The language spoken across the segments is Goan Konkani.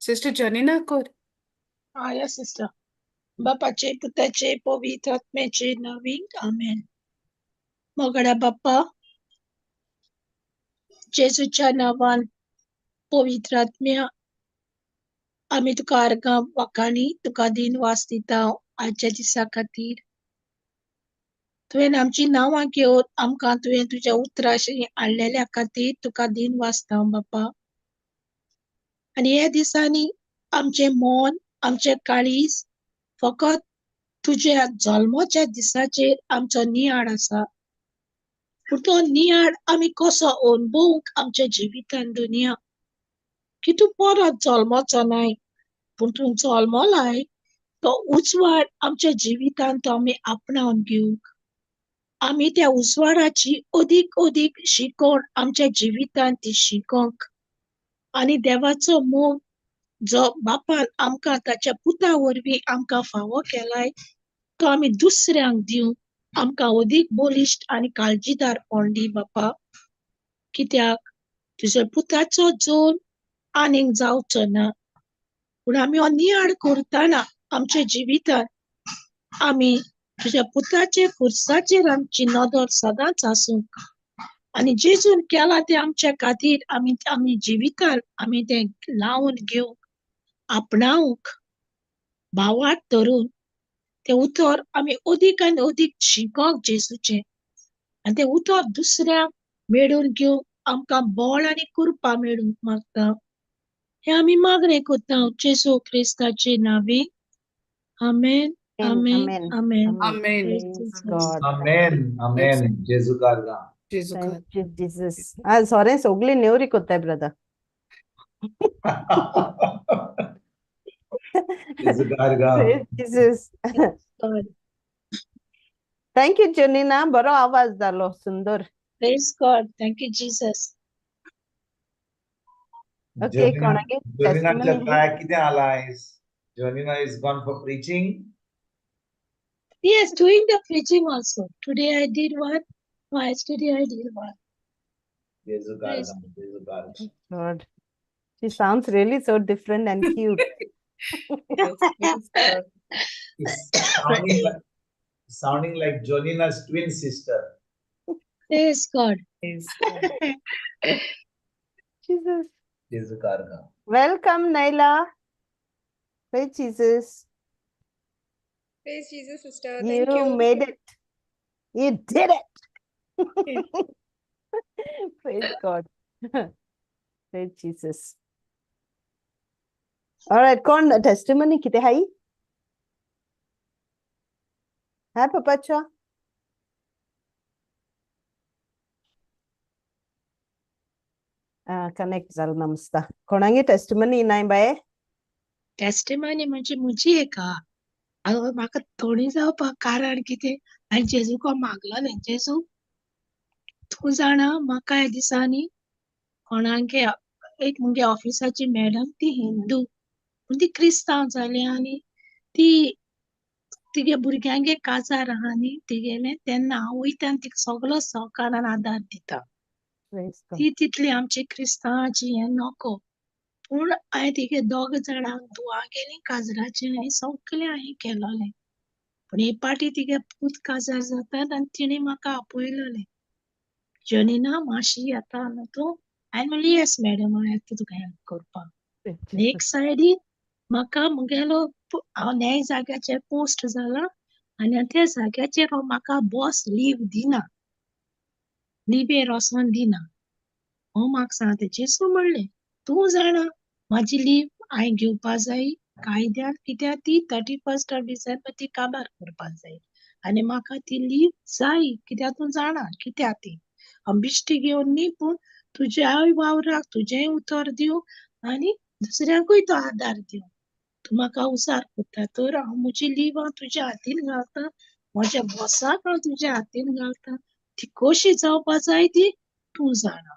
सिस्टर जॉनिना कर. Ah, yes, sister. बापाचे पुताचे पवित्र आत्म्याचे नावी आमेन. मोगड्या बाप्पा, जेजूच्या नांवान पवित्र आत्म्या आमी तुका आर्गां वाखाणी तुका दिनवास दिता आजच्या दिसा खातीर. तुवें आमची नांवां घेवन आमकां तुवें तुज्या उतराशी हाडलेल्या खातीर तुका दिनवासता बाप्पा. आनी ह्या दिसांनी आमचें मन आमचें काळीज फकत तुज्या जल्माच्या दिसाचेर आमचो नियाळ आसा, पूण तो नियाळ आमी कसो अणभवूंक आमच्या जिवितान दुनिया की तूं परत जल्मचो नाय, पूण तूं जल्मलाय तो उजवाड आमच्या जिवितान तो आमी आपणावन घेवंक, आमी त्या उजवाडाची अदीक अदीक शिकोवन आमच्या जिवितान ती शिकोवंक आनी देवाचो मोग जो बापान आमकां ताच्या पुता वरवीं आमकां फावो केलाय तो आमी दुसऱ्यांक दिवंक आमकां अदीक बळिश्ट आनी काळजीदारपण दी बापा. कित्याक तुज्या पुताचो जल्म आनीक जावचो ना, पूण आमी हो नियाळ करतना आमच्या जिवितान आमी तुज्या पुताचे खुर्साचेर आमची नदर सदांच आसूंक आनी जेजून केला तें आमच्या खातीर आमी आमी जिवितान आमी तें लावन घेवंक आपणावंक भावार्थ धरून तें उतर आमी अदीक आनी अदीक शिकोंक जेजूचें आनी तें उतर दुसऱ्यांक मेळून घेवंक आमकां बळ आनी कृपा मेळूंक मागता. हें आमी मागणें करता जेजू क्रिस्ताचे नांवी. आमेन, आमेन, आमेन. आमेन. आमेन, आमेन. जेजू कारगा. जेजू Thank you, Jesus. आज सोरें सगळी नेवरी कोत्ताय ब्रदर. जेजू कारगा. Praise Jesus. Thank you, Janina. बरो आवाज जालो सुंदर. Praise God. Thank you, Jesus. Okay, कोणागे जोनिनाच्या testimony? काय कितें आला आयज? Jonina is gone for preaching. Yes, doing the preaching also. Today I did one. Yesterday I did one. जेजू Praise कारगा, जेजू कारगा. God. She sounds really so different and cute. Yes, praise God. It's sounding like Jonina's twin sister. Praise God. Praise God. Jesus. जेजू कारगा. Welcome, Naila. Praise Jesus. Praise Jesus, sister. Thank You you. made it. You did it. Praise God. Praise Jesus. All right, कोण testimony कितें हाई? हाय पप्पाच्या. कनेक्ट जालो ना मुस्ता. कोणागे टेस्टिमनी नाय बाये? टेस्टिमनी म्हणजे म्हजी एक आहा. हांव म्हाका थोडी जावपाक कारण कितें हांवें जेजूक मागलोलें, जेजू तूं जाणा म्हाका ह्या दिसांनी कोणागे एक मुगे ऑफिसाची मॅडम ती हिंदू पूण ती क्रिस्तांव जाली आनी ती तिगे भुरग्यांगे काजार आहा न्ही तिगेलें, तेन्ना हांव वयता आनी तिका सगलो सहकारान आदार दिता. Praise God. ती तितली आमची क्रिस्तांवाची हें नको, पूण हांवें तिगे दोग जाणांक धुवां गेली काजराचें हांवें सगळें हांवें केलोलें. पूण हे पाटी तिगे पूत काजार जातात आनी तिणें म्हाका आपयलोलें, जॉनिना मातशी येता न्हू तूं? हांवें म्हणलें येस मॅडम, हांव येता तुका हेल्प करपाक. Praise एक सायडीन म्हाका मुगेलो हांव न्याय जाग्याचेर पोस्ट जाला आनी त्या जाग्याचेर हो म्हाका बॉस लीव दिना, लिवेर वचोन दिना. हो म्हाका सांगता जेजू म्हणलें तूं जाणा म्हाजी लीव हांवें घेवपा जाय कायद्यान, कित्याक ती 31 ऑफ डिसेंबर ती काबार करपा जाय आनी म्हाका ती लीव जाय, कित्याक तूं जाणा कित्याक ती हांव बिश्टी घेवन न्ही, पूण तुज्याय वावराक तुजेंय उतर दिवंक आनी दुसऱ्यांकूय तो आदार दिवंक तूं म्हाका उसार करता, तर हांव म्हजी लीव हांव तुज्या हातीन घालता, म्हज्या बॉसाक हांव तुज्या हातीन घालता, ती कशी जावपा जाय ती तूं जाणा.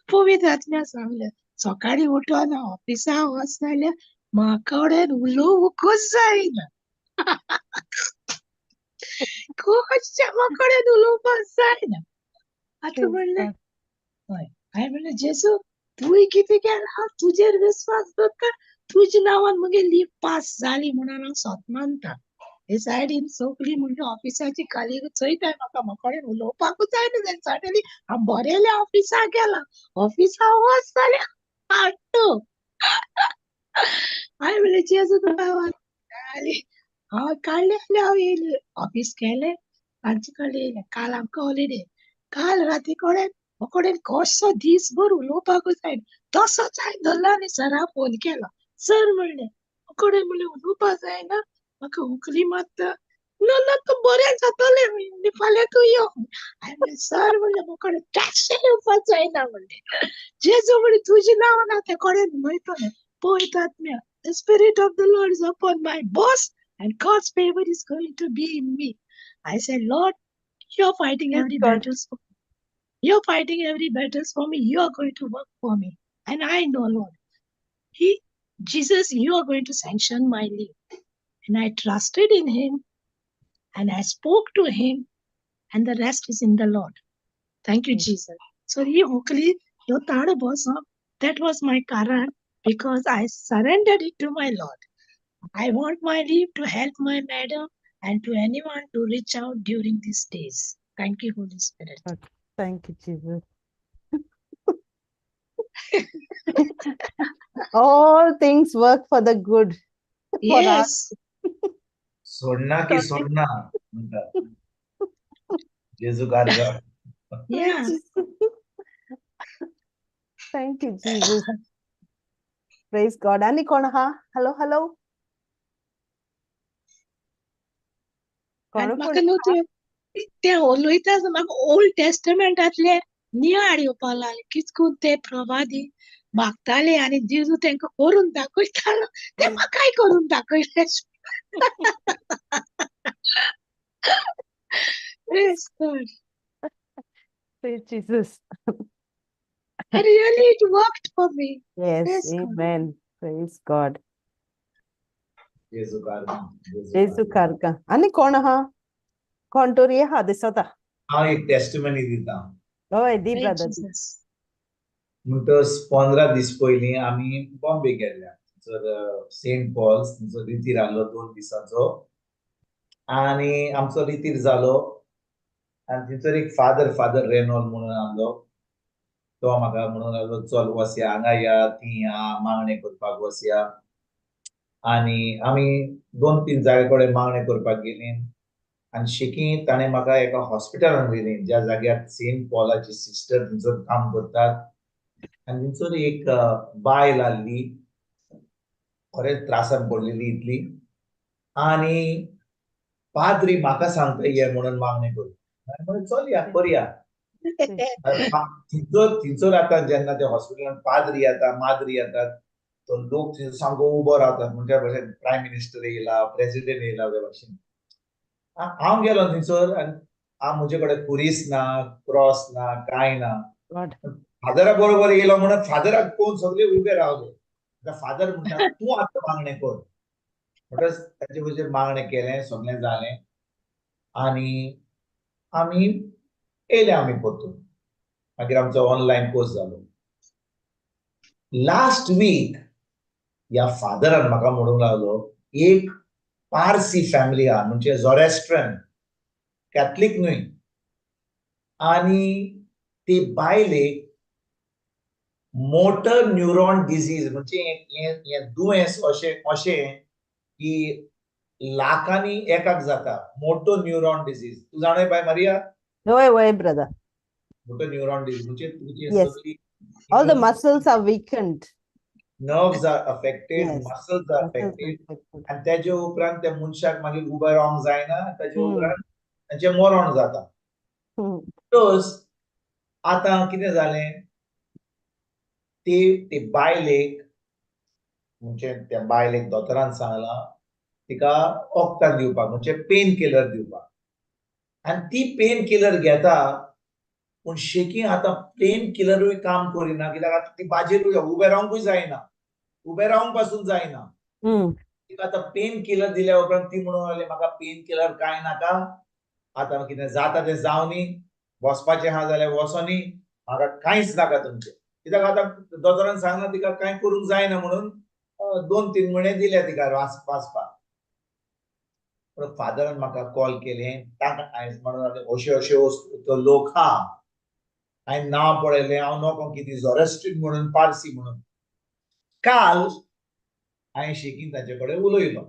पवित्र आत्म्या सांगलें सकाळीं उठोन ऑफिसा वच जाल्यार म्हाका कडेन उलोवंकूच जायना, कशें म्हाका कडेन उलोवपाक जायना. आतां Praise म्हणलें God. हय, हांवें म्हणलें जेजू तुवें कितें केलां, हांव तुजेर विस्वास दवरता, तुज्या नांवान म्हगे लीव पास जाली म्हणून हांव सोत मानता. हे सायडीन सगळीं म्हणजे ऑफिसाची कलिग चोयताय म्हाका, म्हाका कडेन उलोवपाकूच जायना जालें. सडनली हांव बरेलें ऑफिसाक गेलां, ऑफिसा वच जाल्यार हाडटो. हांवें म्हणलें, जेजू तुका आनी हांव काडलें आनी हांव येयलें. ऑफिस गेलें, तांचे कडेन येयलें. काल आमकां हॉलिडे. काल राती कडेन म्हाका कडेन कसो दीसभर उलोवपाकूच जायना, तसोच हांवें धरलो आनी सराक फोन केलो. सर म्हणलें, म्हाका कडेन म्हणलें उलोवपाक जायना, म्हाका उखली मारता. ना ना, तूं बरें जातलें म्हणलें, फाल्यां तूं यो. हांवें म्हणलें, सर म्हणलें, म्हाका कडेन कशें येवपाक जायना म्हणलें. जेजू म्हणलें तुजें नांव ना ते कडेन वयतलें. पवित्र आत्म्या, the spirit of the Lord is upon my boss and God's favor is going to be in me. I said, Lord, you're fighting every God. Battle for me. You're fighting every battle for me. You are going to work for me. And I know, Lord, Jesus, you are going to sanction my leave. And I trusted in him and I spoke to him, and the rest is in the Lord. Thank you, Jesus. So he hopefully your third boss, that was my karan, because I surrendered it to my Lord. I want my leave to help my madam and to anyone to reach out during these days. Thank you, Holy Spirit. Thank you, Jesus. All things work for the good. For us. Yes. सोडना की सोडना म्हणटा जेजू कारगा. Yeah. Thank you, Jesus. Praise God. आनी कोण आहा? Hello, hello. आनी कोण म्हाका कोण न्हू ते ते उलयता आसतना म्हाका ओल्ड टेस्टमेंटांतले नियाळ येवपाक लागले, कितकून ते प्रवादी मागताले आनी जेजू तांकां करून दाखयतालो, ते म्हाकाय करून दाखयले. Praise God. Praise Jesus. And really it worked for me. Yes, Praise God. amen. Praise God. जेजू कारगा. जेजू कारगा. आनी कोण आहा? कोण तरी आहा दिसता. हांव एक टेस्टिमनी दिता. हय, दी Praise brother, दी. Jesus. म्हणटच 15 दीस पयलीं आमी बॉम्बे गेल्ले, थंयसर सेंट पॉल्स, थंयसर रितीर आहलो 2 दिसांचो आनी आमचो रितीर जालो. आनी थंयसर एक फादर, फादर रेनॉल म्हणून आहलो, तो म्हाका म्हणून लागलो, चल वसया, हांगा या, थंय या, मागणें करपाक वसया. आनी आमी 2-3 जागे कडेन मागणें करपाक गेलीं आनी शेकी ताणें म्हाका एका हॉस्पिटलान व्हेलीं, ज्या जाग्यार सेंट पॉलाची सिस्टर थंयसर काम करतात. आनी थंयसर एक बायल आहली, खरेंच त्रासान पडलेली इतली. आनी पाद्री म्हाका सांगता ये म्हणून मागणें कर. हांवें म्हणलें चल या, करया. थंयसर आतां जेन्ना त्या हॉस्पिटलान पाद्री येता, माद्री येतात, तो लोक थंय सामको उबो रावतात, म्हणजे भशेन प्रायम मिनिस्टर येयला, प्रेसिडेंट येयला त्या भशेन. हांव गेलो थंयसर आनी हांव म्हजे कडेन खुरीस ना, क्रॉस ना, कांय ना. God. फादरा बरोबर येयलो म्हणून फादराक पळोवन सगळे उबे रावले. आतां फादर म्हणटा, तूं आतां मागणें कर. म्हणटच ताचे बरोबर मागणें केलें, सगळें जालें आनी आमी येयले आमी परतून. मागीर आमचो ऑनलायन कोर्स जालो. लास्ट वीक ह्या फादरान म्हाका म्हणूंक लागलो, एक पारसी फॅमिली आहा, म्हणजे झोरेस्ट्रन, कॅथलीक न्हय, आनी ते बायलेक मोटर न्युरॉन डिजीज, म्हणजे हें दुयेंस अशें अशें की लाखांनी एकाक जाता, मोटर न्युरॉन डिजीज. तूं जाणा बाय मारिया? हय हय brother. Motor neuron disease म्हणजे तुजी Yes. सगळी All the muscles are weakened. Nerves are affected, Yes. muscles are Muscles are affected. affected. आनी तेजे उपरांत त्या मनशाक मागीर उबें रावंक जायना, ताजे उपरांत ताचें मरण जाता. प्लस आतां कितें जालें, ते बायलेक, म्हणजे त्या बायलेक दोतोरान सांगलां तिका वखदां दिवपाक, म्हणजे पेन किलर दिवपाक. आनी ती पेन किलर घेता, पूण शेकी आतां पेन किलरूय काम करिना, कित्याक आतां ती बाजेरूय उबें रावंकूय जायना, उबें रावंक पासून जायना. तिका आतां पेन किलर दिल्या उपरांत ती म्हणूंक लागली, म्हाका पेन किलर कांय नाका, आतां कितें जाता तें जावनी, वचपाचें आहा जाल्यार वचोनी, म्हाका कांयच नाका तुमचें. कित्याक आतां दोतोरान सांगला तिका कांय करूंक जायना म्हणून 2-3 म्हयने दिल्या तिका वाचपाक. पूण फादरान म्हाका कॉल केलें, तांकां हांवें म्हणून लागलें अशे अशे तो लोक आहा, हांवें नांव पळयलें, हांव नको कितें झोरेस्ट्रीन म्हणून पारसी म्हणून. काल हांवें शेकीन ताचे कडेन उलयलो,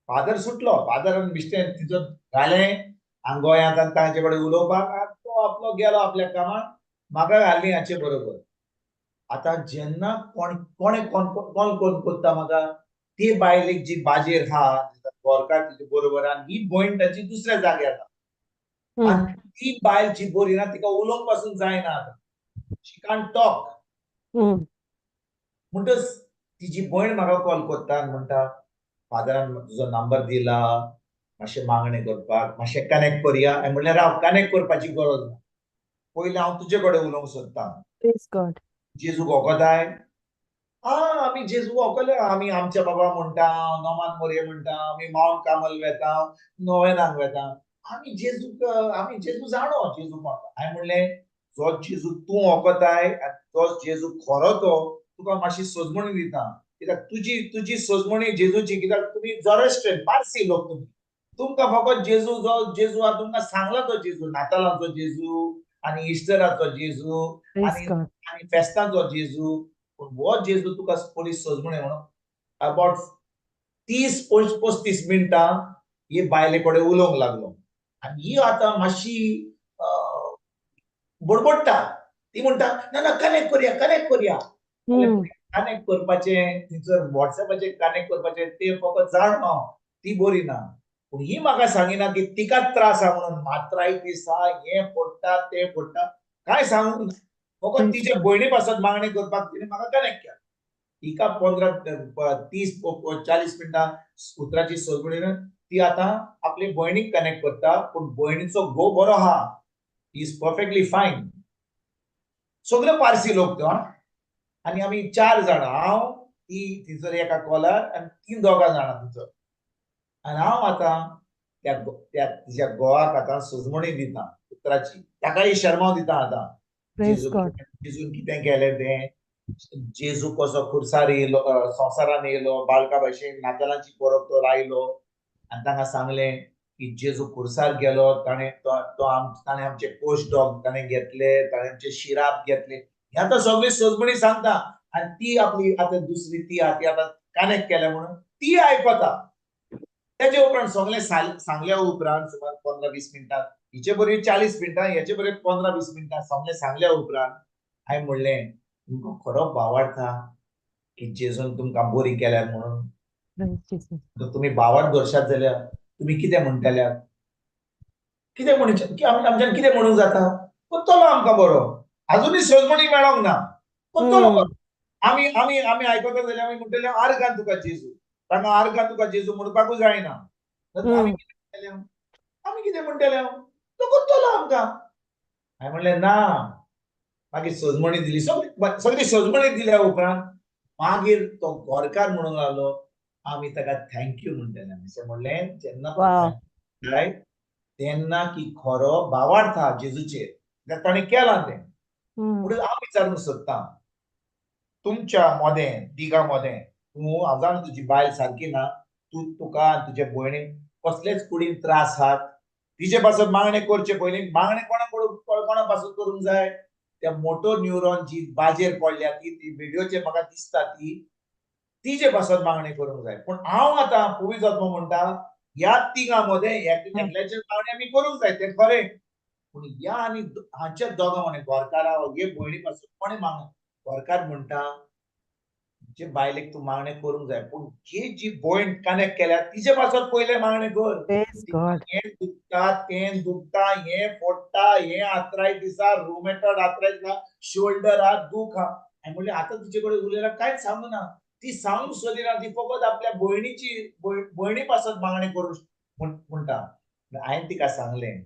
फादर सुटलो, फादरान बेश्टें तिचो घालें हांगा गोंयांत आनी तांचे कडेन उलोवपाक, तो आपलो गेलो आपल्या कामाक, म्हाका घाली हाचे बरोबर. आतां जेन्ना कोण कोणे कोण कोण कोण करता म्हाका, ती बायलेक जी बाजेर आहा गोरकार तिचे बरोबर आनी ही भयण ताची दुसऱ्या जाग्यार आहा, आनी ती बायल जी बरी ना तिका उलोवंक पासून जायना आतां, शी कांट टॉक. म्हणटच तिजी भयण म्हाका कॉल करता आनी म्हणटा फादरान तुजो नंबर दिला मातशें मागणें करपाक, मातशें कनेक्ट करया. हांवें म्हणलें राव, कनेक्ट करपाची गरज ना, पयलीं हांव तुजे कडेन उलोवंक सोदतां. जेजू वखदाय आमी जेजू वखले, आमी आमच्या बाबा म्हणटा, नोमान मोरये म्हणटा, आमी मावंट कार्मल वेता, नोवेनाक वेता, आमी जेजूक, आमी जेजू जाणो जेजू कोण. हांवें म्हणलें जो जेजू तूं वखदाय आनी तो जेजू खरो तो तुका मातशी सजमणी दिता, कित्याक तुजी तुजी सजमणी जेजूची, कित्याक तुमी झोरेस्ट्रियन पारसी लोक, तुमी तुमकां फकत जेजू जो जेजू आहा तुमकां सांगला तो जेजू, नातालांचो जेजू आनी इस्टराचो जेजू आनी आनी फेस्तांचो जेजू, पूण हो जेजू तुका पयली सजमणी म्हणून अबाउट 30-35 मिनटां ही बायले कडेन उलोवंक लागलो. आनी ही आतां मातशी बडबडटा, ती म्हणटा ना ना कनेक्ट करया, कनेक्ट करया. कनेक्ट करपाचें थंयसर वॉट्सएपाचेर कनेक्ट करपाचें तें फकत जाण हांव, ती बरी ना. पूण ही म्हाका सांगिना की तिकाच त्रास आहा म्हणून, मात्रायटीस आहा, हें फोडटा तें फोडटा, कांय सांगूंक ना, फकत तिचे भयणी पासत मागणी करपाक तिणें म्हाका कनेक्ट केलें. तिका 15, 30, 40 मिनटां उतराची सजमणी ती आतां आपले भयणीक कनेक्ट करता. पूण भयणीचो घोव बरो आहा, is perfectly fine. सगळे पारसी लोक तो, आनी आमी 4 जाणां, हांव, ती थंयसर एका कॉलार आनी 3 दोगां जाणां थंयसर. आनी हांव आतां त्या त्या तिच्या घोवाक आतां सजमणी दिता उतराची, ताकाय शर्माव दिता आतां, जेजून कितें केलें तें, जेजू कसो खुर्सार येयलो, संवसारान येयलो बाळका भशेन, नातालांची परब तो रायलो आनी तांकां सांगलें की जेजू खुर्सार गेलो, ताणें तो ताणें आमचे कोश डॉग ताणें घेतले, ताणें आमचे शिराप घेतले, हे आतां सगळी सजमणी सांगता. आनी ती आपली आतां दुसरी ती आहा ती आतां कनेक्ट केल्या म्हणून ती आयकता. तेजे उपरांत सगळें सांगल्या उपरांत सुमार 15-20 मिनटां, हिचे बरोबर 40 मिनटां, हेचे बरोबर 15-20 मिनटां सगळें सांगल्या उपरांत हांवें म्हणलें तुमकां खरो भावार्थ की जेजून तुमकां बरी केल्यार म्हणून, तुमी भावार्थ दर्शात जाल्यार तुमी कितें म्हणटल्यात, कितें म्हणचे आमच्यान कितें म्हणूंक जाता, कोत्तलो आमकां बरो, आजुनूय सजमणी मेळोंक ना, कोत्तलो बरो. आमी आमी आमी आयकता जाल्यार आमी म्हणटले आर्गान तुका जेजू, तांकां आर्गान तुका जेजू म्हणपाकूय जायना, आमी कितें म्हणटले, आमी कितें म्हणटले, तो कोत्तलो आमकां. हांवें म्हणलें ना. मागीर सजमणी दिली, सगळी सजमणी दिल्या उपरांत मागीर तो गोरकार म्हणूंक लागलो आमी ताका thank you म्हणटले. अशें म्हणलें जेन्ना तेन्ना की खरो भावार्थ आहा जेजूचेर, कित्याक ताणें केलां तें. म्हणून हांव विचारूंक सोदतां तुमच्या मोदें तिगां मोदें, तूं हांव जाणा तुजी बायल सारकी ना, तूं तुका आनी तुजे भयणीक कसलेच कुडीन त्रास आहात, तिचे पासत मागणें करचे पयलीं मागणें कोणा पासून करूंक जाय, त्या मोटो न्युरॉन जी बाजेर पडल्या ती ती व्हिडियोचेर म्हाका दिसता ती तिजे पासत मागणें करूंक जाय. पूण हांव आतां पवित्र आत्मो म्हणटा ह्या तिगां मदें एकल्याचेर मागणें आमी करूंक जाय तें खरें, पूण ह्या आनी हांच्या दोगां मदें घरकारा हे भयणी पासून कोणें मागणें, घरकार म्हणटा जे बायलेक तूं मागणें करूंक जाय, पूण जी जी भयण कनेक्ट केल्या तिजे पासत पयलें मागणें कर. हें दुखता तें दुखता, हें फोडटा, हें आर्थरायटीस आहा, रुमेटॉइड आर्थरायटीस आहा, शोल्डर आहा, दूख आहा. हांवें म्हणलें आतां तिचे कडेन उलयल्यार कांयच सांगू ना, ती सांगूंक सोदिना, ती फकत आपल्या भयणीची भयणी पासत मागणें करूंक म्हणटा. हांवें तिका सांगलें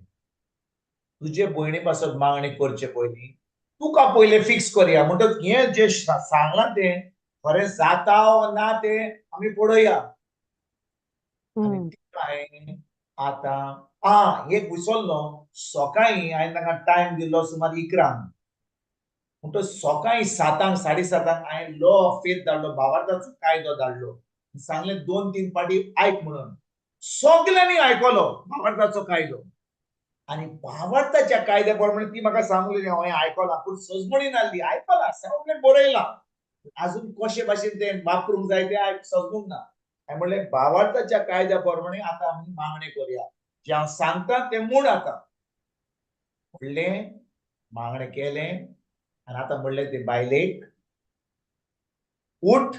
तुजे भयणी पासत मागणें करचे पयलीं तुका पयलें फिक्स करया, म्हणटच हें जें सांगलां तें खरें जाता वो ना तें आमी पळोवया. आनी हांवें आतां एक विसरलो, सकाळीं हांवें तांकां टायम दिल्लो सुमार 11, म्हणटच सकाळी 7, 7:30 हांवें लॉ ऑफ फेथ धाडलो, भावार्थाचो कायदो धाडलो, सांगलें 2-3 फावटी आयक म्हणून. सगल्यांनी आयकलो भावार्थाचो कायदो. आनी भावार्थाच्या कायद्या प्रमाणे ती म्हाका सांगली, हांवें आयकलां पूण सजमणी नासली, आयकलां सगळें बरयलां, अजून कशे भाशेन तें वापरूंक जाय तें समजूंक ना. हांवें म्हणलें भावार्थाच्या कायद्या प्रमाणे आतां आमी मागणें करुया, जें हांव सांगता तें म्हूण. आतां म्हणलें मागणें केलें आनी आतां म्हणलें ते बायलेक उठ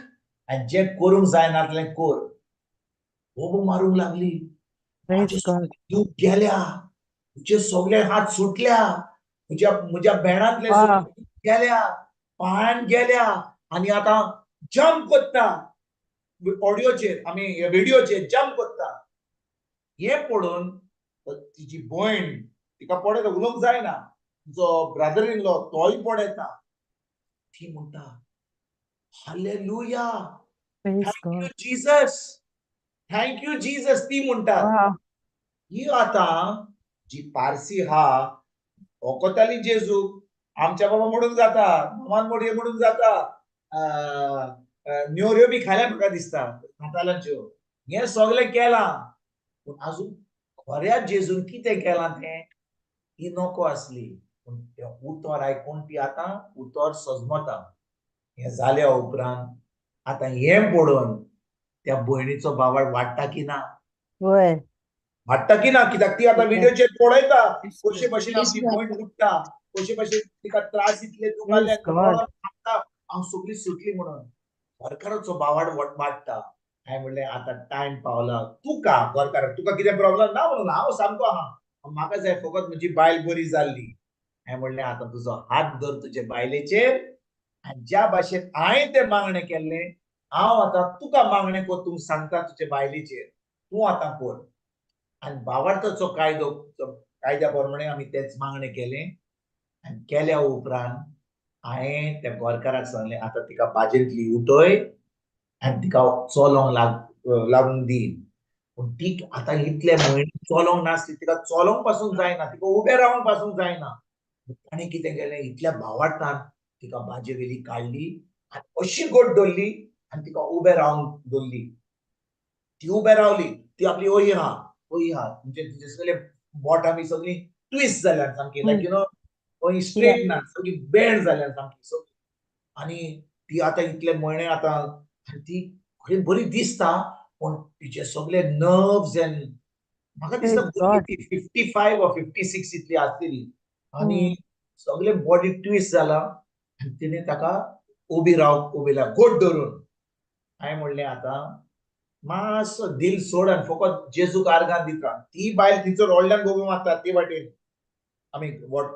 आनी जें करूंक जायनातलें कर. बोबो मारूंक लागली, तूं गेल्या, तुजे सगळे हात सुटल्या, तुज्या म्हज्या भेणांतले गेल्या, पांयान गेल्या, आनी आतां जम्प करता ऑडियोचेर, आमी व्हिडियोचेर जम्प करता. हें पळोवन तिजी भयण तिका पळयता, उलोवंक जायना, जो ब्रदर इन लॉ तोय पळयता. ती म्हणटा hallelujah, thank you Jesus, thank you Jesus, ती म्हणटा. ही आतां जी पारसी हा ओकोताली जेजू आमच्या बाबा म्हणून जाता, मामान मोडये म्हणून जाता, न्योऱ्यो बी खाल्या म्हाका दिसता नातालांच्यो, हें सगळें केलां, पूण आजून खऱ्या जेजून कितें केलां तें ती नको आसली. पूण तें उतर आयकून ती आतां उतर सजमता. हें जाल्या उपरांत आतां हें पळोवन त्या भयणीचो बावड वाडटा की ना? वाडटा की ना? कित्याक ती आतां व्हिडियोचेर पळयता कशे भशेन आमची भयण उठ्ठा, कशे भशेन तिका त्रास इतले दुखाले, हांव सगळी सुटली म्हणून. घरकाराचो बावाड वाडटा. हांवें म्हणलें आतां टायम पावला तुका, घरकाराक तुका कितें प्रॉब्लम ना म्हणून हांव सामको आहा, म्हाका जाय फकत म्हजी बायल बरी जाल्ली. हांवें म्हणलें आतां तुजो हात धर तुजे बायलेचेर आनी ज्या भाशेन हांवें तें मागणें केल्लें हांव आतां तुका मागणें कर, सांगता तुजे बायलेचेर, तूं आतां कर. आनी भावार्थाचो कायदो, कायद्या प्रमाणे आमी तेच मागणें केलें. आनी केल्या उपरांत हांवें त्या गोरकाराक सांगलें आतां तिका बाजेंतली उठय आनी तिका चलोंक लागूंक दी. पूण ती आतां इतले म्हयने चलोंक नासली, तिका चलोंक पासून जायना, तिका उबें रावंक पासून जायना. ताणें कितें केलें, इतल्या भावार्थान तिका बाजे वेली काडली आनी अशी गोड धरली आनी तिका उबें रावंक धरली. ती उबें रावली, ती आपली ओही हा ओही हा म्हणजे तिचे सगळे बोटां बी सगळीं ट्विस्ट जाल्यान सामकी, लायक you know ओही स्ट्रेट ना, सगळी बेंड जाल्यान सामकी सगळी. आनी ती आतां इतले म्हयने आतां आनी ती खंय बरी दिसता, पूण तिचे सगळे नर्व्स एंड म्हाका दिसता 55 वा 56 इतली आसतली. आनी सगळे बॉडी ट्विस्ट जाला आनी तिणें ताका उबी राव उबी राव गोड धरून. हांवें म्हणलें आतां मातसो दिल सोड आनी फकत जेजूक आर्गान दिता. ती बायल तिचो व्हडल्यान गोबो मारता ती वाटेन आमी what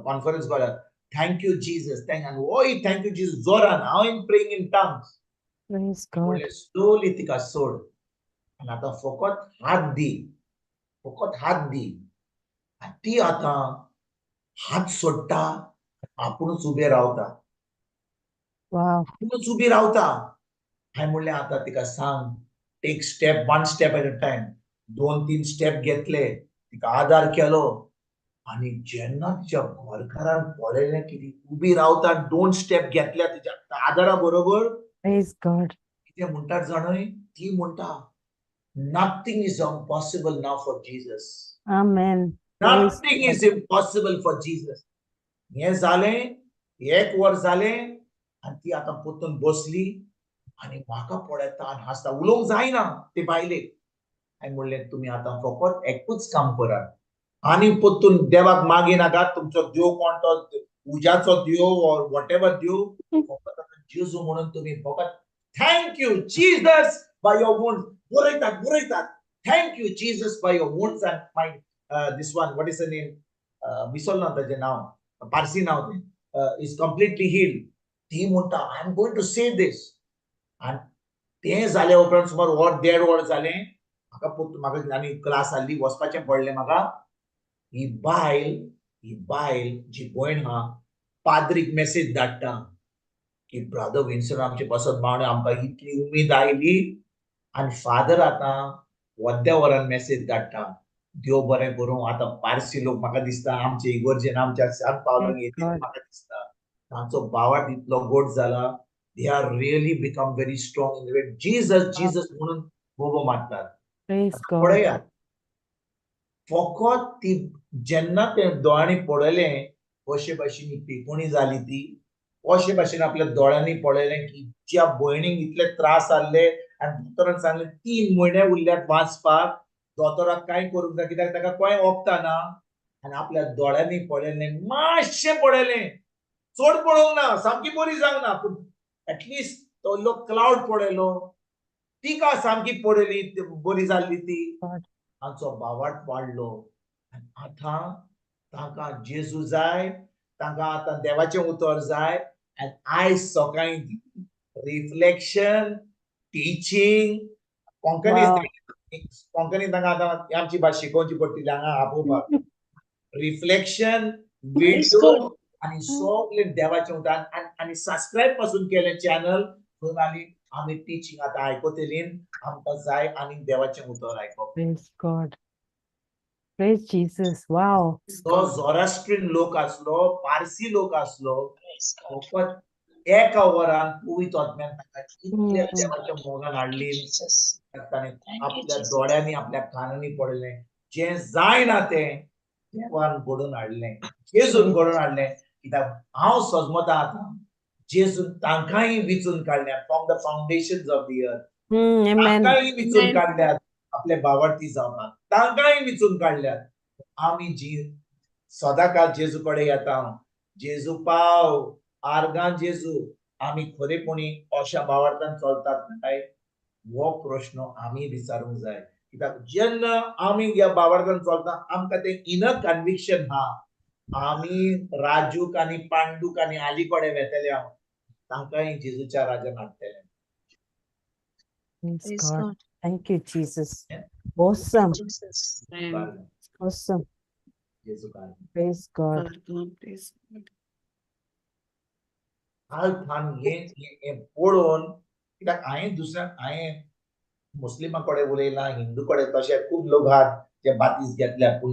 conference collar, thank you Jesus, thank आनी ओय thank you Jesus जोरान, हांव इन प्रेइंग इन टंग्स. म्हणलें स्लोली तिका सोड आनी आतां फकत हात दी, फकत हात दी. आनी ती आतां हात सोडटा, आपुणूच उबें रावता, आपुणूच उबी रावता. हांवें म्हणलें आतां तिका सांग, take step, one step at a time. 2-3 step घेतले, तिका आदार केलो. आनी जेन्ना तिच्या घरकारान पळयलें की ती उबी रावता, 2 स्टेप घेतल्या तिच्या आदारा बरोबर, कितें म्हणटात जाणय, ती म्हणटा nothing is impossible now for Jesus. Amen. Nothing is impossible for Jesus. हें जालें, 1 वर जालें आनी ती आतां परतून बसली आनी म्हाका पळयता आनी हांसता, उलोवंक जायना ते बायलेक. हांवें म्हणलें तुमी आतां फकत एकूच काम करात आनी परतून देवाक मागी नाकात, तुमचो देव कोण तो, उज्याचो देव ऑर what ever देव, फकत आतां जेजू म्हणून तुमी फकत thank you Jesus by your wounds बरयतात बरयतात, thank you Jesus by your wounds and my this one, what is the name, विसरलो ताजें नांव, पारसी नांव तें, is completely healed. ती म्हणटा I am going to say this. आनी तें जाल्या उपरांत सुमार वर 1.5 वर जालें म्हाका, म्हाका आनी क्लास आहली, वचपाचें पडलें म्हाका. ही बायल जी भयण आहा, पाद्रीक मेसेज धाडटा की ब्रादर विन्सन आमचे पासत मागणें, आमकां इतली उमेद आयली. आनी फादर आतां वद्या वरान मेसेज धाडटा, देव बरें करूं. आतां पारसी लोक म्हाका दिसता आमचे इगर्जेन आमच्या सान पावलांक येतले म्हाका दिसता. तांचो भावार्थ इतलो गोड जाला. They are really become very strong in the Jesus Jesus म्हणून बोबो मारतात. Praise God. पळयात, फकत ती जेन्ना ते दोळ्यांनी पळयलें कशे भाशेन पिकोणी जाली ती, अशे भाशेन आपल्या दोळ्यांनी पळयलें की ज्या भयणीक इतले त्रास जाल्ले आनी दोतोरान सांगलें 3 म्हयने उरल्यात वाचपाक, दोतोराक कांय करूंक ना कित्याक ताका कांय वखदां ना, आनी आपल्या दोळ्यांनी पळयलें, मातशें पळयलें, चड पळोवंक ना, सामकी बरी जावंक ना, पूण एटलिस्ट तो इल्लो क्लावड पळयलो, तिका सामकी पळयली, बरी जाल्ली ती, तांचो भावार्थ वाडलो. आनी आतां तांकां जेजू जाय, तांकां आतां देवाचें उतर जाय. आनी आयज सकाळीं रिफ्लेक्शन, टिचींग, कोंकणी कोंकणी तांकां आतां आमची भास शिकोवची पडटली हांगा आपोवपाक. रिफ्लेक्शन, विडियो आनी सगळे देवाचें उतर आनी सबस्क्रायब पासून केलें चॅनल थंय आनी आमी टिचींग आतां आयकतलीं. आमकां जाय आनी देवाचें उतर आयकप. Praise God. Praise Jesus. Wow. तो झोरास्ट्रीन लोक आसलो, पारसी लोक आसलो, फकत एका वरान पवित्र आत्म्यान ताका इतल्या देवाच्या मोगान हाडली. ताणें आपल्या दोळ्यांनी आपल्या कानांनी पळयलें, जें जायना तें देवान घडोवन हाडलें, जेजून घडोवन हाडलें. कित्याक हांव सजमता आतां जेजून तांकांय विचून काडल्या from the foundation of the earth, तांकांय विचून काडल्यात आपले भावार्थी जावपाक, तांकांय विचून काडल्यात. आमी जी सदांकाळ जेजू कडेन येता, जेजू पाव आर्गां जेजू, आमी खरेपणी अशा भावार्थान चलतात काय, हो प्रश्न आमी विचारूंक जाय. कित्याक जेन्ना आमी ह्या भावार्थान चलता आमकां तें इनर कन्विक्शन हा, आमी राजूक आनी पांडूक आनी आली कडेन वेतले, हांव तांकांय जेजूच्या राजान हाडटले. Praise God. Thank you, Jesus. Awesome. Jesus. Awesome. जेजू कारण. Praise God. Praise God. काल थान हें पळोवन, कित्याक हांवें दुसऱ्या हांवें मुस्लिमा कडेन उलयलां, हिंदू कडेन, तशे खूब लोक आहात जे बातीस घेतल्या, पूण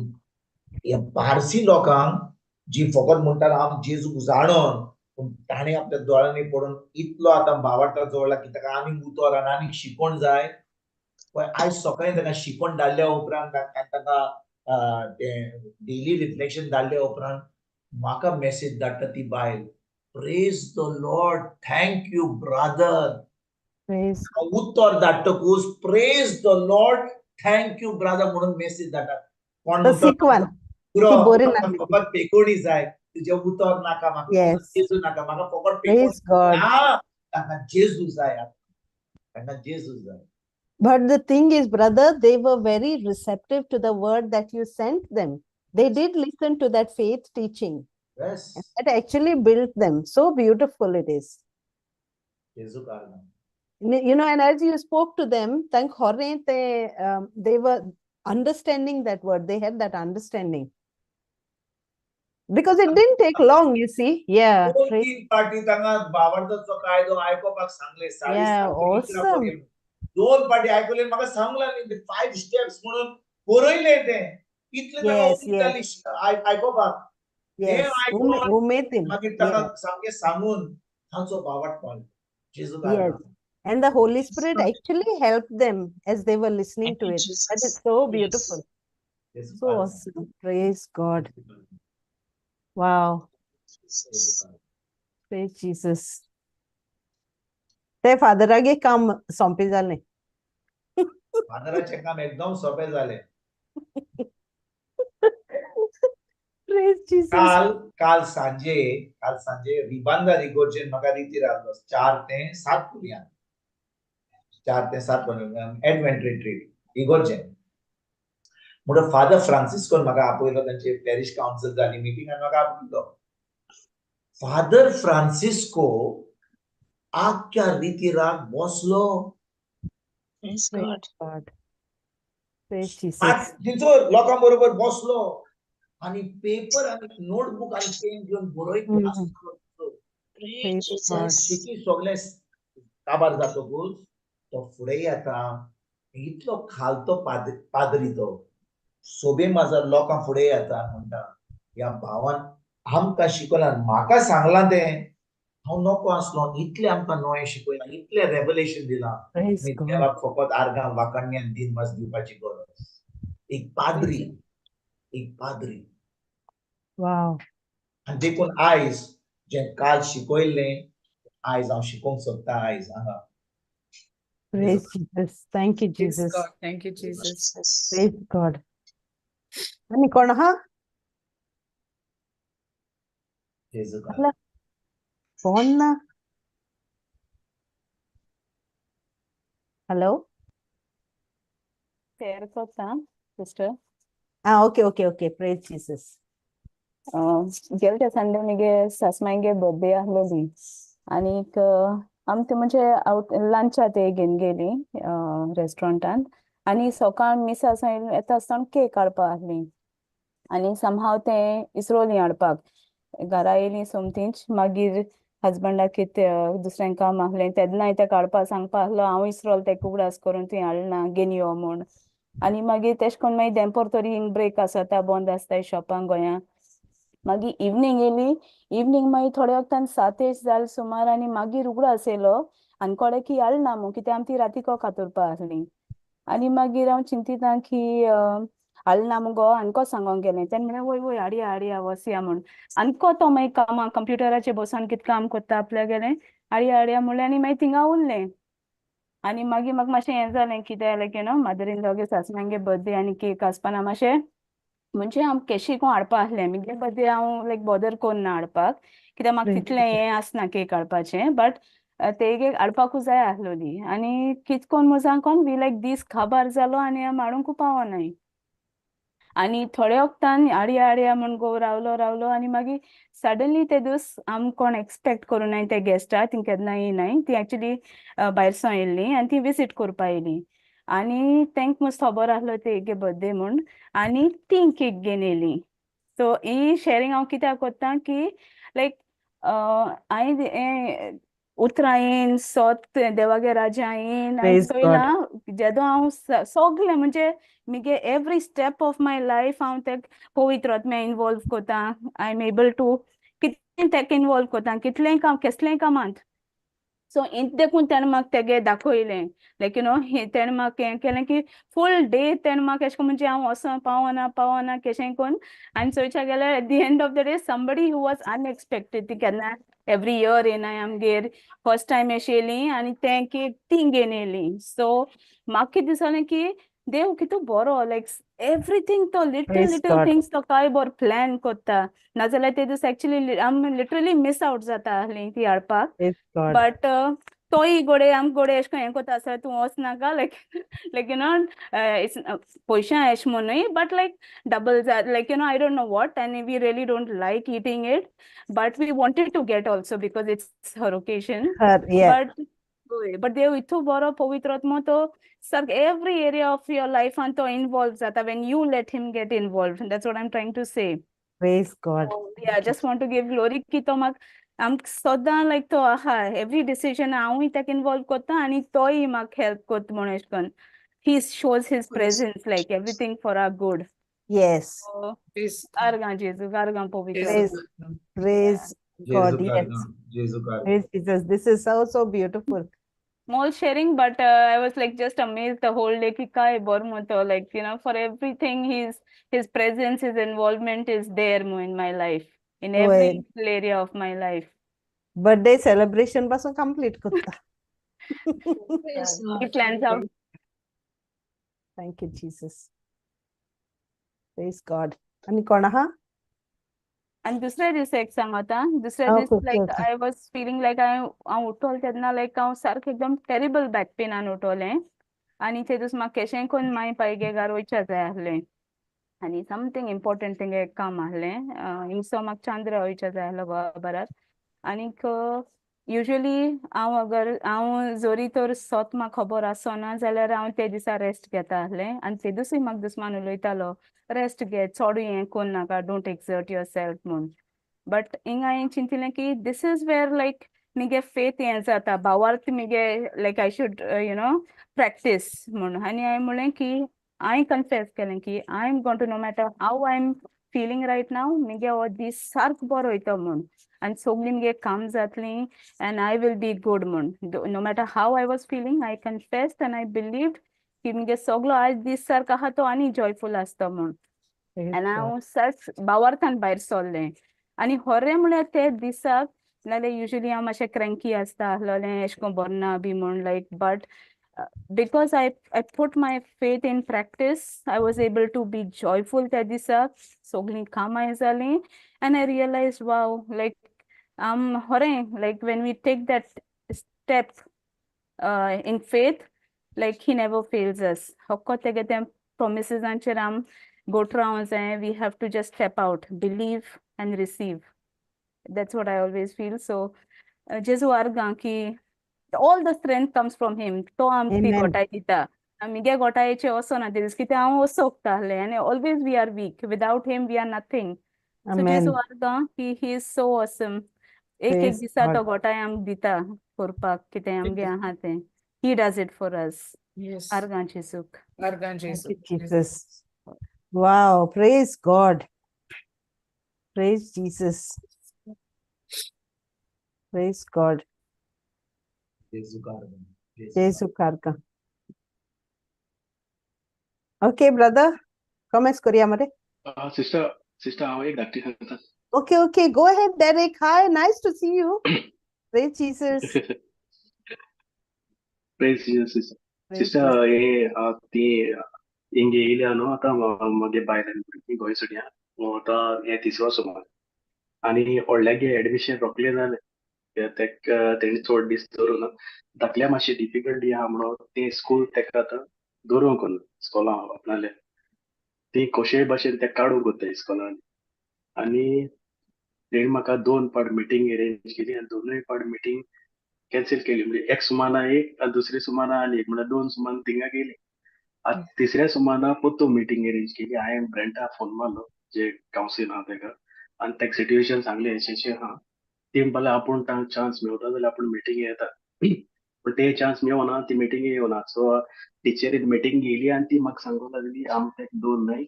हे पारसी लोकांक जी फकत म्हणटात हांव जेजूक जाणोन, पूण ताणें आपल्या दोळ्यांनी पळोवन इतलो आतां भावार्था जोडला की ताका आनीक उतर आनी आनीक शिकोवण जाय. पळय आयज सकाळीं ताका शिकोवण धाडल्या उपरांत ताका तें डेली रिफ्लेक्शन धाडल्या उपरांत म्हाका मॅसेज धाडटा ती बायल, praise the Lord, thank you brother. उत्तर धाडटकूच praise the Lord, thank you brother म्हणून मेसेज धाडटा. कोण फकत पेकोणी जाय, तुजें उतर नाका म्हाका, जेजू नाका म्हाका, फकत पेकोणी तांकां जेजू जाय, तांकां जेजू जाय. But the thing is, brother, they were very receptive to the word that you sent them. They did listen to that faith teaching. Yes. And that actually built them. So beautiful it is. You know, and as you spoke to them, they were understanding that word. They had that understanding. Because it didn't take long, you see. Yeah. Yeah, awesome. दोन पाटी आयकले म्हाका सांगला न्ही 5 स्टेप्स म्हणून बरयले ते, इतले आयकोपाक मागीर ताका सामकें सांगून तांचो भावार्थ पावलो जेजू. And the Holy Spirit actually helped them as they were listening to it. That is so beautiful. So awesome. Praise God. Wow. Praise Jesus. ते फादरागे काम सोंपें जालें. फादराचें काम एकदम सोंपें जालें. Praise Jesus. काल सांजे रिबांदा रिगोर्जेन म्हाका रितीर आसलो 4 ते 7 पर्यंत, 4 ते 7 पर्यंत एडवेंट रिट्रीट इगोर्जेन. म्हणून फादर फ्रांसिस्कोन म्हाका आपयलो, तांचे पॅरिश कावन्सिल जाली मिटींग आनी म्हाका आपयलो. फादर फ्रांसिस्को आख्या रितीराक बसलो. थंयसर लोकां बरोबर बसलो आनी पेपर आनी नोटबूक आनी पेन घेवन बरयत आसलो. सगळे काबार जातकूच तो फुडें येता, इतलो खालतो पाद्री तो सोबे माझा लोकां फुडें येता, म्हणटा ह्या भावान आमकां शिकयलां, म्हाका सांगलां तें हांव नको आसलो, इतलें आमकां नवें शिकयलां, इतलें रेवलेशन दिलां. Praise आमी God. देवाक फकत आर्गां वाखाणणी आनी दिनवास दिवपाची गरज. एक पाद्री, एक पाद्री. Wow. आनी देखून आयज जें काल शिकयल्लें आयज हांव शिकोवंक सोदतां आयज हांगा. Praise Jesus. Thank you, Praise Jesus. God. Thank you, Jesus. Praise God. आनी कोण आहा? जेजू आला. कोण ना? हॅलो. शेअर करता sister. Ah, okay. Praise Jesus. गेले त्या संडे मुगे सासमांयगे बर्थडे आसलोली आनीक आमी ती म्हणजे आवट लंचा ते घेवन गेली रेस्टॉरंटान आनी सकाळ मिसा येता आसतना केक हाडपा आसली आनी समहाव तें इसरोली हाडपाक घरा येयली सोमतीच. मागीर हजबंडाक कितें दुसरें काम आसलें तेन्नाय तेका हाडपा सांगपा आसलो, हांव इसरोल तेका उगडास करून तुवें हाडना घेवन यो म्हूण. आनी मागीर तेश कोन्न मागीर देंपोर तरी हिंग ब्रेक आसता, बंद आसताय शॉपां गोंया. मागीर इवनींग येयली, इवनींग मागीर थोड्या वखदान 7 जाल सुमार आनी मागीर उगडास येयलो आनी कोडे की हाडना म्हूण, कित्याक आमी ती रातीको कातुरपा आसली. आनी मागीर हांव चिंतिता की हाडना मुगो, आनको सांगोंक गेलें. तेन्ना म्हणलें वय वय हाडया हाडया वसया म्हूण. आनको तो मागीर कामां कंप्युटराचेर बसोन कितें काम करता आपल्या गेलें, हाडया हाडया म्हणलें आनी मागीर थिंगा उरलें. आनी मागीर म्हाका मातशें हें जालें कितें like you know mother in law सासमांगे birthday आनी केक आसपाना मातशें म्हणजे हांव केशी कोण हाडपा आसलें. मुगे बर्थडे हांव लायक बॉदर कोन्ना हाडपाक, कित्याक म्हाका तितलें हें आसना केक हाडपाचें, बट तेगे हाडपाकूच जाय आसलोली. आनी कित कोन्न मुजां कोन्न we like दीस काबार जालो आनी हांव हाडूंक पावनाय. आनी थोड्या वखदान हाडया हाडया म्हूण गो रावलो रावलो आनी मागीर सडनली ते दीस आम कोण एक्सपेक्ट करूं नाय ते गेस्टा ती केन्ना येयनाय, ती एक्चुली भायरसून येयल्ली आनी ती विजीट करपा येयली आनी तेंक मस्त खबर आसलो तेगे बर्थडे म्हूण आनी ती केक घेवन येयली. सो ही शेरींग हांव कित्याक करता की लायक हांवें हें उतरां येन सोत देवागे राजा येन हांवें Praise God. चोयलां जेदो हांव सगलें म्हणजे मुगे every step of my life हांव तेक पवित्र आत्म्या इनवॉल्व करता. I am able to कितलें तेका इनवॉल्व करता, कितलें काम केसलें कामांत. सो देखून तेणें म्हाका तेगे दाखयलें लायक you know तेणें म्हाका हें केलें की फूल डे तेणें म्हाका एशें कोन्न म्हणजे हांव वचों पावना पावना केशें कोन्न आनी चोयच्या गेल्यार at the end of the day somebody who was unexpected, ती केन्ना एवरी इयर येनाय आमगेर, फर्स्ट टायम एशें येयली आनी तें केक ती घेवन येयली. सो म्हाका कितें दिसलें की देव कितू बरो, लायक एवरीथींग तो little Praise little God. Things तो काय बरो प्लॅन करता. नाजाल्यार ते दीस एक्चुली आमी लिटरली मिस आवट जाता आसली ती हाडपाक. Praise God. But तोय गोडे आम गोडे एशें कोन्न हें करता आसल्यार तूं वच नाका, like like you know it's पयशा एशें म्हूण न्हय, but like double like you know I don't know what, and we really don't like eating it, but we wanted to get also because it's her occasion. Her, yeah. But but देव इतू बरो पवित्र आत्मो तो सारको every area of your लायफान तो इनवॉल्व जाता when you let him get involved. That's what I am trying to say. Praise God. Yeah, just want to give glory की तो म्हाका आमकां सदां लायक तो आहा एवरी डिसिजन हांवूय ताका इनवॉल्व करता आनी तोय म्हाका हेल्प करता म्हूण एशें कोन्न he shows his presence like everything for our good. Yes. So Praise God. आर्गां जेजू, आर्गां पवित्र. Praise, praise God. जेजू Yes. कार्गां, जेजू कार्गां. Praise Jesus. This is so, so beautiful. Small sharing, but I was like just amazed the whole day ki kai bor moto, like you know, for everything his presence, his involvement is there mo in my life, in every Well, little area of my life. Birthday celebration पासून complete करता. Praise He God. plans out. Thank you, Jesus. Praise God. आनी कोण आहा? आनी दुसऱ्या दिसा एक सांगता, दुसऱ्या दीस Okay, like okay. I was feeling like हांव उठोलें तेन्ना लायक हांव सारकें एकदम टेरिबल बॅक पेनान उठोलें आनी ते दीस म्हाका केशें कोन्न माय पायगे घार वयच्या जाय आसलें आनी समथींग इम्पॉर्टंट थिंग एक काम आसलें. हिंगसो म्हाका चांद्रा वयच्या जाय आसलो गोवा बरार. आनीक युजली हांव अगर हांव जरी तर सोत म्हाका खबर आसना जाल्यार हांव ते दिसा रेस्ट घेता आसलें आनी ते दिसूय म्हाका दुस्मान उलयतालो रेस्ट घे, चोडूय हें कोन्न नाका, don't exert your self म्हूण. बट हिंगा हांवें चिंतलें की this is where लायक मुगे फेथ हें जाता, भावार्थ मुगे like I should you know practice म्हूण. आनी हांवें म्हणलें की हांवें कन्फेस केलें की I am going to no matter how I am feeling right now, मुगे हो दीस सारको बरो वयता म्हूण आनी सोगलीं मुगे काम जातलीं and I will be good म्हूण. No matter how I was feeling, I confessed and I believed की मुगे सगलो आयज दीस सारको आहा तो आनी जॉयफूल आसता म्हूण. आनी हांव सेल्फ बावार्थान भायर सरलें आनी खरें म्हळ्यार ते दिसाक, नाल्यार युजली हांव मातशें क्रँकी आसता आहलोलें, एशें कोन्न बरें ना बी म्हूण, like, but because I put my faith in practice, I was able to be joyful त्या दिसाक. सगळीं कामांय जालीं and I realized, wow, like खरें, like when we take that step in faith, like he never fails us. फकत तेगे त्या promisesांचेर आम गोठ रावंक जाय. We have to just step out, believe and receive. That's what I always feel. So जेजू आर्गां की all the strength comes from him. तो आमकां ती Amen. गोठाय दिता. आमगे गोठायेचे वचना दीस कित्याक हांव वचोंक आहलें आनी always we are weak. Without him we are nothing. So Amen. जेजू आर्गां की he is so awesome. एक एक Praise दिसा तो God. गोठाय आमकां दिता करपाक कितें आमगे आहा तें. He does it for us. Yes. आर्गां जेजूक. आर्गां Thank जेजू. you, Jesus. Wow. Praise God. Praise Jesus. Praise God. जेजू आर्गां. जेजू आर्गां. Okay, brother. Comments करूया मरे. सिस्टर, सिस्टर, हांव एक धाकटी सांगता. Okay. Go ahead, Derek. Hi, nice to see you. Praise Jesus. Praise Jesus, sister. Praise sister, Jesus. हे ती हिंगे येयल्या न्हू आतां म्हगे बायल आनी भुरगीं गोंय सोडया आतां हें तिसरो सुमार आनी व्हडल्यागे एडमिशन रोखडें जालें. तेका तेणी चड दीस दवरूं ना. धाकल्या मातशी डिफिकल्टी आहा म्हणून तें स्कूल तेका आतां दवरूंक ना इस्कॉलां आपणाले. ती कशेय भाशेन तेका काडूंक कोत्ताय इस्कॉलान आनी तेणी म्हाका दोन पाट मिटींग अरेंज केली आनी दोनूय पाट मिटींग कॅन्सल केली. म्हणजे एक सुमाना एक आनी दुसरी सुमाना आनी एक, म्हळ्यार दोन सुमान थिंगा गेली. आतां तिसऱ्या सुमाना पोत्तून मिटींग अरेंज केली. हांवें ब्रेंटा फोन मारलो जे कावन्सील आहा तेका आनी तेका सिट्युएशन सांगलें अशें अशें आहा. ती म्हणपाक आपूण तांकां चान्स मेवता जाल्यार आपूण मिटींग येता, पूण ते चान्स मेवना, ती मिटींग येवना. सो टिचरीन मिटींग घेयली आनी ती म्हाका सांगूंक लागली आम तेका दोन न्हय,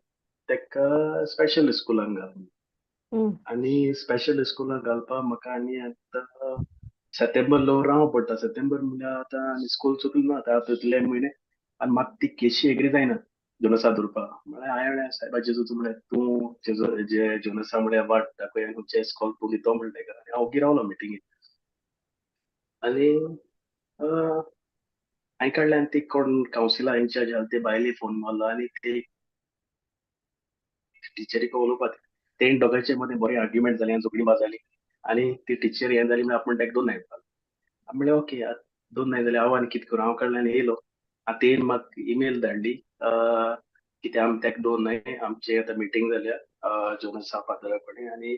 तेका स्पेशल स्कुलान घाल. आनी स्पेशल स्कुलान घालपाक म्हाका आनी आतां सप्टेंबर लोवर रावंक पडटा. सप्टेंबर म्हणल्यार आतां आनी स्कूल चुकलें ना आतां तितले म्हयने आनी म्हाका ती केशी एग्री जायना जोनसा दवरपाक. म्हळ्यार हांवें म्हळें सायबा जेजू तूं म्हळ्यार तूं जेजू जे जोनसा म्हळ्यार वाट दाखय आनी खंयचें इस्कॉल तूं दितो म्हणटा तेका. आनी हांव ओगी रावलो मिटिंगेक आनी हांवें काडलें आनी ती कोण कावन्सिला इन्चार्ज आहा ते बायले फोन मारलो आनी ते टिचरीक उलोवपाक तेणी दोगांयचे मदें बरें आर्ग्युमेंट जालें आनी झगडीं जाली आनी ती टिचर हें जाली म्हळ्यार आपूण तेका दोन नाय म्हणपाक. म्हणलें ओके, दोन नाय जाल्यार हांव आनी कितें करूं. हांव कडल्यान येयलो. आतां तेणें म्हाका इमेल धाडली कित्याक आमी तेका दोन न्हय, आमची आतां मिटींग जाल्या जोनसा फादरा कडेन आनी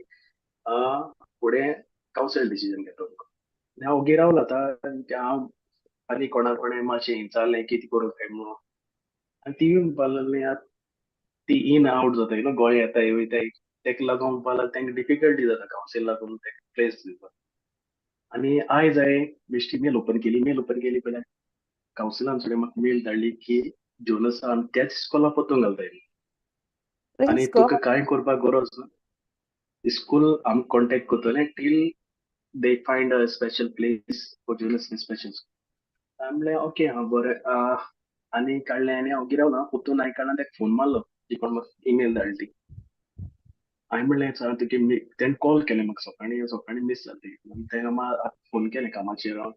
फुडें कावन्सील डिसिजन घेतलो. आनी हांव ओगी रावलो. आतां हांव आनी कोणा कोणें मातशें विचारलें कितें करूं काय म्हणून आनी ती म्हणपाक लागली आतां ती इन आवट जाता, you know, Goa येताय वयताय, तेका लागून म्हणपाक लागली तांकां डिफिकल्टी जाता कावन्सील लागून तेका प्लेस दिवपाक. आनी आयज हांवें बेश्टी मेल ओपन केली. मेल ओपन केली पळय कावन्सिलान सुद्दां म्हाका मेल धाडली की जोनसा आमी त्याच इस्कॉलाक परतून घालताय आनी Praise तुका God. कांय करपाक गरज ना, स्कूल आमी कॉन्टेक्ट करतले till they find a special place for Jonas in special school. हांवें म्हणलें ओके हां बरें. आनी काडलें आनी हांव ओगी रावलो. परतून हांवें काडलें तेका फोन मारलो जी कोण म्हाका इमेल धाडली ती. हांवें म्हणलें सर तुगे तेणें कॉल केलें म्हाका सकाळीं सकाळीं मीस जाली ती. तेका फोन केलें कामाचेर हांव.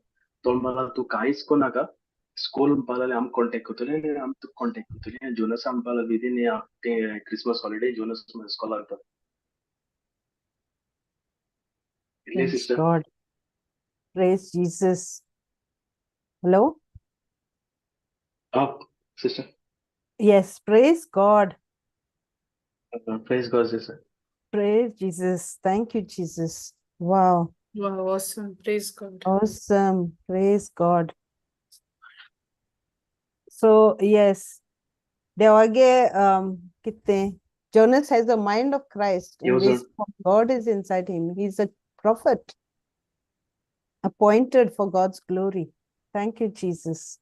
तो म्हणपाक लागलो तूं कांयच करनाका, स्कूल म्हणपाक लागलें आमी कॉन्टेक्ट करतले आनी आमी तुका कॉन्टेक्ट करतले. जोनसा म्हणपाक लागलो विदीन ते क्रिसमस हॉलिडे जोनस इस्कॉलाक वता. इतलें Praise sister. God. Praise Jesus. Hello? Ah sister. Yes, praise God. Praise God sister. Praise Jesus. Thank you, Jesus. Wow. Wow, awesome. Praise God. Awesome. Praise God. So, yes, देवागे कितें Jonas has the mind of Christ and येवजण. Wisdom of God is inside him. He's a prophet appointed for God's glory. Thank you, Jesus.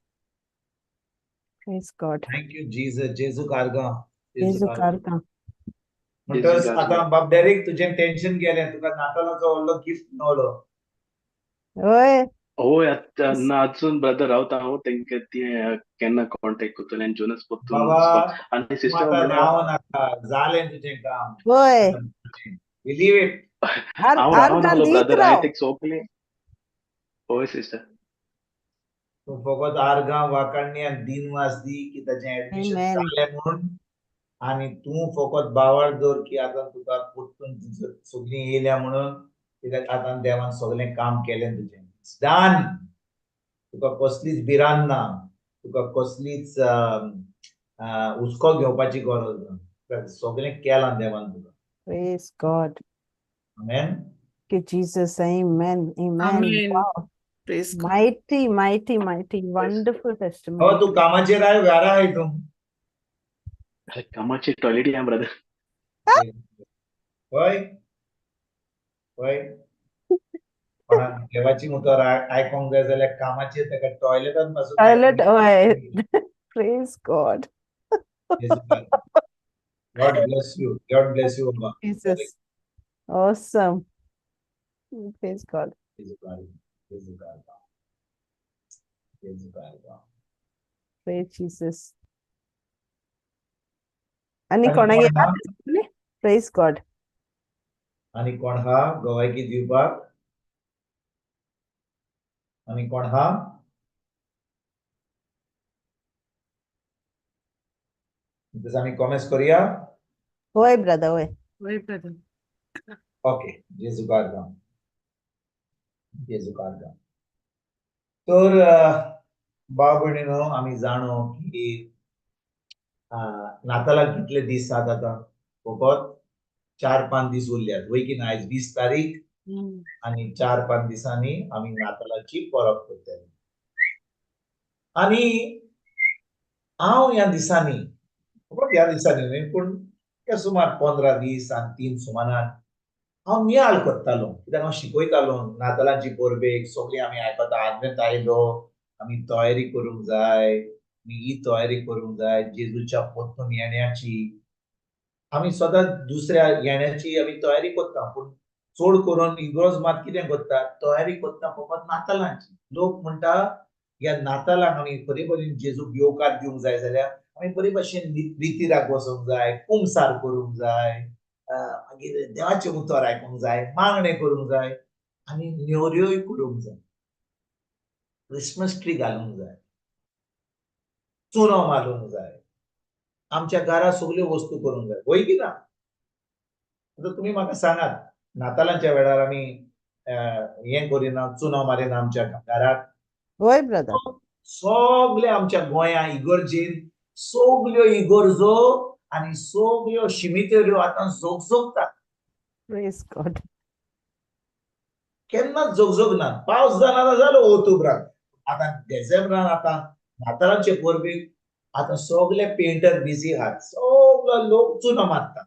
Praise God. Thank you, Jesus. जेजू आर्गां. जेजू आर्गां. म्हणटच आतां बाब डेरीक तुजें टेन्शन गेलें, तुका नातालाचो व्हडलो गिफ्ट मेवलो. हय. हय, आतां ना अजून ब्रदर रावता हांव तेंका ते केन्ना कॉन्टेक्ट करतले आनी जोनस परतून. बाबा, आनी तूं सिस्टर आतां म्हणल्यार राव नाका, जालें तुजें काम. हय. Believe it. हांव रावन आर्गां आसलो दीत ब्रदर, हांवें राव. तेका सोंपलें. हय सिस्टर. तूं फकत आर्गां वाकाडणी आनी दिनवास दी की ताचें एडमिशन Amen. जालें म्हूण, आनी तूं फकत बावाळ दवर की आतां तुका परतून सगळीं येयल्या म्हणून, कित्याक आतां देवान सगळें काम केलें तुजें. It's done. तुका कसलीच भिरांत ना, तुका कसलीच हुस्को घेवपाची गरज ना, तुका सगळें केलां देवान तुका. Praise God. Amen. Thank you, Jesus. Amen. Amen. Amen. Wow. Praise God. Mighty, mighty, mighty. Wonderful हो, testimony. तूं कामाचेर आय, घरा आय तूं? कामाची टॉयलेट या ब्रदर. हय हय, कोणाक देवाची उतर आयकोंक जाय जाल्यार कामाचेर ताका टॉयलेटान पासून Toilet, आयकोंक. हय. Praise God. God bless you. God bless you, बाबा. Jesus. Awesome. Praise God. Praise Jesus. आनी आनी कोणाक कोण येता हा? Praise God. आनी कोण हा गवायकी दिवपाक? आनी कोण हा? तसं आमी कॉमेस करूया. होय ब्रदर, होय. हय ब्रदर. ओके, जेजू आर्गां, जेजू आर्गां. तर भाव भयणीनो, आमी जाणो की नातालाक कितले दीस आसात आतां? फकत 4-5 दीस उरल्यात, वय की ना? आयज 20 तारीख आनी 4-5 दिसांनी आमी नातालाची परब करतले. आनी हांव ह्या दिसांनी, फकत ह्या दिसांनी न्हय पूण त्या सुमार 15 दीस आनी 3 सुमारान हांव नियाळ करतालो, कित्याक हांव शिकयतालो नातालांची परबेक. सगळीं आमी आयकता, आदवेंत आयलो, आमी तयारी करूंक जाय, आमी ही तयारी करूंक जाय जेजूच्या परतून येण्याची. आमी सदांच दुसऱ्या येण्याची आमी तयारी करता, पूण चड करून इगर्ज मात कितें करता, तयारी करता फकत नातालांची. लोक म्हणटा ह्या नातालांक आमी बरे भशेन जेजूक येवकार दिवंक जाय जाल्यार आमी बरे भशेन रितीराक वचूंक जाय, कुमसार करूंक जाय, मागीर देवाचें उतर आयकूंक जाय, मागणें करूंक जाय आनी न्योऱ्योय करूंक जाय, क्रिसमस ट्री घालूंक जाय, चुनो मारूंक जाय, आमच्या घरा सगल्यो वस्तू करूंक जाय, वय की ना? आतां तुमी म्हाका सांगात, नातालांच्या वेळार आमी हें करिना, चुनो मारिना आमच्या घराक? होय ब्रदर. सगळे आमच्या गोंया इगर्जेन सगल्यो इगर्जो आनी सगल्यो शिमितेऱ्यो आतां झोगझोगतात. Praise God. केन्नाच झोगझोगनात. पावस जाना जालो ओतुब्राक, आतां डिसेंबरान, आतां नातालांचे परबेक आतां सगले पेंटर बिजी आहात, सगलो लोक चुनो मारता.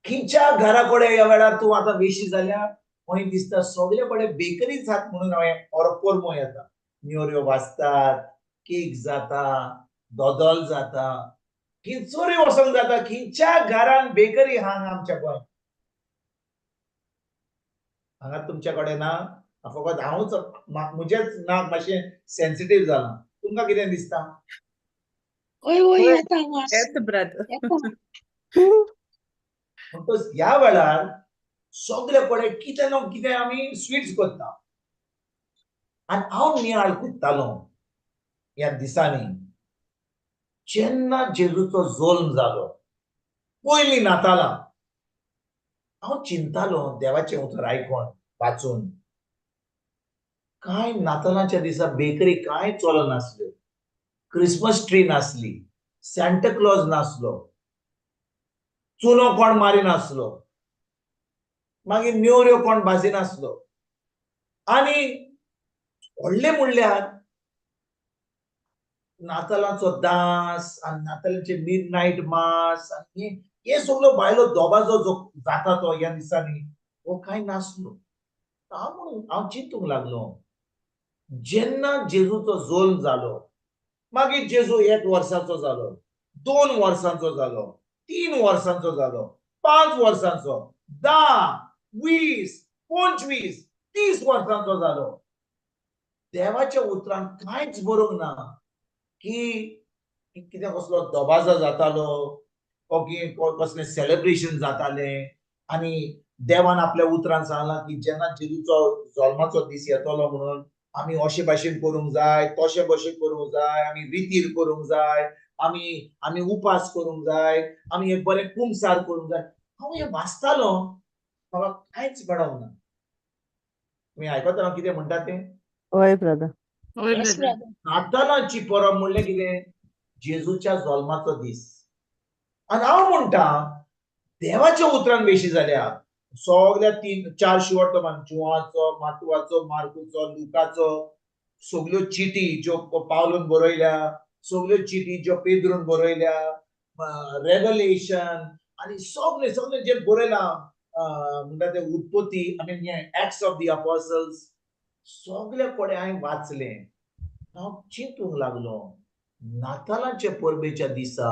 खंयच्या घरा कडेन ह्या वेळार तूं आतां वेशी जाल्यार खंय दिसता सगळे कडेन बेकरीच आहात म्हणून हांवें परमो येता. न्योऱ्यो वाजतात, केक जाता, दोदोल जाता, खंयचोरी वचोंक जाता, खंयच्या घरान बेकरी आहा आमच्या गोंयांत? हांगा तुमच्या कडेन ना, फकत हांवूच म्हजेंच नाक मातशें सेन्सिटीव जालां. तुमकां कितें दिसता? होय होय, येता वास. येता ब्रदर. येता. म्हणटच ह्या वेळार सगळे कडेन कितें ना कितें आमी स्वीट्स करता. आनी हांव नियाळ करतालो ह्या दिसांनी, जेन्ना जेजूचो जल्म जालो पयलीं नातालां, हांव चिंतालो देवाचें उतर आयकोन वाचून, कांय नातालांच्या दिसा बेकरी कांय चलनासल्यो, क्रिसमस ट्री नासली, सांता क्लॉज नासलो, चुनो कोण मारिनासलो, मागीर न्योऱ्यो कोण भाजिनासलो. आनी व्हडलें म्हणल्यार नातालांचो दास आनी नातालांचे मिड नायट मास आनी हे सगळो बायलो दोबाजो जो जाता तो ह्या दिसांनी हो कांय नासलो. हांव म्हणून हांव चिंतूंक लागलो, जेन्ना जेजूचो जल्म जालो, मागीर जेजू 1 वर्साचो जालो, 2 वर्सांचो जालो, 3 वर्सांचो जालो, 5 वर्सांचो, 10, 20, 25, 30 वर्सांचो जालो. देवाच्या उतरान कांयच बरोवंक ना की कितें कसलो दबाजो जातालो ओके, कसलें सेलिब्रेशन जातालें. आनी देवान आपल्या उतरान सांगलां की जेन्ना जेजूचो जल्माचो दीस येतलो म्हणून आमी अशे भाशेन करूंक जाय, तशे भाशेन करूंक जाय, आमी रितीर करूंक जाय, आमी आमी उपास करूंक जाय, आमी एक बरें कुमसार करूंक जाय. हांव हें वाचतालो, म्हाका कांयच मेळोंक ना. तुमी आयकता हांव कितें म्हणटा तें? हय ब्रदर. हय Yes, brother. brother. नातालांची परब म्हणलें कितें? जेजूच्या जल्माचो दीस. आनी हांव म्हणटा देवाच्या उतरान बेशी जाल्या सगल्या 3-4 शिवट जुवाचो, मातुवाचो, मार्कुचो, लुकाचो, सगल्यो चिटी ज्यो पावलून बरयल्या, सगल्यो चिटी ज्यो पेद्रून बरयल्या, रेवलेशन आनी सगळे सगळे जे बरयलां म्हणटा ते उत्पत्ती, I mean Acts of the Apostles, सगळे कडेन हांवें वाचलें. हांव चिंतूंक लागलो नातालांचे परबेच्या दिसा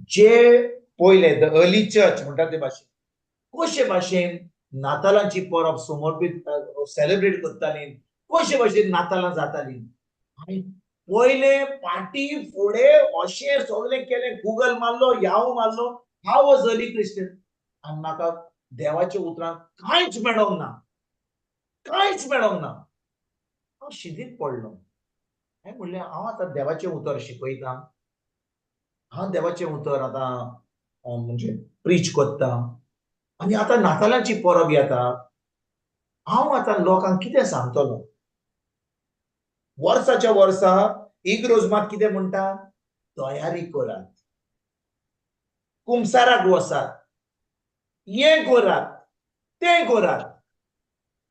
जे पयले the early church म्हणटा ते भाशेन कशे भाशेन नातालांची परब समर्पीत सेलिब्रेट करताली, कशे भाशेन नातालां जाताली. आनी पयले पाटी फुडें अशें सगळें केलें, गुगल मारलो, याहू मारलो, हाव वॉज अर्ली क्रिश्चन. आनी म्हाका देवाच्या उतरान कांयच मेळोंक ना, कांयच मेळोंक ना. हांव शिदीत पडलो. हांवें म्हणलें हांव आतां देवाचें उतर शिकयतां, हांव देवाचें उतर आतां म्हणजे प्रीच करता, आनी आतां नातालांची परब येता, हांव आतां लोकांक कितें सांगतलो? वर्साच्या वर्सा इग्रोज मात कितें म्हणटा? तयारी करात, कुमसाराक वसात, हें करात, तें करात.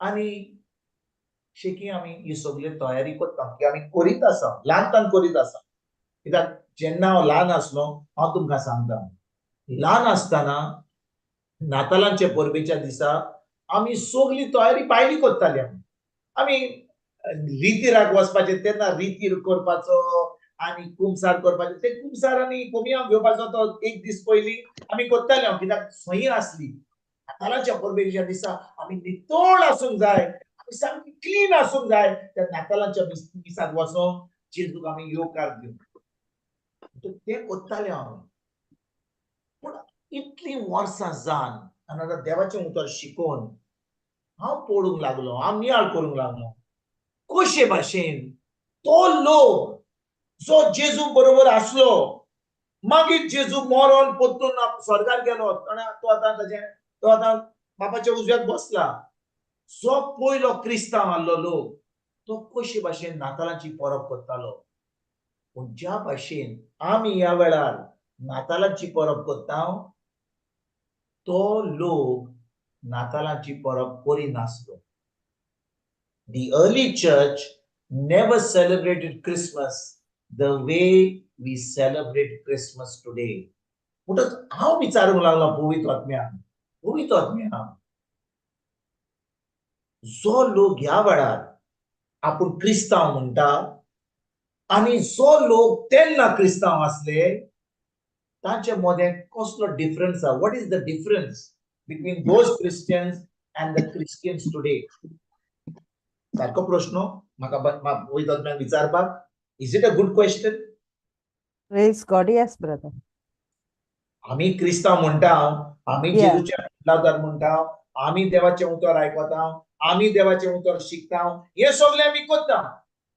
आनी शेकी आमी ही सगळी तयारी करता की आमी करीत आसा, ल्हानपण करीत आसा. कित्याक जेन्ना हांव ल्हान आसलो, हांव तुमकां सांगता, ल्हान आसतना नातालांच्या परबेच्या दिसा आमी सगळी तयारी भायली करताली. आमी आमी रितीराक वचपाचें तेन्ना रितीर करपाचो आनी कुमसार करपाचें, ते कुमसार आनी कोमियांव घेवपाचो तो एक दीस पयलीं आमी करताले. हांव कित्याक सही आसली नातालांच्या परबेच्या दिसा आमी नितळ आसूंक जाय, आमी सामकी क्लीन आसूंक जाय. त्या नातालांच्या मिसाक वचोन जेजूक आमी येवकार दिवंक तें करताले हांव. पूण इतलीं वर्सां जावन आनी आतां देवाचें उतर शिकोवन हांव पडूंक लागलो, हांव नियाळ करूंक लागलो कशे भाशेन तो लोक जो जेजू बरोबर आसलो, मागीर जेजू मरोन परतून स्वर्गार गेलो, तो आतां ताजें तो आतां बापाच्या उजव्याक बसला, जो पयलो क्रिस्तांव आहलो लोक तो कशे भाशेन नातालांची परब करतालो. पूण ज्या भाशेन आमी ह्या वेळार नातालांची परब करता तो लोक नातालांची परब करिनासलो. The early church never celebrated Christmas the way we celebrate Christmas today. म्हणटच हांव विचारूंक लागलो पवित्र आत्म्याक, पवित्र आत्म्या, जो लोक ह्या वेळार आपूण क्रिस्तांव म्हणटा आनी जो लोक तेन्ना क्रिस्तांव आसले तांचे मदें कसलो डिफरन्स आसा? What is the difference between those Christians and the Christians today? सारको प्रश्न म्हाका पवित्र आत्म्याक विचारपाक. Is it a good question? Praise God, yes brother. आमी क्रिस्तांव म्हणटा, आमी जेजूच्या लावदार म्हणटा, आमी देवाचें उतर आयकता, आमी देवाचें उतर शिकता, हें सगळें आमी करता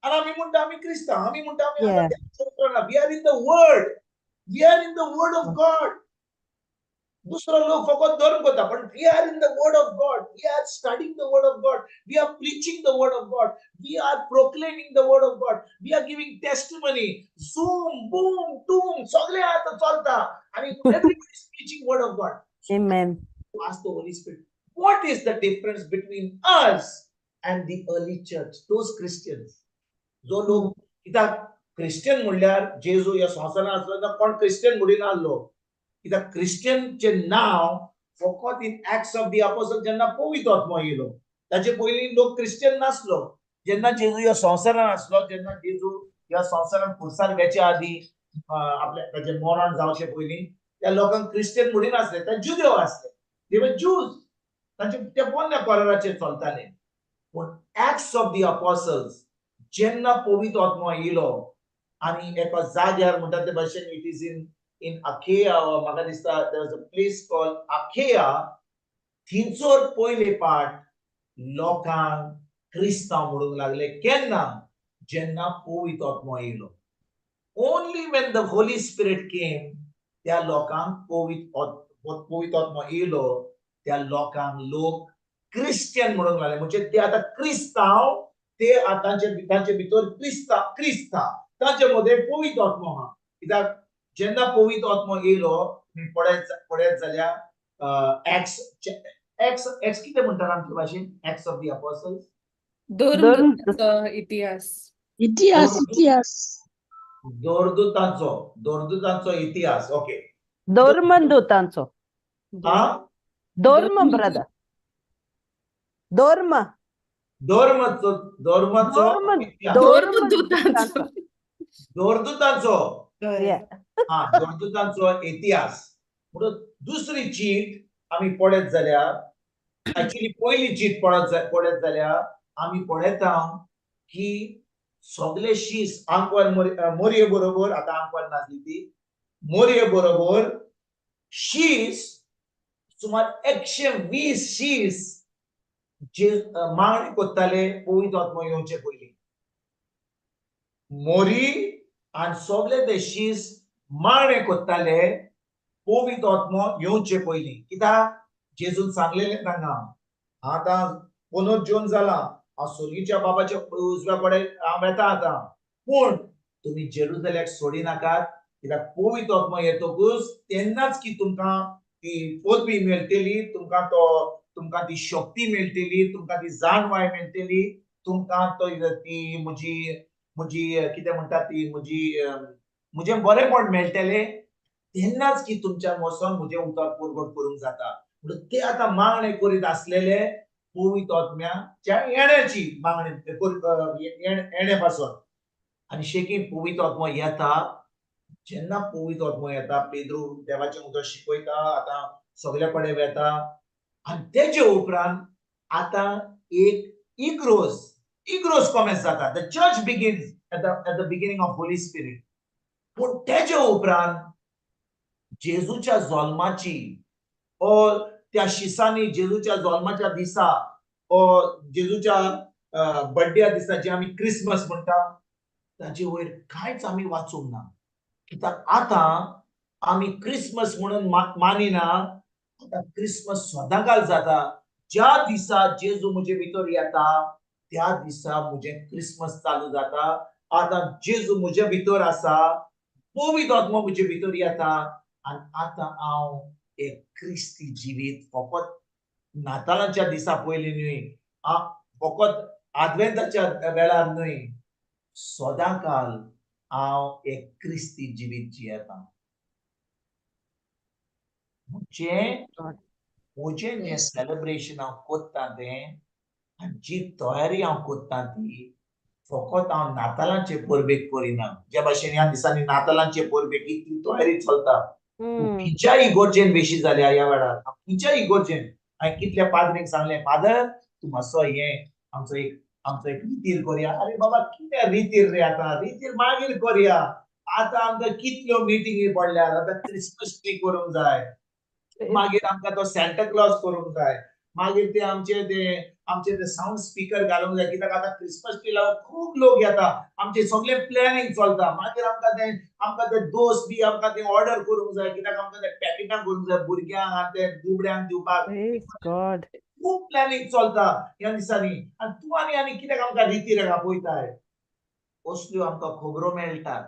आनी आमी म्हणटा आमी क्रिस्तांव, आमी म्हणटा आमी देवाचें उतर ना. We are in the word, we are in the word of God. दुसरो लोक फकत धर्म करता, पण we are in the word of God, we are studying the word of God, we are preaching the word of God, we are proclaiming the word of God, we are giving testimony. Zoom, boom, टूम सगळें आतां चलता आनी everybody is preaching word of God. Amen. Ask the Holy Spirit, what is the difference between us and the early church, those Christians? जो लोक कित्याक क्रिश्चियन म्हणल्यार जेजू ह्या संवसारांत आसलो तेन्ना कोण क्रिश्चियन म्हणिना आसलो. कित्याक क्रिश्चियनचें नांव फकत in Acts of the Apostle जेन्ना पवित्र आत्मो येयलो ताचे पयलीं लोक क्रिश्चियन नासलो. जेन्ना जेजू ह्या संवसारांत आसलो, जेन्ना जेजू ह्या संवसारांत खुर्सार घेचे आदीं आपल्या ताचें मरण जावचे पयलीं त्या लोकांक क्रिस्टियन म्हणिनासले, ते जुदेव आसले, they were Jews. तांचे ते पोन्न्या कराराचेर चलताले. पूण एक्ट्स ऑफ the apostles जेन्ना पवित्र आत्मो येयलो आनी एका जाग्यार म्हणटा ते भाशेन, it is in Achaia, म्हाका दिसता there was a place called Achaia, थंयसर पयले पाट लोकांक क्रिस्तांव म्हणूंक लागले. केन्ना? जेन्ना पवित्र आत्मो येयलो. Only when the Holy Spirit came, त्या लोकांक पवित्र आत्मो येयलो, त्या लोकांक लोक क्रिस्टियन म्हणूंक लागले. म्हणजे ते आतां क्रिस्तांव, ते तांचे तांचे भितर क्रिस्ता, तांचे मदें पवित्र आत्मो आहा. कित्याक जेन्ना पवित्र आत्मो येयलो, तुमी पळयत जाल्यार एक्स एक्स एक्स कितें म्हणटात आमचे भाशेन, एक्ट्स ऑफ the apostles? धर्मदूतांचो इतिहास. इतिहास, इतिहास. दोरदूतांचो इतिहास, ओके. धर्मदूतांचो. हा. धर्म, ब्रदर, धर्म. धर्माचो धर्माचो धर्म. इतिहास. धर्मदूतांचो. दोरदूतांचो. हा, दोरदूतांचो इतिहास. म्हणून दुसरी चीट आमी पळयत जाल्यार, एक्चुअली पयली चीट पळयत जाल्यार आमी पळयता की सगळे शीस आंकवार मोरये बरोबर, आतां आंकवार नासली ती, मोरये बरोबर शीस सुमार 120 शीस जे मागणी करताले पवित्र आत्मो येवचे पयलीं. मोरी आनी सगळे ते शीस मागणे करताले पवित्र आत्मो येवचे पयलीं. कित्याक जेजून सांगलेलें तांकां, आतां पुनर्जीवन जाला, हांव स्वर्गीच्या बाबाच्या उजव्या कडेन हांव वेता आतां, पूण तुमी जेरुजलेमाक सोडी नाकात, कित्याक पवित्र आत्मो येतकूच तेन्नाच की तुमकां ती पदवी मेळटली, तुमकां ती शक्ती मेळटली, तुमकां ती जाणवाय मेळटली, तुमकां तो ती म्हजी म्हजी कितें म्हणटा ती म्हजें बरेपण मेळटलें, तेन्नाच की तुमच्या वचोन म्हजें उतर परगट करूंक जाता. म्हणून ते आतां मागणें करीत आसलेले पवित्र आत्म्याच्या येण्याची मागणी येणे पासत. आनी शेकी पवित्र आत्मो येता. जेन्ना पवित्र आत्मो येता, पेद्रू देवाचें उतर शिकयता, आतां सगल्या कडेन वेता आनी तेजे उपरांत आतां एक इग्रोज कॉमेन्स जाता. The church begins at the beginning of Holy Spirit. पूण तेजे उपरांत जेजूच्या जल्माची ओ त्या शिसांनी जेजूच्या जल्माच्या दिसा ओ जेजूच्या बड्ड्या दिसा, जे आमी क्रिसमस म्हणटा, ताजे वयर कांयच आमी वाचूंक ना. कित्याक आतां आमी क्रिसमस म्हणून मानिना. आतां क्रिसमस सदांकाल जाता. ज्या दिसा जेजू म्हजे भितर येता त्या दिसा म्हजें क्रिसमस चालू जाता. आतां जेजू म्हजे भितर आसा, पवित्र आत्मो म्हजे भितर येता आनी आतां हांव एक क्रिस्ती जिवीत फकत नातालांच्या दिसा पयलीं न्हय, फकत आदवेंताच्या वेळार न्हय, सदांकाल हांव एक क्रिस्ती जिवीत जियेता. म्हणजे म्हजें हें सेलिब्रेशन हांव करता तें आनी जी तयारी हांव करता ती फकत हांव नातालांचे परबेक करिना. ज्या भाशेन ह्या दिसांनी नातालांचे परबेक इतली तयारी चलता, खंयच्याय इगोर्जेन बेशी जाल्या ह्या वेळार, खंयच्याय इगोर्जेन. हांवें कितल्या पाद्रींक सांगलें, फादर, तूं मातसो हें आमचो एक रितीर करया. अरे बाबा, कितें रितीर रे, आतां रितीर मागीर करया, आतां आमकां कितल्यो मिटिंगी पडल्यात. आतां क्रिसमस ट्री करूंक जाय, मागीर आमकां तो सांता क्लॉज करूंक जाय, मागीर ते आमचे ते सावंड स्पीकर घालूंक जाय, कित्याक आतां क्रिसमस ट्री लागून खूब लोक येता. आमचे सगळे प्लॅनिंग चलता. मागीर आमकां ते दोस बी आमकां ते ऑर्डर करूंक जाय, कित्याक आमकां ते पॅकेटां करूंक जाय भुरग्यांक आनी ते दुबड्यांक दिवपाक. Praise God. खूब प्लॅनिंग चलता ह्या दिसांनी आनी तूं आनी कित्याक आमकां रितीर आपयताय? असल्यो आमकां खबरो मेळटात.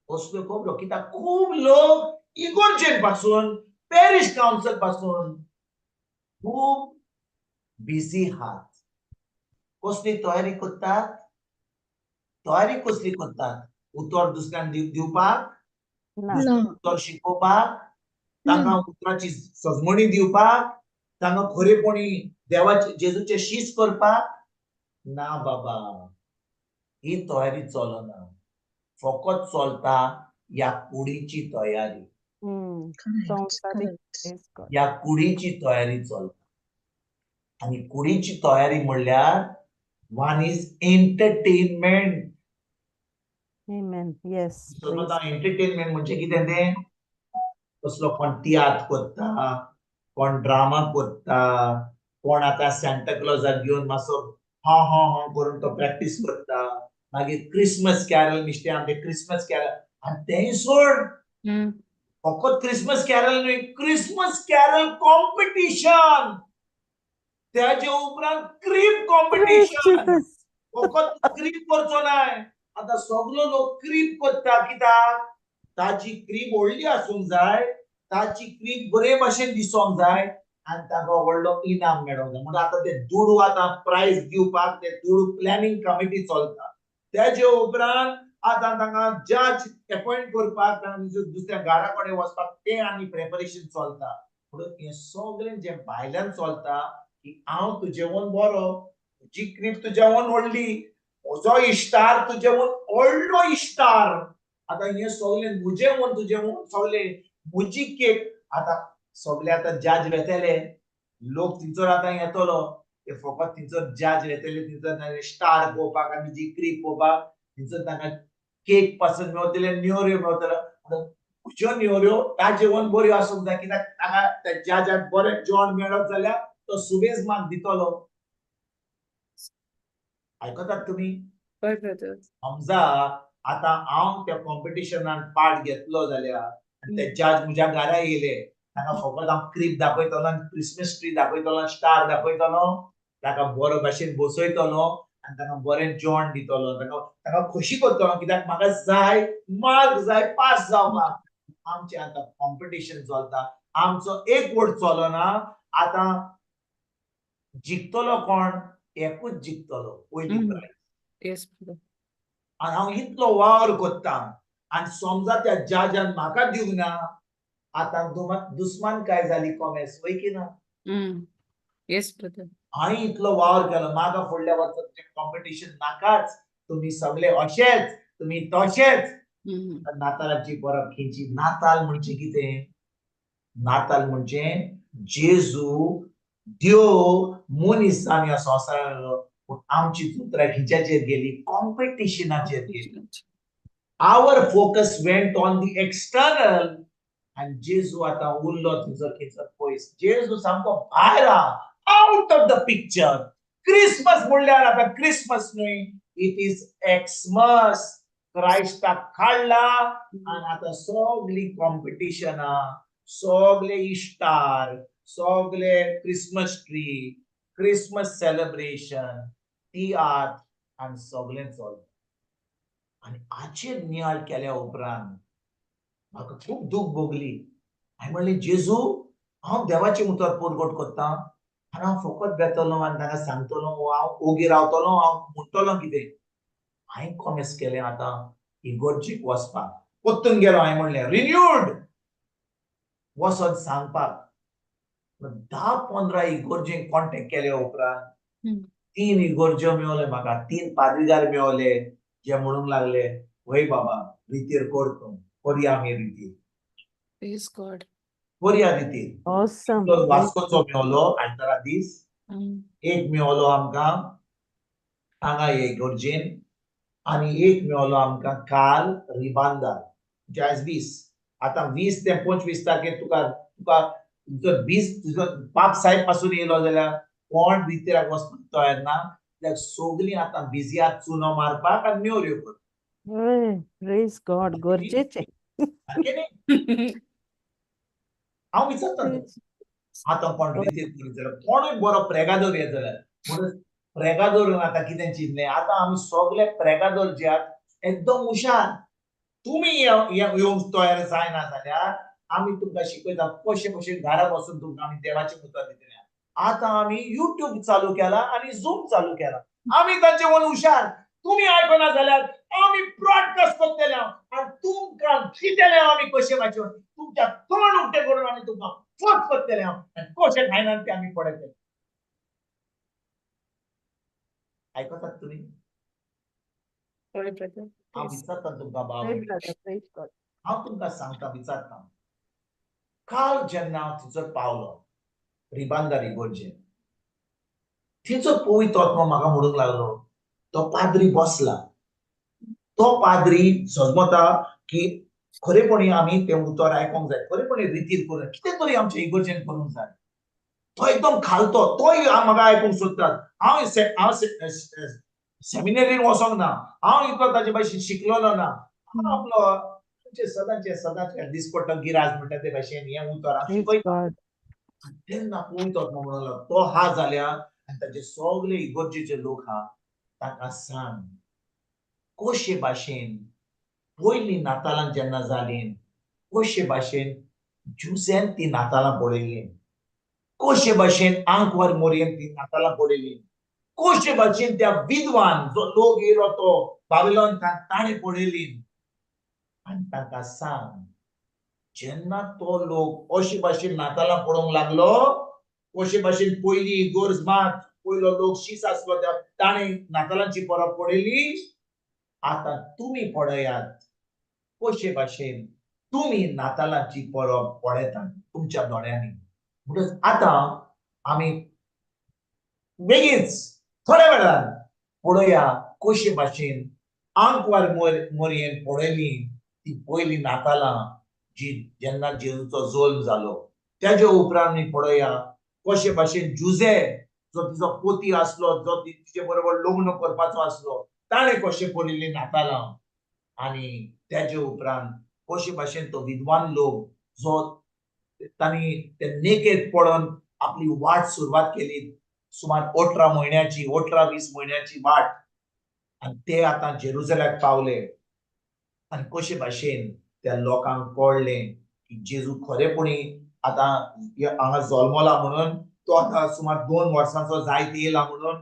असल्यो खबरो, कित्याक खूब लोक इगोर्जेन पासून, पॅरिश कावन्सिल पासून खूब बिझी आहात. कसली तयारी करतात? तयारी कसली करतात? उतर दुसऱ्यांक दिवपाक? ना. ना. उतर शिकोवपाक? तांकां उतराची सजमणी दिवपाक? तांकां खरेपणी देवाचे जेजूचे शीस करपाक? ना बाबा, ही तयारी चलना. फकत चलता ह्या कुडीची तयारी. संवसारीक. Praise God. ह्या कुडीची तयारी चलता आनी कुडीची तयारी म्हणल्यार one is entertainment. Amen. Yes. Praise आतां एंटरटेनमेंट म्हणजे कितें तें? कसलो कोण तियात्र करता, कोण ड्रामा करता, कोण आतां सांता क्लॉजाक घेवन मातसो हा हा हा करून तो प्रॅक्टीस करता. मागीर क्रिसमस कॅरल, मिश्टे आमचे क्रिसमस कॅरल. आनी तेंय सोड, फकत क्रिसमस कॅरल न्हय, क्रिसमस कॅरल कॉम्पिटिशन, त्याचे उपरांत क्रीब Praise competition. Jesus. फकत क्रीब करचो नाय, आतां सगलो लोक क्रीब करता. कित्याक? ताची क्रीब व्हडली आसूंक जाय, ताची क्रीब बरे भाशेन दिसोंक जाय आनी ताका व्हडलो इनाम मेळोंक जाय. म्हणून आतां ते दुडू आतां प्रायज दिवपाक ते दुडू प्लॅनिंग कमिटी चलता. तेजे उपरांत आतां तांकां जज अपॉयंट करपाक, दुसऱ्या घरा कडेन वचपाक तें आनी प्रेपरेशन चलता. म्हणून हें सगळें जें भायल्यान चलता की हांव तुजेवन बरो, तुजी क्रीब तुजेवन व्हडली, म्हजो इश्टार तुजेवन व्हडलो इश्टार. आतां हें सगळें म्हजेवन तुजेवन सगळें म्हजी केक. आतां सगळे आतां जज वेतले लोक, थंयसर आतां येतलो ते फकत थंयसर जज वेतले, थंयसर स्टार पळोवपाक आनी जी क्रीब पळोवपाक. थंयसर तांकां केक पासून मेवतले, नेवऱ्यो मेवतल्यो. म्हज्यो नेवऱ्यो ताजेवन बऱ्यो आसूंक जाय, कित्याक ताका त्या जजाक बरें जेवण मेळत जाल्यार तो सुबेज मार्क दितलो. आयकतात तुमी? हय ब्रदर. समजा आतां हांव त्या कॉम्पिटिशनान पार्ट घेतलो जाल्यार आनी ते जज म्हज्या घरा येयले, तांकां फकत हांव क्रीब दाखयतलो आनी क्रिसमस ट्री दाखयतलो, स्टार दाखयतलो, ताका बरो भाशेन बसयतलो आनी तांकां बरें जेवण दितलो, तांकां खोशी करतलो, कित्याक म्हाका जाय मार्क जाय पास जावपाक. आमचें आतां कॉम्पिटिशन चलता, आमचो एक वोट चलना. आतां जिखतलो कोण? एकूच जिखतलो, पयली प्रायज. Yes brother. आनी हांव इतलो वावर करता आनी समजा त्या जजान म्हाका दिवंक ना, आतां दुस्मान काय जाली कॉमेस, वय की ना? Yes brother. हांवें इतलो वावर केलो, म्हाका फुडल्या वर्सा तुजें कॉम्पिटिशन नाकाच, तुमी सगळे अशेच, तुमी तशेच. नातालाची परब खंयची? नाताल म्हणजे कितें? नाताल म्हणजे जेजू देव मनीस जावन ह्या संवसारार आयलो. पूण आमची चुत्राय खंयच्याचेर गेली? कॉम्पिटिशनाचेर गेली. Our focus went on the external आनी जेजू आतां उरलो थंयसर खंयसर पयस. जेजू सामको भायर आहा, out of the picture. Christmas म्हणल्यार आतां क्रिसमस न्हय, it is Xmas. क्रायस्टाक काडला आनी आतां सगळीं कॉम्पिटिशनां, सगळे इश्टार, सगळे क्रिसमस ट्री, क्रिसमस सेलिब्रेशन, तियात्र आनी सगळें चलता. आनी हाचेर नियाळ केल्या उपरांत म्हाका खूब दूख भोगली. हांवें म्हणलें, जेजू, हांव देवाचें उतर परगट करता आनी हांव फकत वेतलो आनी तांकां सांगतलो, हांव ओगी रावतलो, हांव म्हणटलो कितें? हांवें कॉमेस केलें आतां इगोर्जेक वचपाक. परतून गेलो, हांवें म्हणलें रिन्यूड वचोन सांगपाक. 10-15 इगोर्जेक कॉन्टेक्ट केल्या उपरांत 3 इगोर्ज्यो मेवले म्हाका, 3 पाद्रीगार मेवले जे म्हणूंक लागले, वय बाबा रितीर कर तूं, करया आमी रितीर. Praise God. करया रितीर. Awesome. वास्कोचो मेवलो आयतारा दीस, एक मेवलो आमकां हांगा इगोर्जेन आनी एक मेवलो आमकां काल रिबांदार. म्हणजे आयज 20, आतां 20 ते 25 तारखेर तुका तुका तुजो 20 तुजो पाप साहेब पासून येयलो जाल्यार कोण रितीराक वचपाक तयार ना, कित्याक सगळीं आतां बिजी आहात चुनो मारपाक आनी नेवऱ्यो करपाक. Praise God. गरजेचें. सारकें न्ही? हांव विचारता आतां कोण रितीर करीत जाल्यार, कोणूय बरो प्रेगादोर येत जाल्यार. म्हणून प्रेगादोर आतां कितें चिंतलें, आतां आमी सगळे प्रेगादोर जे आहात एकदम हुशार. तुमी येवंक तयार जायना जाल्यार आमी तुमकां शिकयता कशें कशें घरा बसून तुमकां आमी देवाचें उतर दितले. आतां आमी युट्यूब चालू केला आनी झूम चालू केला. आमी तांचे वन हुशार. तुमी आयकना जाल्यार आमी ब्रॉडकास्ट करतले आनी तुमकां दितले आमी कशें वाचून तुमच्या तोंड उक्तें करून आमी तुमकां फोर्स करतले आनी कशें खायना ते आमी पळयतले. आयकतात तुमी? हांव विचारता तुमकां बाब, हांव तुमकां सांगता, विचारता. काल जेन्ना हांव थंयसर पावलो रिबांदार इगोर्जेन, थंयचो पवित्र आत्मो म्हाका म्हणूंक लागलो, तो पाद्री बसला, तो पाद्री सजमता की खरेपणी आमी तें उतर आयकोंक जाय, खरेपणी रितीर करूंक, कितें तरी आमचे इगोर्जेन करूंक जाय. तो एकदम खालतो, तोय म्हाका आयकूंक सोदतात. हांव हांव सेमिनरीन वचोंक ना, हांव इतलो ताजे भाशेन शिकलेलो ना, हांव आपलो आमचे सदांचे सदांचे दिसपट्टो गिराज म्हणटा ते भाशेन हें उतर हांव शिकयता. तेन्ना पवित्र आत्मो म्हणूंक लागलो, तो हा जाल्यार आनी ताजे सगळे इगोर्जेचे लोक हा, ताका सांग कशे भाशेन पयलीं नातालां जेन्ना जालीं, कशे भाशेन जुसेन ती नातालां पळयलीं, कशे भाशेन आंकवार मोरयेन ती नातालां पळयलीं, कशे भाशेन त्या विद्वान जो लोक येयलो तो बाबिलोन ताणें पळयली. आनी तांकां सांग जेन्ना तो लोक अशे भाशेन नातालां पळोवंक लागलो, कशे भाशेन पयली इगोर्ज मात पयलो लोक शीस आसलो त्या ताणें नातालांची परब पळयली, आतां तुमी पळयात कशे भाशेन तुमी नातालांची परब पळयतात तुमच्या दोळ्यांनी. म्हणटच आतां आमी बेगीच थोड्या वेळान पळोवया कशे भाशेन आंकवार मोरयेन पळयली ती पयली नातालां जी जेन्ना जेजूचो जल्म जालो. तेजे उपरांत आमी पळोवया कशे भाशेन जुजे जो तिचो पोती आसलो, जो तिचे बरोबर लग्न करपाचो आसलो, ताणें कशें पळयली नातालां. आनी तेजे उपरांत कशे भाशेन तो विद्वान लोक जो तांणी ते नेकेत पळोवन आपली वाट सुरवात केली, सुमार 18 म्हयन्याची, 18-20 म्हयन्याची वाट, आनी ते आतां जेरुजल्याक पावले. आनी कशे भाशेन त्या लोकांक कळ्ळें की जेजू खरेपणी आतां हांगा जल्मला म्हणून, तो आतां सुमार 2 वर्सांचो जायत येयला म्हणून.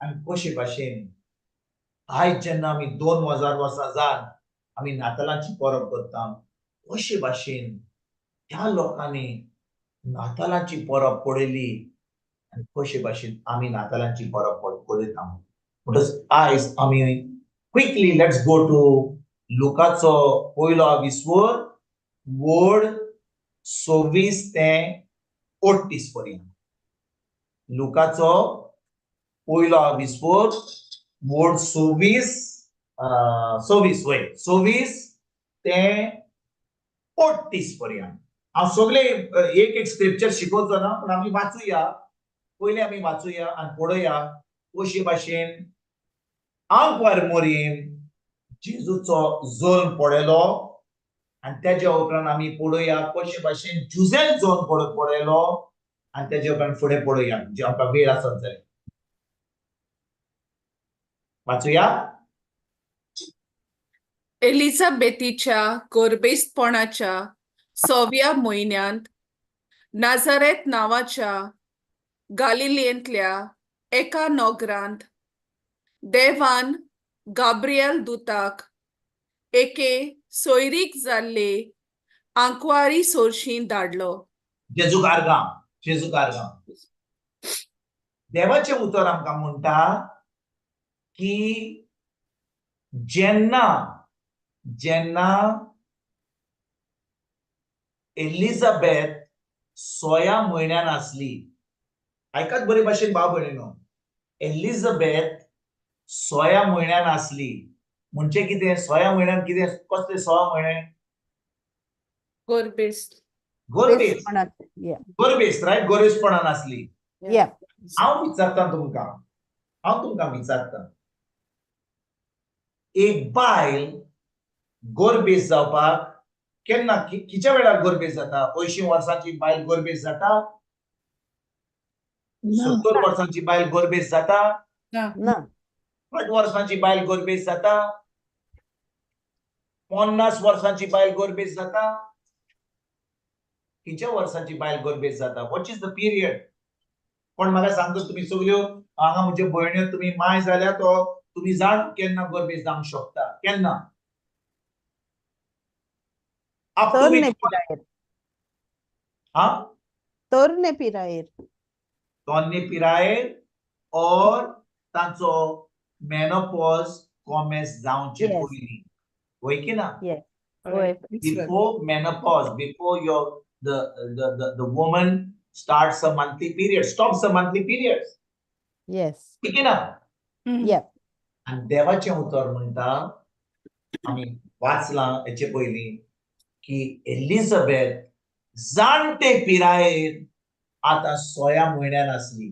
आनी कशे भाशेन आयज जेन्ना आमी 2000 वर्सां जावन आमी नातालांची परब करता, कशे भाशेन त्या लोकांनी नातालांची परब पळयली आनी कशे भाशेन आमी नातालांची परब पळयता. म्हणटच आयज आमी क्विकली let's go to लुकाचो पयलो आविस्वर वड 26 ते 38 पर्यंत. लुकाचो पयलो आविस्वर वड 26 वय 26 ते 38 पर्यंत. हांव सगळे एक एक स्क्रिप्चर शिकोवचो ना, पूण आमी वाचुया, पयलीं आमी वाचुया आनी पळोवया कशे भाशेन आंकवार मोरयेन जेजूचो जल्म पळयलो, आनी तेज्या उपरांत आमी पळोवया कशे भाशेन जुजेन जल्म पळयलो, आनी तेज्या उपरांत फुडें पळोवया जे आमकां वेळ आसत जाल्यार. वाचुया. एलिझाबेथीच्या गोरबेस्तपणाच्या 6व्या म्हयन्यांत नाझारेथ नांवाच्या गालिलेंतल्या एका नगरांत देवान गाब्रिएल दुताक एके सोयरीक जाल्ले आंकवारी सोरशीं धाडलो. जेजू कारगांव, जेजू कारगांव. देवाचें उतर आमकां म्हणटा की जेन्ना जेन्ना एलिझाबेथ 6 म्हयन्यान आसली, आयकात बरे भाशेन भाव भयणीनो, एलिझाबेथ 6 म्हयन्यान आसली म्हणजे कितें? 6 म्हयन्यान कितें? कसले 6 म्हयने? गोरबेस्त. गोरबेस्त, गोरबेस्त, रायट? गोरबेस्तपणान आसली. हांव विचारता तुमकां, हांव तुमकां विचारता, एक बायल गोरबेस्त जावपाक केन्ना, किच्या वेळार गोरबेस्त जाता? 80 वर्सांची बायल गोरबेस्त जाता? 70 वर्सांची बायल गोरबेस्त जाता? ना. 60 वर्सांची बायल गोरबेस्त जाता? 50 वर्सांची बायल गोरबेस्त जाता? किच्या वर्सांची बायल गोरबेस्त जाता? What is the period? कोण म्हाका सांगता? तुमी सगल्यो हांगा म्हज्यो भयण्यो, तुमी माय जाल्यार तो तुमी जाण केन्ना गोरबेस्त जावंक शकता? केन्ना? तरणे पिरायेर. हा, तरणे पिरायेर. तरणे पिरायेर और तांचो मेनोपॉज कॉमेस जावचे पयलीं, वय की ना? Before menopause, before your the the the woman starts a monthly period, stops a monthly period. Yes. ठीक आहे ना? Yeah. आनी देवाचें उतर म्हणटा, आमी वाचलां हेचे पयलीं की एलिझाबेथ जाणटे पिरायेर आतां 6 म्हयन्यान आसली.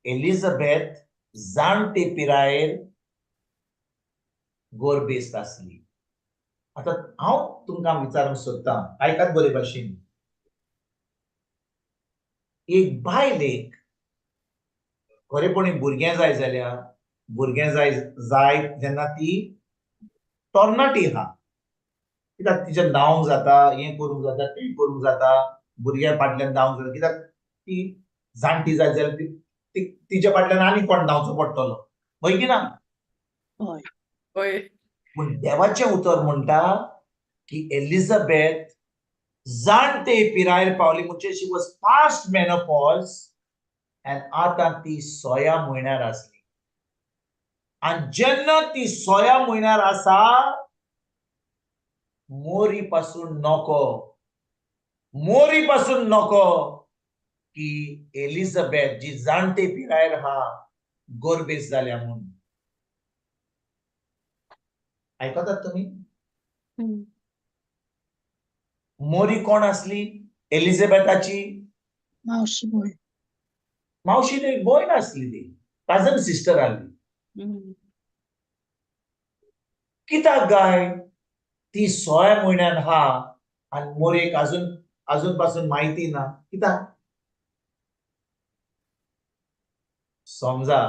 एलिझाबेथ जाणटे पिरायेर गोरबेस्त आसली. आतां हांव तुमकां विचारूंक सोदतां, आयकात बरे भाशेन. एक बायलेक खरेपणी भुरगें जाय जाल्यार, भुरगें जाय जाय जेन्ना ती तरणाटी आहा, कित्याक तिचें धांवंक जाता, हें करूंक जाता, तें करूंक जाता, भुरग्या फाटल्यान धांवंक जाता, कित्याक ती जाणटी जाय जाल्यार तिच्या फाटल्यान आनी कोण धांवचो पडटलो, हय की ना? हय. हय. पूण देवाचें उतर म्हणटा की एलिझाबेथ जाणटे पिरायेर पावली, म्हणजे she was past menopause आनी आतां ती 6 म्हयन्यार आसली. आनी जेन्ना ती 6 म्हयन्यार आसा, मोरी पासून नको, मोरी पासून नको की एलिझाबेथ जी जाणटे पिरायेर आहा गोरबेस जाल्या म्हूण. आयकतात तुमी? मोरी कोण आसली एलिझाबेथाची? मावशी भयण. मावशी न्हय, भयण आसली ती, काजन सिस्टर आसली. कित्याक गाय ती 6 म्हयन्यान आहा आनी मोरयेक अजून अजून पासून म्हायती ना, कित्याक? समजा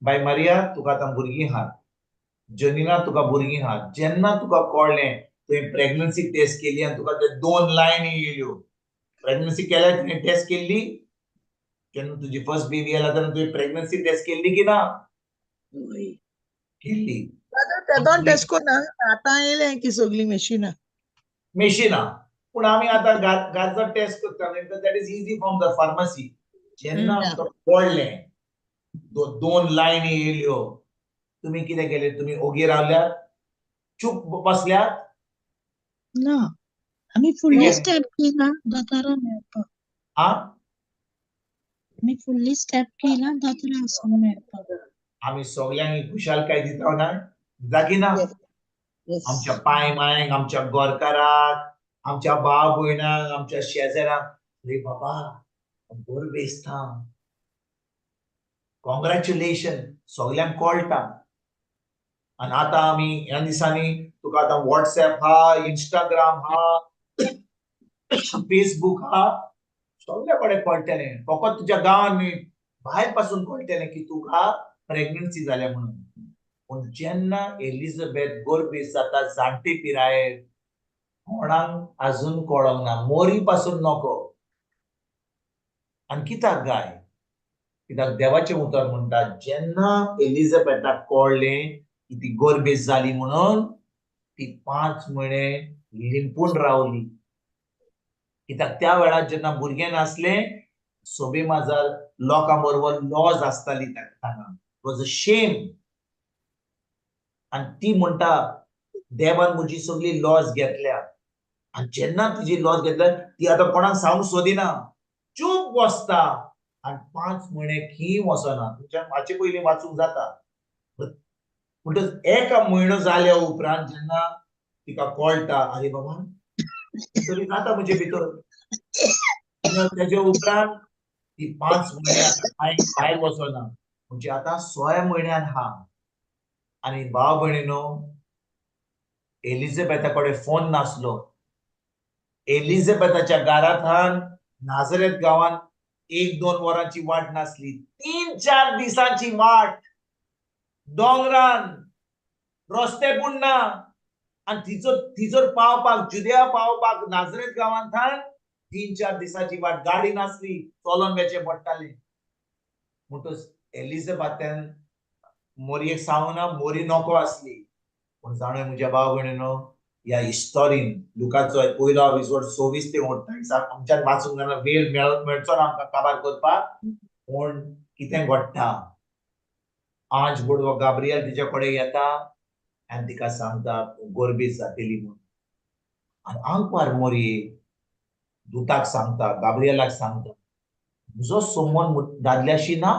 बाय मारिया तुका आतां भुरगीं आहात, जनिना तुका भुरगीं आहात, जेन्ना तुका कळ्ळें तुवें प्रेग्नन्सी टेस्ट केली आनी तुका ते 2 लायनी येयल्यो, प्रेग्नन्सी केल्यार तुवें टेस्ट केल्ली, जेन्ना तुजी फर्स्ट बेबी आयला तेन्ना तुवें प्रेग्नन्सी टेस्ट केल्ली की ना? केल्ली. तेदोन टेस्ट कोन्ना, आतां येयलें की सगळीं मशिनां. मशिनां, पूण आमी आतां गाजर टेस्ट करता न्ही, that is easy from the pharmacy. जेन्ना आमकां कळ्ळें 2 लायनी येयल्यो, तुमी कितें केलें? तुमी ओगी रावल्यात, चूप बसल्यात? ना, आमी फुडली स्टेप केला दोतोरा मेळपाक. आ? आमी फुडली स्टेप केला दोतोरा वचोन मेळपाक. आमी सगल्यांक खुशालकाय दिता ना, जागी ना? आमच्या पांय मांयक, आमच्या गोरकाराक, आमच्या भाव भयणांक, आमच्या शेजारांक, अरे बाबा बरो बेसता, कॉंग्रॅच्युलेशन, सगल्यांक कळटा. आनी आतां आमी ह्या दिसांनी तुका आतां वॉट्सएप हा, इंस्टाग्राम हा, फेसबूक हा, सगल्या कडेन कळटलें. फकत तुज्या गांवान न्हय, भायर पासून कळटलें की तुका प्रेग्नन्सी जाल्या म्हणून. पूण जेन्ना एलिझाबेथ गोरबेस जाता जाणटे पिरायेर, कोणाक आजून कळोंक ना, मोरी पासून नको. आनी कित्याक गाय? कित्याक देवाचें उतर म्हणटा जेन्ना एलिझाबेथाक कळ्ळें की ती गोरबेस जाली म्हणून, ती 5 म्हयने लिंपून रावली. कित्याक त्या वेळार जेन्ना भुरगें नासलें, सोबे माजार लोकां बरोबर लॉज आसताली तांगा, वॉज अ शेम. आनी ती म्हणटा देवान म्हजी सगळी लॉज घेतल्या. आनी जेन्ना तिजी लॉज घेतल्या, ती आतां कोणाक सांगूंक सोदिना, चूप बसता आनी 5 म्हयने खंय वचना. तुमच्या हाचे पयलीं वाचूंक जाता. म्हणटच एका म्हयनो जाल्या उपरांत जेन्ना तिका कळटा, अरे बाबा तरी जाता म्हजे भितर, तेजे उपरांत ती 5 म्हयने आतां भायर वचना, म्हणजे आतां 6 म्हयन्यान आहा. आनी भाव भयणीनो, एलिझाबेथा कडेन फोन नासलो. एलिझाबेथाच्या घरांत नाझरेत गांवांत 1-2 वरांची वाट नासली, 3-4 दिसांची वाट, दोंगरान, रस्ते पूण ना. आनी तिचो पावपाक, जुदया पावपाक नाझरेत गांवांत 3-4 दिसांची वाट, गाडी नासली, चलोन वचचें पडटालें. म्हणटच एलिझाबेथान मोरयेक सांगूना, मोरी नको आसली. पूण जाणूय म्हज्या भाव भयणीनो, ह्या इस्टोरीन लुकाचो पयलो एपिसोड 26 ते 28 आमच्यान वाचूंक जायना, वेळ मेळचो ना आमकां काबार करपाक. पूण कितें घडटा, आज बोडवो गाब्रियल तिच्या कडेन येता आनी तिका सांगता गोरबेस जातली म्हणून. आनी आंकवार मोरये दुताक सांगता, गाब्रिएलाक सांगता, म्हजो संबंद दादल्याशी ना,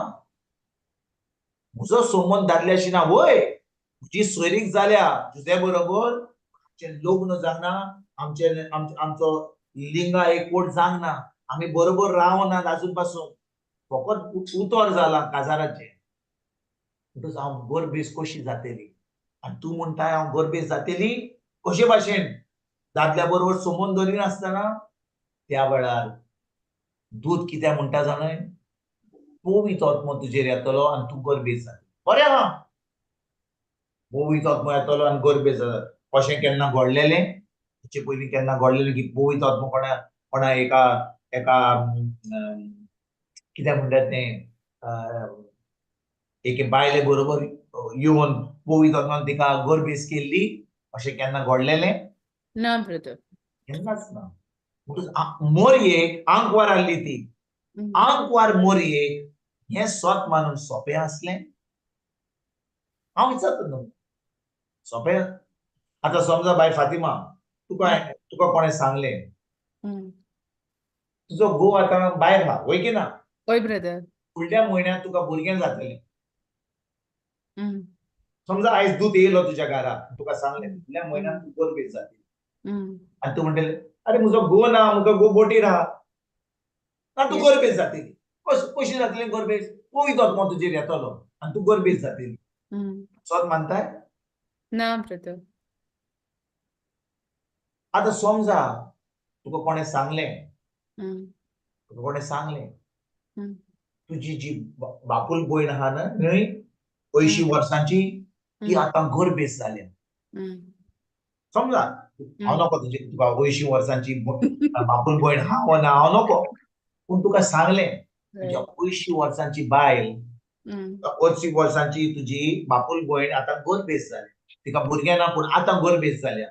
म्हजो संबंद दादल्याशी ना. वय म्हजी सोयरीक जाल्या तुजे बरोबर, आमचें लग्न जावंक ना, आमचें आमचो लिंगा एकवट जावंक ना, आमी बरोबर रावनात आजून पासून, फकत उतर जालां काजाराचें. म्हणटकच हांव गरबेज कशी जातली? आनी तूं म्हणटाय हांव गरबेज जातली कशे भाशेन? दादल्या बरोबर संबंद दवरिनासतना. त्या वेळार दूत कित्याक म्हणटा जाणय? पवित्र आत्मो तुजेर येतलो आनी तूं गरबेज जातली. बरें आहा, पवित्र आत्मो येतलो आनी गरबेज जाता. अशें केन्ना घडलेलें? हेचे पयलीं केन्ना घडलेलें की पवित्र आत्मो कोणा कोणा एका एका कित्याक म्हणटात तें, एके बायले बरोबर येवन पवित्र आत्मान तिका गरबेज केल्ली? अशें केन्ना घडलेलें? ना ब्रदर, केन्नाच ना. म्हणटकच मोरयेक आंकवार आहली ती, आंकवार मोरयेक हें सत मानून सोंपें आसलें? हांव विचारता तुमकां, सोंपें? आतां समजा बाय फातिमा, तुका तुका कोणें सांगलें तुजो घोव आतां भायर आहा, वय की ना? हय ब्रदर. फुडल्या म्हयन्यांत तुका भुरगें जातलें. समजा आयज दूत येयलो तुज्या घरा, तुका सांगलें फुडल्या म्हयन्यांत तूं गरबेज जातली. आनी तूं म्हणटलें अरे म्हजो घोव ना, म्हजो घोव बोटीर आहा. ना, तूं गरबेज जातली. कशी जातली गरबेज? पवित्र आत्मो तुजेर येतलो आनी तूं गरबेज जातली. सत मानताय? ना ब्रदर. आतां समजा तुका कोणें सांगलें, तुका कोणें सांगलें तुजी जी बापूल भयण आहा न्हय 80 वर्सांची, ती आतां गरबेज जाल्या. समजा हांव नको तुजी, तुका 80 वर्सांची बापूल भयण आहा वो ना हांव नको, पूण तुका सांगलें तुज्या 80 वर्सांची बायल, 80 वर्सांची तुजी बापूल भयण आतां गरबेज जाल्या, तिका भुरगें ना पूण आतां गरबेज जाल्या,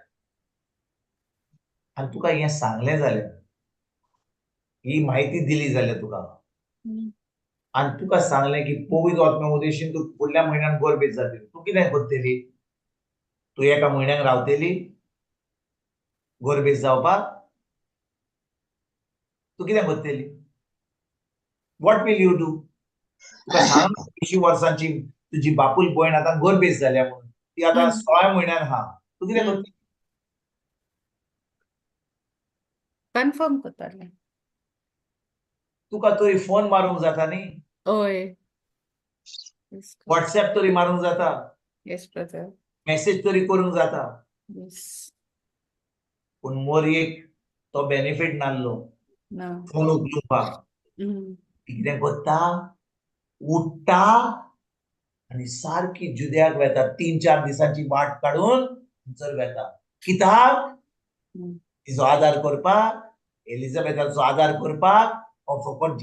आनी तुका हें सांगलें जाल्यार, ही म्हायती दिली जाल्यार तुका, आनी तुका सांगलें की पवित्र आत्म्या उदेशीन तूं फुडल्या म्हयन्यान गरबेज जातली, तूं कितें करतली? तूं एका म्हयन्याक रावतली गरबेज जावपाक? तूं कितें करतली? What will you do? तुका सांग 80 वर्सांची तुजी बापूल भयण आतां गरबेज जाल्या म्हणून, ती आतां 16 म्हयन्यान आहा, तूं कितें करतली? कन्फर्म करतालें. तुका तरी फोन मारूंक जाता न्ही? हय. वॉट्सएप तरी मारूंक जाता? Yes brother. Message तरी करूंक जाता? येस. पूण मोरयेक तो बेनिफीट नासलो फोन उखलुपाक. कितें करता? उठ्ठा आनी सारकी जुद्याक वेता, 3-4 दिसांची वाट काडून थंयसर वेता. कित्याक? तिजो आदार करपाक, एलिझाबेथाचो आदार करपाक. हो फकत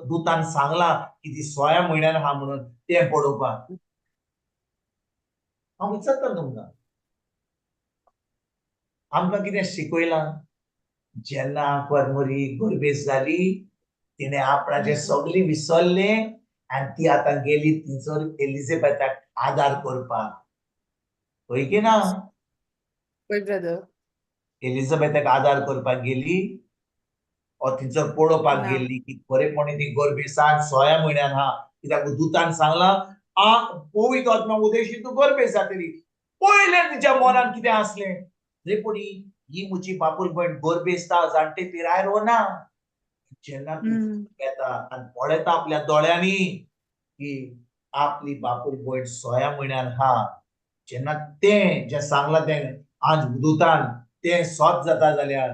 दुतान सांगलां की ती 16 म्हयन्यान आहा म्हणून तें पळोवपाक. हांव विचारता तुमकां, आमकां कितें शिकयलां? जेन्ना आंकवार मोरी गरबेज जाली, तिणें आपणाचें सगळें विसरलें आनी ती आतां गेली थंयसर एलिझाबेथाक आदार करपाक. हय की ना? हय ब्रदर. एलिझाबेथाक आदार करपाक गेली, ओ थंयसर पळोवपाक गेली की खरेपणी ती गरबेसान 16 म्हयन्यान आहा, कित्याक दुतान सांगलां पवित्र आत्मा उदेशी तूं गरबेज जातली. पयलें तिच्या मनान कितें आसलें? खरेपणी ही म्हजी बापूल भयण गरबेजता, जाणटे पिरायेर वो ना. जेन्ना ती येता आनी पळयता आपल्या दोळ्यांनी की आपली बापूल भयण 16 म्हयन्यान आहा, जेन्ना तें जें सांगलां तें आज दुतान तें सत जाता जाल्यार,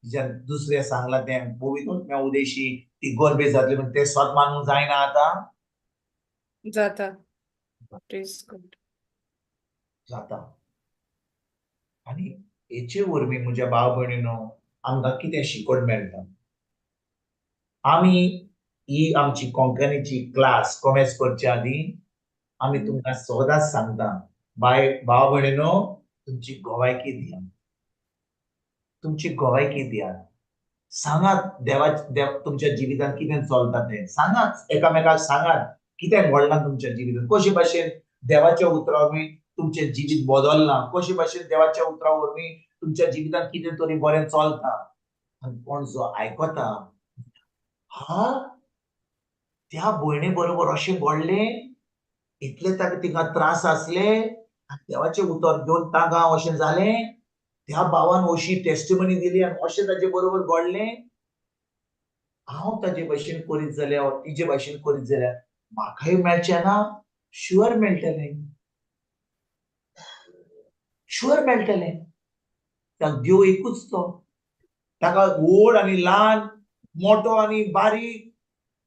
जें दुसरें सांगलां तें पवित्र आत्म्या उदेशी ती गरबेज जातली, पण तें सत मानूंक जायना आतां? जाता. जाता. आनी हेचे वरवीं म्हज्या भाव भयणीनो आमकां कितें शिकवण मेळटा? आमी ही आमची कोंकणीची क्लास कोमेस करचे आदीं आमी तुमकां सदांच सांगता, बाय भाव भयणीनो तुमची गोवायकी दिया, तुमची गोवायकी दिया, सांगात देवा तुमच्या जिवितांत कितें चलता तें सांगात, एकामेकाक सांगात कितें घडलां तुमच्या जिवितांत, कशे भाशेन देवाच्या उतरा वरवीं तुमचें जिवीत बदललां, कशे भाशेन देवाच्या उतरा वरवीं तुमच्या जिवितांत कितें तरी बरें चलता. आनी कोण जो आयकता, हा त्या भयणी बरोबर अशें घडलें, इतले ताका तिका त्रास आसले आनी देवाचें उतर घेवन तांकां अशें जालें, त्या भावान अशी टेस्टिमनी दिली आनी अशें ताजे बरोबर घडलें. हांव ताजे भाशेन करीत जाल्यार, तिजे भाशेन करीत जाल्यार म्हाकाय मेळचें ना? शुअर मेळटलें, शुअर मेळटलें. त्या देव एकूच तो, ताका व्हड आनी ल्हान, मोटो आनी बारीक,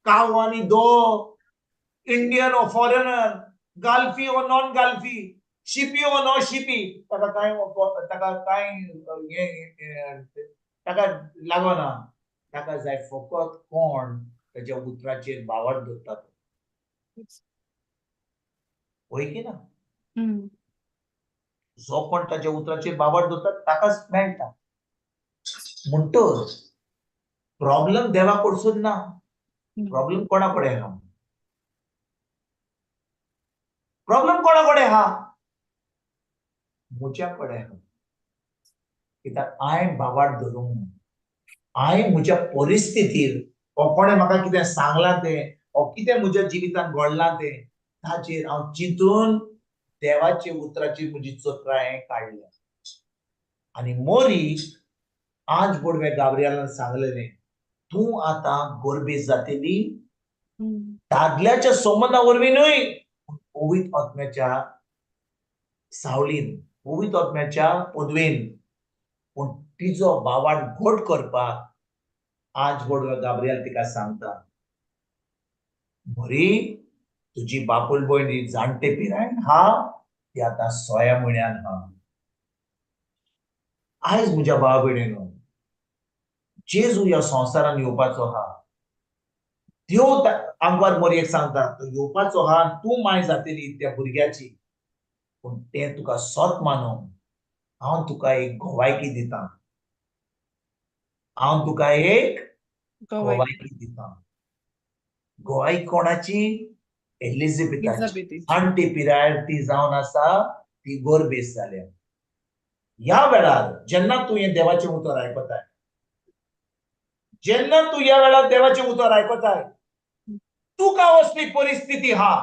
काव आनी दो, इंडियन ओ फॉरेनर, गाल्फी ओ नॉन गाल्फी, शिपी ओ नो शिपी, ताका कांय ताका कांय हें ताका लागना. ताका जाय फकत कोण ताच्या उतराचेर भावार्थ दवरता तो. वय की ना? जो कोण ताच्या उतराचेर भावार्थ दवरता ताकाच मेळटा. म्हणटच प्रॉब्लम देवा कडसून ना, प्रॉब्लम कोणा कडेन आहा? प्रॉब्लम कोणा कडेन आहा? म्हज्या कडेन आहा. कित्याक हांवें भावार्थ धरूंक ना. हांवें म्हज्या परिस्थितीर ओ कोणें म्हाका कितें सांगलां तें, ओ कितें म्हज्या जिवितांत घडलां तें, ताचेर हांव चिंतून देवाचे उतराचेर म्हजी चत्राय काडल्या. आनी मोरी आज बोडवे गाब्रियलान सांगलेलें, तूं आतां गोरबेज जातली दादल्याच्या संबंदा वरवीं न्हय, पवित्र आत्म्याच्या सावळीन, पवित्र आत्म्याच्या पदवेन. पूण तिजो भावान घट करपाक आज बोडवे गाब्रियल तिका सांगता, मोरी तुजी बापूल भयण ही जाणटे पिरायेन हा, ती आतां 6 म्हयन्यान हा. आयज म्हज्या भाव भयणीनो, जेजू ह्या संवसारान येवपाचो हा. देव आंकवार मोरयेक सांगता, तो येवपाचो हा, तूं माय जातली त्या भुरग्याची, पूण तें तुका सत मानून हांव तुका एक गोवायकी दिता, हांव तुका एक गोवायकी दिता. गोवायकी कोणाची? एलिझाबेथाची. जाणटी पिरायेर ती जावन आसा, ती गोरबेस जाल्या. ह्या वेळार जेन्ना तूं हें देवाचें उतर आयकताय, जेन्ना तूं ह्या वेळार देवाचें उतर आयकताय, तुका असली परिस्थिती हा,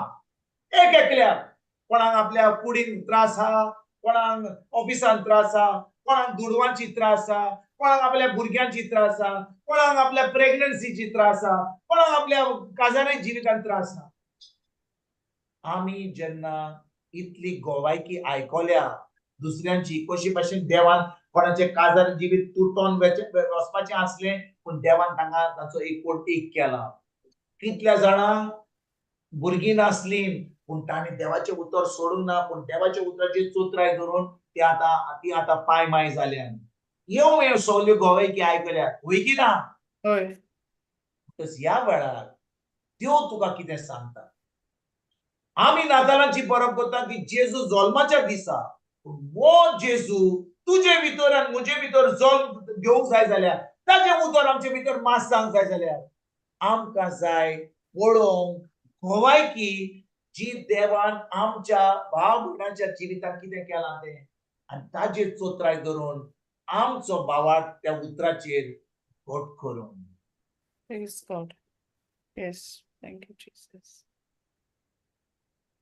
एक एकल्याक कोणाक आपल्या कुडीन त्रास हा, कोणाक ऑफिसान त्रास हा, कोणाक दुडवांची त्रास हा, कोणाक आपल्या भुरग्यांची त्रास हा, कोणाक आपल्या प्रेग्नन्सीची त्रास हा, कोणाक आपल्या काजारी जिवितान त्रास हा. आमी जेन्ना इतली गोवायकी आयकल्या दुसऱ्यांची, कशी भाशेन देवान कोणाचे काजार जिवीत तुटोन वचपाचें आसलें, पूण देवान तांकां ताचो एक एक केला. कितल्या जाणांक भुरगीं नासलीं, पूण तांणी देवाचें उतर सोडूंक ना, पूण देवाच्या उतराची चोत्राय धरून ती आतां पांय माय जाल्यान. येवं हे सगल्यो गोवायकी आयकल्या, वय की ना? ह्या वेळार देव तुका कितें सांगता? आमी नातालांची परब करता की जेजू जल्माच्या दिसा, वो जेजू तुजे भितर आनी म्हजे भितर जल्म घेवंक जाय जाल्यार, ताजें उतर आमचे भितर मास जावंक जाय जाल्यार, आमकां जाय पळोवंक गोवायकी जी देवान आमच्या भाव भयणांच्या जिवितांत कितें केलां तें, आनी ताजेर चोत्राय धरून आमचो भावार्थ त्या उतराचेर घट करून. Praise God. Yes, thank you, Jesus.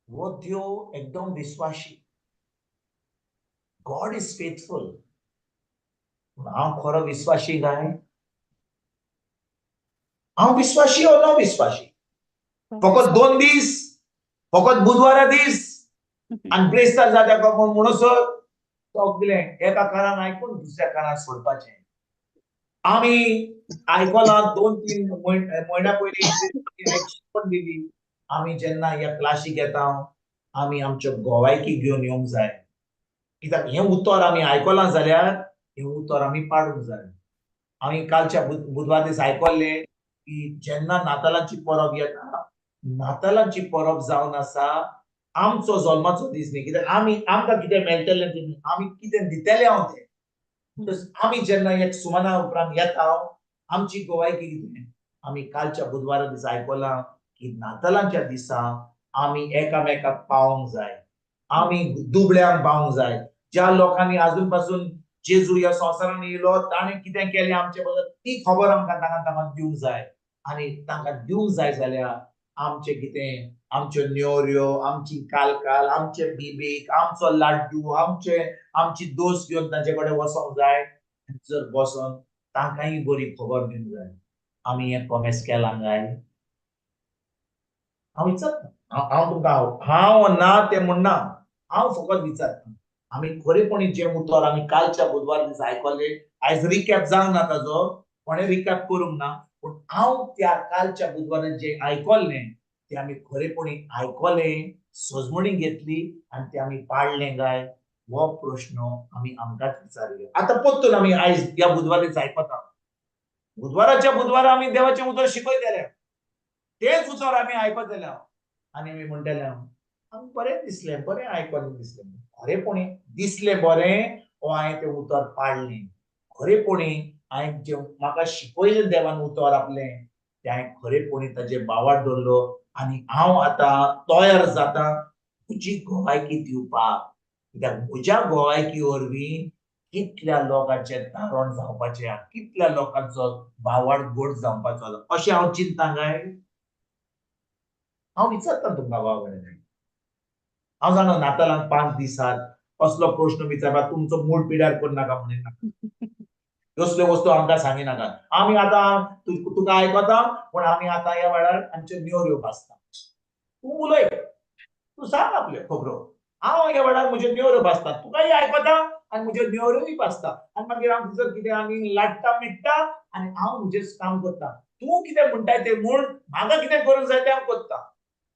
वो देव एकदम विश्वासी. God is faithful. हांव खरो विश्वासी काय? हांव विश्वासी ओ न विश्वासी? फकत 2 दीस, फकत बुधवारा दीस आनी ब्रेस्तार जाता म्हणसर सगळें एका कानान आयकून दुसऱ्या कानान सोडपाचें. आमी आयकलां 2-3 म्हयन्या पयलीं शिकवण दिली, आमी जेन्ना ह्या क्लासीक येता आमी आमच्यो गोवायकी घेवन येवंक जाय. कित्याक हें उतर आमी आयकलां जाल्यार हें उतर आमी पाडूंक जाय. आमी कालच्या बुधवार दीस आयकल्लें की जेन्ना नातालांची परब येता, नातालांची परब जावन आसा आमचो जल्माचो दीस न्ही, कित्याक आमी आमकां कितें मेळटलें तें न्ही, आमी कितें दितले हांव तें. आमी जेन्ना एक सुमना उपरांत येता आमची गोवायकी कितें? आमी कालच्या बुधवारा दिसा आयकलां की नातालांच्या दिसा आमी एकामेकाक पावोंक जाय, आमी दुबळ्यांक पावोंक जाय, ज्या लोकांनी अजून पासून जेजू ह्या संवसारान येयलो, ताणें कितें केलें आमचे बद्दल ती खबर आमकां तांकां तांकां दिवंक जाय. आनी तांकां दिवंक जाय जाल्यार आमचें कितें, आमच्यो न्योऱ्यो, आमची कालकाल, आमचे बिबीक, आमचो लाड्डू, आमचे आमची दोस घेवन तांचे कडेन वचोंक जाय. जर बसोन तांकांय बरी खबर दिवंक जाय. आमी हें कॉमेस केलां काय? हांव विचारता, हांव तुमकां हांव ना तें म्हणना, हांव फकत विचारता. आमी खरेपणी जें उतर आमी कालच्या बुधवार दिसा आयकलें, आयज रिकॅप जावंक ना ताजो, कोणें रिकॅप करूंक ना, पूण हांव त्या कालच्या बुधवारा जें आयकलें तें आमी खरेपणी आयकलें, सजमणी घेतली आनी तें आमी पाळ्ळें काय? हो प्रश्न आमी आमकांच विचारया. आतां परतून आमी आयज ह्या बुधवार दिसा आयकता. बुधवाराच्या बुधवारा आमी देवाचें उतर शिकयतले, तेच उतर आमी आयकतले आनी आमी म्हणटले आमी बरें दिसलें, बरें आयकलें दिसलें, खरेपणी दिसलें बरें, ओ हांवें तें उतर पाळ्ळें, खरेपणी हांवें जें म्हाका शिकयलें देवान उतर आपलें तें हांवें खरेपणी ताजेर बावाट दवरलो आनी हांव आतां तयार जाता म्हजी गोवायकी दिवपाक. कित्याक म्हज्या गोवायकी वरवीं कितल्या लोकांचें तारण जावपाचें, कितल्या लोकांचो भावार्थ गोड जावपाचो, अशें हांव चिंता काय? हांव विचारता तुमकां बाबा. हांव जाणा नातालांक 5 दिसात असलो प्रश्न विचारपाक तुमचो मूड पिड्यार करनाका म्हणिनाका, असल्यो वस्तू आमकां सांगिनाका. आमी आतां तुका आयकता, पूण आमी आतां ह्या वेळार आमच्यो न्योऱ्यो भाजता. तूं उलय, तूं सांग आपल्यो खबरो, हांव ह्या वेळार म्हज्यो न्योऱ्यो भाजता, तुकाय आयकता आनी म्हज्यो न्योऱ्योय भाजता आनी मागीर हांव तुजो कितें आमी लाडटा मिट्टा आनी हांव म्हजें काम करता. तूं कितें म्हणटाय तें म्हूण, म्हाका कितें करूंक जाय तें हांव करता.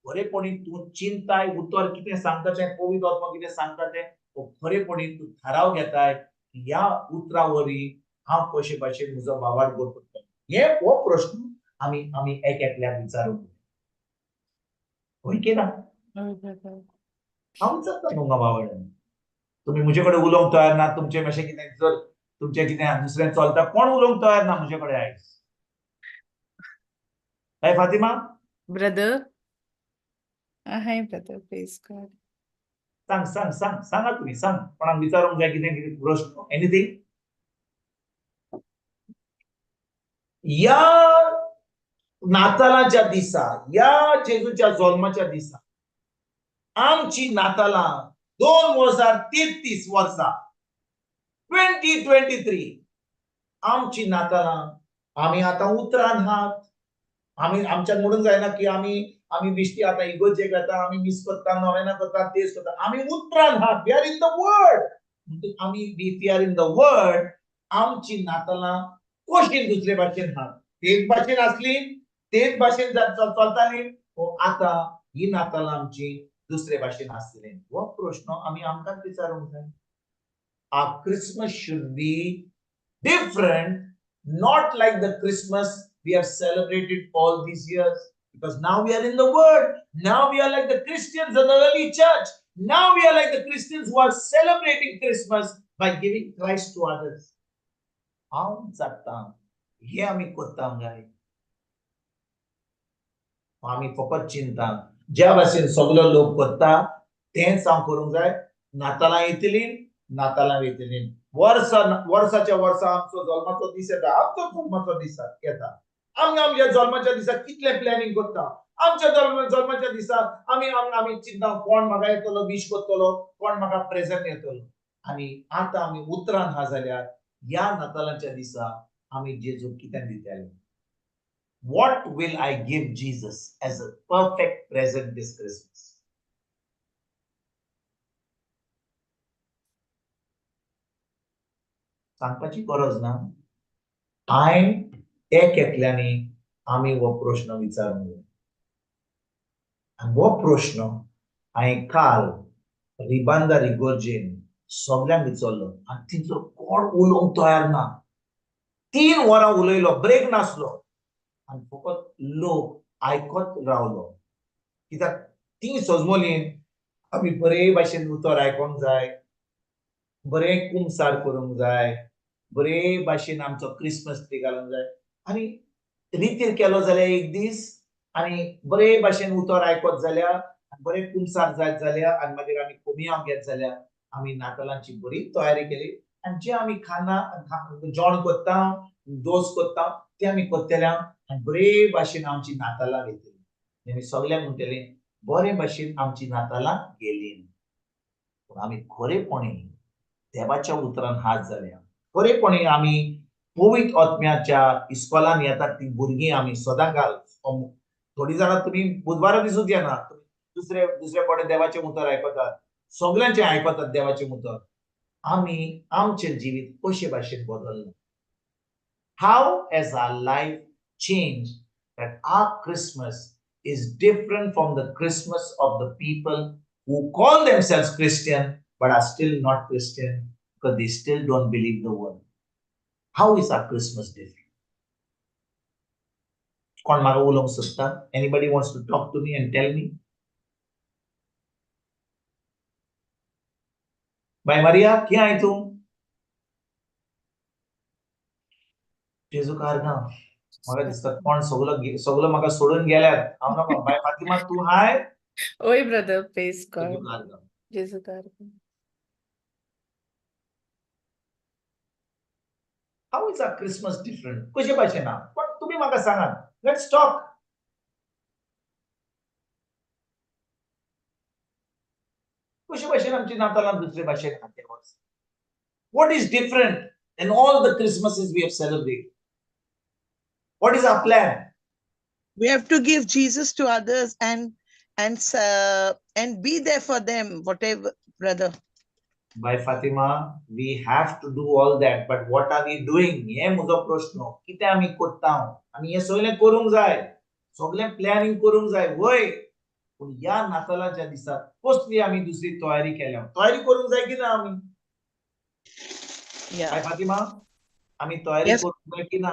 खरेपणी तूं चिंताय उतर कितें सांगता तें, पवित्र आत्मा कितें सांगता तें, खरेपणी तूं थाराव घेताय ह्या उतरा वरवीं हांव कशे भाशेन म्हजो भावार्थ गोड करतलो. हे हो प्रश्न आमी आमी एक एकल्याक विचारूंक हय की ना? हांव विचारता तुमकां भावांनी, तुमी म्हजे कडेन उलोवंक तयार ना, तुमचें मातशें कितें जर तुमचें कितें दुसरें चलता, कोण उलोवंक तयार ना म्हजे कडेन आयज? हय Fatima brother. Hi brother, praise God. सांग सांग सांग सांगा तुमी, सांग कोणाक विचारूंक जाय कितें कितें प्रश्न, एनीथिंग. ह्या नातालाच्या दिसा, ह्या जेजूच्या जल्माच्या दिसा आमची नातालां 2033 वर्सा 2023 आमची नातालां आमी आतां उतरान आहात. आमी आमच्यान म्हणूंक जायना की आमी आमी बिश्टी आतां इगोर्जेक वता, आमी मीस करता, नोवेना करता, तेज करता. आमी उतरान आहात. We are in the word. आमी we are in the word. आमची नातालां कशी दुसरे भाशेन आहात? तेच भाशेन आसली, तेच भाशेन चलताली, आतां ही नातालां आमची दुसरे भाशेन आसतली. हो प्रश्न आमी आमकांच विचारूंक जाय. Our Christmas should be different, not like the Christmas we have celebrated all these years. Because now we are in the Word. Now we are like the Christians in the early church. Now we are like the Christians who are celebrating Christmas by giving Christ to others. हांव विचारता, हे आमी करता काय? आमी फकत चिंता ज्या भाशेन सगलो लोक करता तेंच हांव करूंक जाय. नातालां येतली, नातालां वयतली, वर्सा वर्साच्या वर्सा आमचो जल्माचो दीस येता, आमचो जल्माचो दीस येता. आमी आमच्या जल्माच्या दिसा कितलें प्लॅनिंग करता. आमच्या जल्माच्या दिसा आमी आमी चिंता कोण म्हाका येतलो विश करतलो, कोण म्हाका प्रेझेंट येतलो. आनी आतां आमी उतरान आहा जाल्यार ह्या नातालांच्या दिसा आमी जेजूक कितें दितले? What will I give Jesus as a perfect present this Christmas? सांगपाची गरज ना. हांवें एक एकल्यांनी आमी हो प्रश्न विचारूंक जाय. आनी हो प्रश्न हांवें काल रिबांदार इगोर्जेन सगल्यांक विचारलो आनी तिचो कोण उलोवंक तयार ना. 3 वरां उलयलो, ब्रेक नासलो आनी फकत लोक आयकत रावलो. कित्याक ती सजमोली आमी बरे भाशेन उतर आयकोंक जाय, बरें कुमसार करूंक जाय, बरे भाशेन आमचो क्रिसमस ट्री घालूंक जाय. आनी रितीर केलो जाल्यार एक दीस आनी बरे भाशेन उतर आयकत जाल्यार, बरें कुमसार जायत जाल्यार आनी मागीर आमी कोमियांव घेत जाल्यार आमी नातालांची बरी तयारी केली. आनी जे आमी खाना जेवण करता, दोस करता ते आमी करतले आनी बरे भाशेन आमची नातालां वयतली. आमी सगळ्यांक म्हणटले बरे भाशेन आमची नातालां गेली. पूण आमी खरेपणी देवाच्या उतरान हात जाल्या, खरेपणी आमी पवित्र आत्म्याच्या इस्कॉलान येतात ती भुरगीं आमी सदां घाल. थोडीं जाणां तुमी बुधवारा दिसूच येना, दुसरे दुसरे कडेन देवाचें उतर आयकतात, सगळ्यांचें आयकतात देवाचें उतर. आमी आमचें जिवीत कशे भाशेन बदल्लें? How has our life change that our Christmas is different from the Christmas of the people who call themselves Christian but are still not Christian because they still don't believe the word? How is our Christmas different? कोण म्हाका उलोवंक सोदता? Anybody wants to talk to me and tell me? Bye Maria, कितें आहाय तूं? जेजू कारगांव. म्हाका दिसता कोण सगलो सगलो म्हाका सोडून गेल्यात. हांव नाका. बाय फातिमा, तूं हाय? ओय brother, praise God. जेजू कारगांव. जेजू कारगांव. How is our Christmas different? कशे भाशेन ना? पण तुमी म्हाका सांगात. Let's talk. कशे भाशेन आमची नातालां दुसरे भाशेन आहा वर्सा? What is different in all the Christmases we have celebrated? What is our plan? We have to give Jesus to others and be there for them, whatever, brother. By Fatima, we have to do all that, but what are we doing? हे म्हजो प्रश्न. कितें आमी करता? आमी हें सगळें करूंक जाय, सगळें प्लॅनिंग करूंक जाय, वय. पूण ह्या नातालाच्या दिसा कसली आमी दुसरी तयारी केल्या? तयारी करूंक जाय की ना आमी? बाय फातिमा, आमी तयारी करूंक जाय की ना?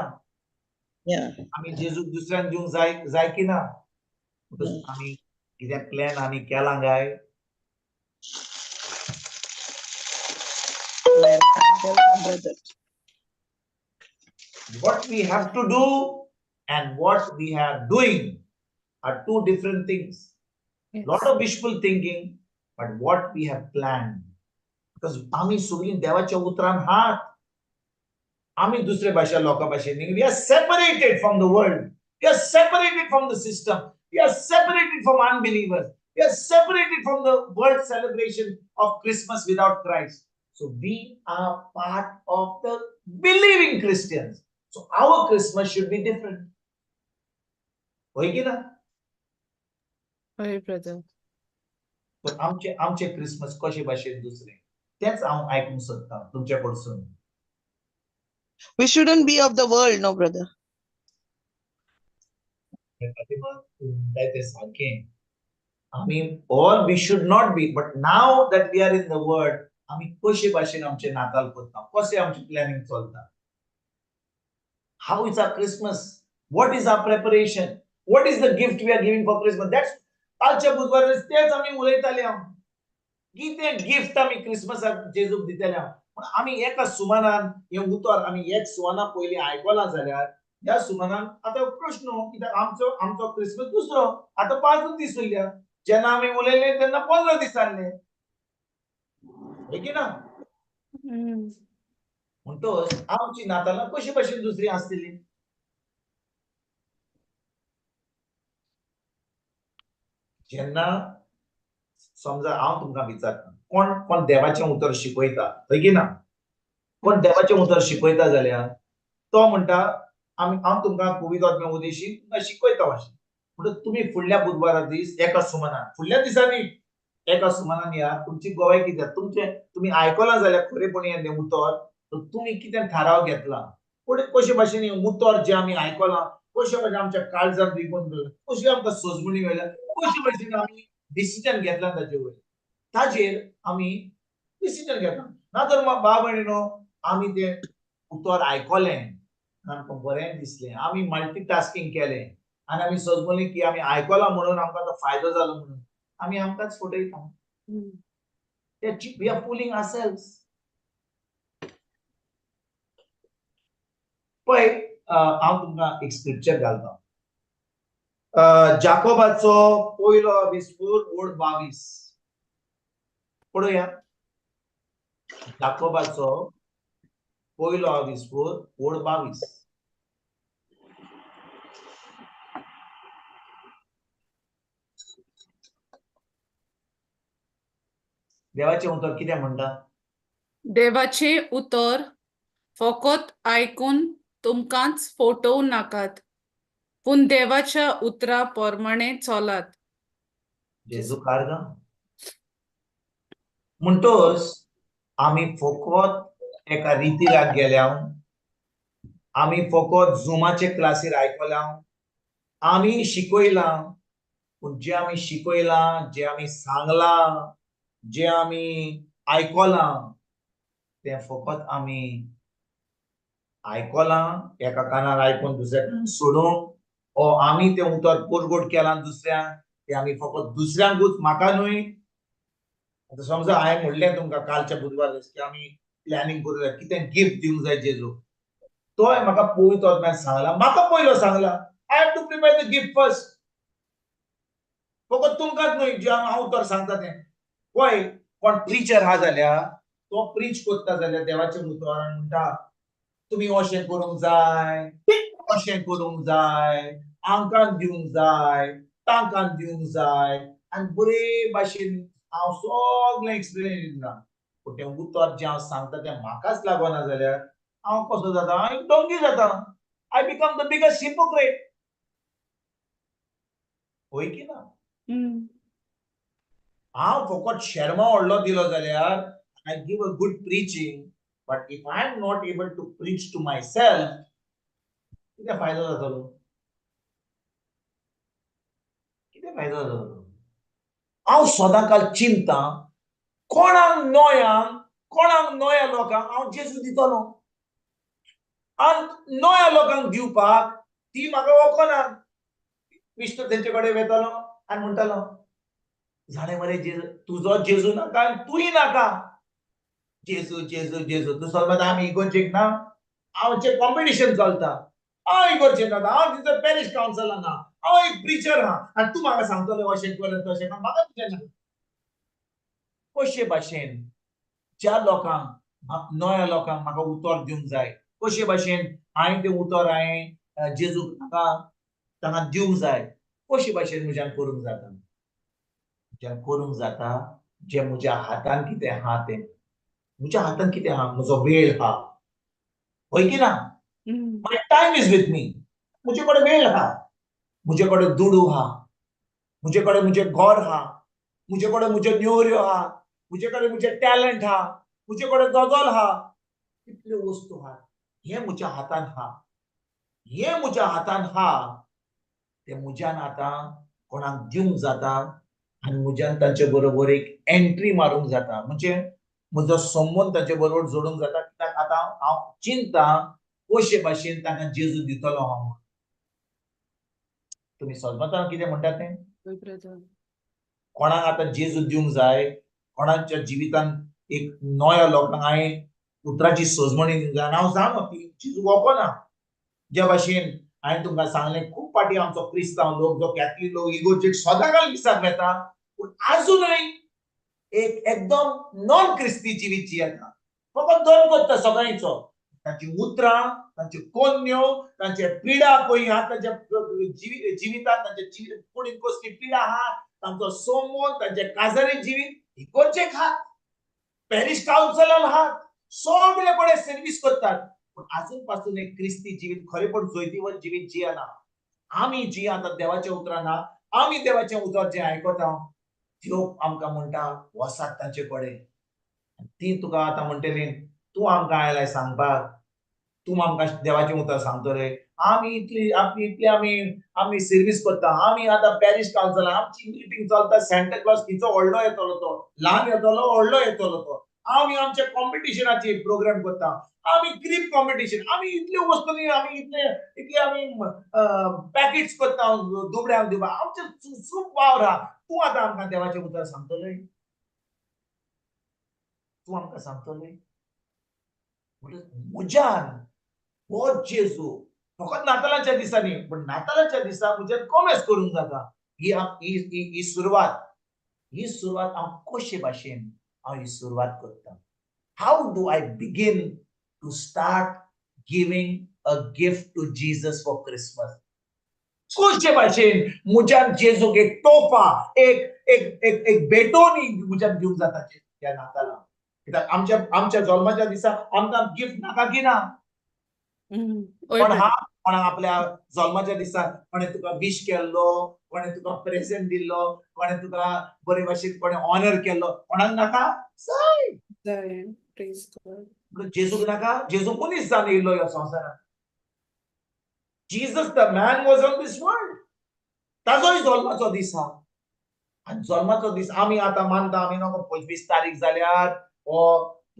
आमी जेजूक दुसऱ्यांक दिवंक जाय जाय की ना? आमी कितें प्लॅन आमी केलां काय? Brother. What we have to do and what we are doing are two different things. Lot of wishful thinking, but what we have planned. Because आमी सगळीं देवाच्या उतरान हात, आमी दुसरे भाशा लोकां भाशेन, we are separated from the world, we are separated from the system, we are separated from unbelievers, we are separated from the world celebration of Christmas without Christ. So we are part of the believing Christians. So our Christmas should be different. होय की ना? हय brother. पण आमचे आमचे क्रिसमस कशे भाशेन दुसरे तेच हांव आयकूंक सोदतां तुमच्या कडसून. We shouldn't be of the world, no, brother. Fatima, तूं म्हणटाय तें सारकें. आमी all we should not be, but now that we are in the world, आमी कशे भाशेन आमचें नाताल करता, कशें आमचें प्लॅनिंग चलता? How is our Christmas? What is our preparation? What is the gift we are giving for Christmas? That's कालच्या बुधवारा तेच आमी उलयताले. हांव कितें गिफ्ट आमी क्रिसमसाक जेजूक दितले. हांव पूण आमी एका सुमानान हें उतर आमी एक सुमाना पयलीं आयकलां जाल्यार ह्या सुमानान आतां प्रश्न कित्याक आमचो आमचो क्रिसमस दुसरो. आतां 5 दीस उरल्या. जेन्ना आमी उलयले तेन्ना 15 दीस जाल्ले, हय की ना? म्हणटच आमची नातालां कशी भाशेन दुसरी आसतली? जेन्ना समजा हांव तुमकां विचारता, कोण कोण देवाचें उतर शिकयता, हय की ना? कोण देवाचें उतर शिकयता जाल्यार तो म्हणटा आमी हांव तुमकां पवित्र आत्म्या उदेशी तुमकां शिकयता अशें. म्हणटच तुमी फुडल्या बुधवारा दीस एका सुमनान, फुडल्या दिसांनी एका सुमनान या, तुमची गवाय कितें, तुमचें तुमी आयकलां जाल्यार खरेपणी हें उतर, तर तुमी कितें थाराव घेतला, पूण कशे भाशेन हें उतर जें आमी आयकलां कशे भाशेन आमच्या काळजान रिगून गेलां, कशी आमकां सजमणी मेळ्ळ्या, कशे भाशेन आमी डिसिजन घेतला ताजे वयर, ताजेर आमी डिसिजन घेता. ना तर भाव भयणीनो, आमी तें उतर आयकलें, आमकां बरें दिसलें, आमी मल्टीटास्कींग केलें आनी आमी सजमली की आमी आयकलां म्हणून आमकां तो फायदो जालो म्हणून आमी आमकांच फटयता. We are fooling ourselves. पळय, हांव तुमकां एक स्क्रिप्चर घालता. जाकोबाचो पयलो विस्पूर ओड 22 पळोवया. जाकोबाचो पयलो आविस्पूर ओड 22. देवाचें उतर कितें म्हणटा? देवाचें उतर फकत आयकून तुमकांच फटोवं नाकात, पूण देवाच्या उतरा प्रमाणे चलात. जेजू कारगा. म्हणटोच आमी फकत एका रितीराक गेल्या, आमी फकत झुमाचे क्लासीर आयकल्या, आमी शिकयलां, पूण जें आमी शिकयलां, जें आमी सांगलां, जें आमी आयकलां तें फकत आमी आयकलां, एका कानार आयकून दुसऱ्या कानार सोडूंक, ओ आमी तें उतर परगट केलां दुसऱ्यांक, तें आमी फकत दुसऱ्यांकूच, म्हाका न्हय. आतां समजा हांवें म्हणलें तुमकां कालच्या बुधवार की आमी प्लॅनिंग करूं जाय, कितें गिफ्ट दिवंक जाय जेजू, तोय म्हाका पवित्र आत्म्यान सांगला, म्हाका पयलो सांगला, I have to prepare the gift first. फकत तुमकांच न्हय जें हांव उतर सांगता तें. पळय कोण प्रिचर आहा जाल्यार तो प्रीच करता जाल्यार देवाचें उतर आनी म्हणटा तुमी अशें करूंक जाय, अशें करूंक जाय, आंकान दिवंक जाय, तांकां दिवंक जाय, आनी बरे भाशेन हांव सगळें एक्सप्लेन दिता. पूण तें उतर जें हांव सांगता तें म्हाकाच लागना जाल्यार हांव कसो जाता? हांव एक डोंगी जाता. I become the biggest hypocrite. हय की ना? हांव फकत शेर्मा व्हडलो दिलो जाल्यार I give a good preaching, but if I am not able to preach to myself, कितें फायदो जातलो? कितें फायदो जातलो? हांव सदांकाल चिंता कोणाक नोयांक, कोणाक नव्या लोकांक हांव जेजू दितलो, आनी नव्या लोकांक दिवपाक ती म्हाका वळखना. मिस्टर तेंचे कडेन वेतालो आनी म्हणटालो, जाणें मरे जेजू, तुजो जेजू नाका आनी तूंय नाका, जेजू जेजू जेजू. तूं समज आमी इगोर्जेक ना, आमचें कॉम्पिटिशन चलता, हांव इगोर्जेक ना, हांव थंयसर पॅरीश कावन्सिलान ना, हांव एक प्रिचर आहा, आनी तूं म्हाका सांगतलो अशें कर तशें कर, म्हाका तुजें ना. कशे भाशेन ज्या लोकांक, नव्या लोकांक म्हाका उतर दिवंक जाय, कशे भाशेन हांवें तें उतर हांवें जेजूक म्हाका तांकां दिवंक जाय, कशे भाशेन म्हज्यान करूंक जाता? म्हज्यान करूंक जाता जें म्हज्या हातान कितें आहा तें. म्हज्या हातान कितें आहा? म्हजो वेळ आहा, हय की ना? My time is with me. म्हजे कडेन वेळ आहा, म्हजे कडेन दुडू आहा, म्हजे कडेन म्हजें घर आहा, म्हजे कडेन म्हज्यो नेवऱ्यो आहा, म्हजे कडेन म्हजें टॅलंट आहा, म्हजे कडेन गजल आहा, कितल्यो वस्तू आहा. हें म्हज्या हातान आहा, हें म्हज्या हातान आहा, तें म्हज्यान आतां कोणाक दिवंक जाता आनी म्हज्यान तांचे बरोबर एक एंट्री मारूंक जाता, म्हणजे म्हजो संबंद तांचे बरोबर जोडूंक जाता. कित्याक आतां हांव चिंता कशे भाशेन तांकां जेजू दितलो हांव. तुमी समजता कितें म्हणटा तें? कोणाक आतां जेजू दिवंक जाय, कोणाच्या जिवितान एक नव्या लोकांक हांवें उतराची सजमणी दिवंक जाय. आनी हांव जाणो ती जेजू वळखना. ज्या भाशेन हांवें तुमकां सांगलें, खूब फावटी आमचो क्रिस्तांव लोक, जो कॅथलीक लोक इगोर्जेक सदांकाल मिसाक वेता, पूण आजुनूय एक एकदम नॉन क्रिस्ती जिवीत जियेता, फकत दोन करता सगळ्यांचो. तांची उतरां, तांच्यो कोन्यो, तांचे पिडा खंय आहा, तांच्या जिवितांत तांच्या कुडीन कसली पिडा आहा, तांचो सोमोन, तांचे काजारी जिवीत इगोर्जेक आहात, पॅरीश कावन्सिलान आहात, सगळे कडेन सर्वीस करतात, पूण आजून पासून एक क्रिस्ती जिवीत, खरेपण जैतिवंत जिवीत जियेना. आमी जी आतां देवाच्या उतरां ना, आमी देवाचें उतर जें आयकता, त्यो आमकां म्हणटा वसात तांचे कडेन. ती तुका आतां म्हणटली, तूं आमकां आयलाय सांगपाक, तूं आमकां देवाचें उतर सांगतले, आमी इतली आमी इतली आमी आमी सर्वीस करता, आमी आतां पॅरीश कावन्सिलान आमची मिटींग चलता, सँटा क्लॉज खंयचो व्हडलो येतलो तो, ल्हान येतलो व्हडलो येतलो तो, आमी आमच्या कॉम्पिटिशनाचे प्रोग्राम करता, आमी क्रीप कॉम्पिटिशन, आमी इतल्यो वस्तूंनी आमी इतले इतले आमी पॅकेट्स करता दुबड्यांक दिवपाक, आमचें खूब वावर आहा. तूं आतां आमकां देवाचें उतर सांगतले, तूं आमकां सांगतले. म्हज्यान हो जेजू फकत नातालांच्या दिसांनी, पूण नातालांच्या दिसा म्हज्यान कॉमेस करूंक जाता. ही ही सुरवात, ही सुरवात हांव कशे भाशेन हांव ही सुरवात करता? How do I begin to start giving a gift to Jesus for Christmas? कशे भाशेन म्हज्यान जेजूक एक तोफा, एक एक एक एक भेटोवणी म्हज्यान दिवंक जाता ह्या नातालां? कित्याक आमच्या आमच्या जल्माच्या दिसा आमकां गिफ्ट नाका की ना? पण हा कोणाक आपल्या जल्माच्या दिसा कोणें तुका विश केल्लो, कोणें तुका प्रेझेंट दिल्लो, कोणें तुका बरे भाशेन कोणें ऑनर केल्लो, कोणाक नाका? जाय. जाय. Praise God. जेजूक नाका? जेजू मनीस जावन येयल्लो ह्या संवसारांत. Jesus the man was on this world. ताजोय जल्माचो दीस आहा आनी जल्माचो दीस आमी आतां मानता आमी न्हू, 25 तारीख जाल्यार वो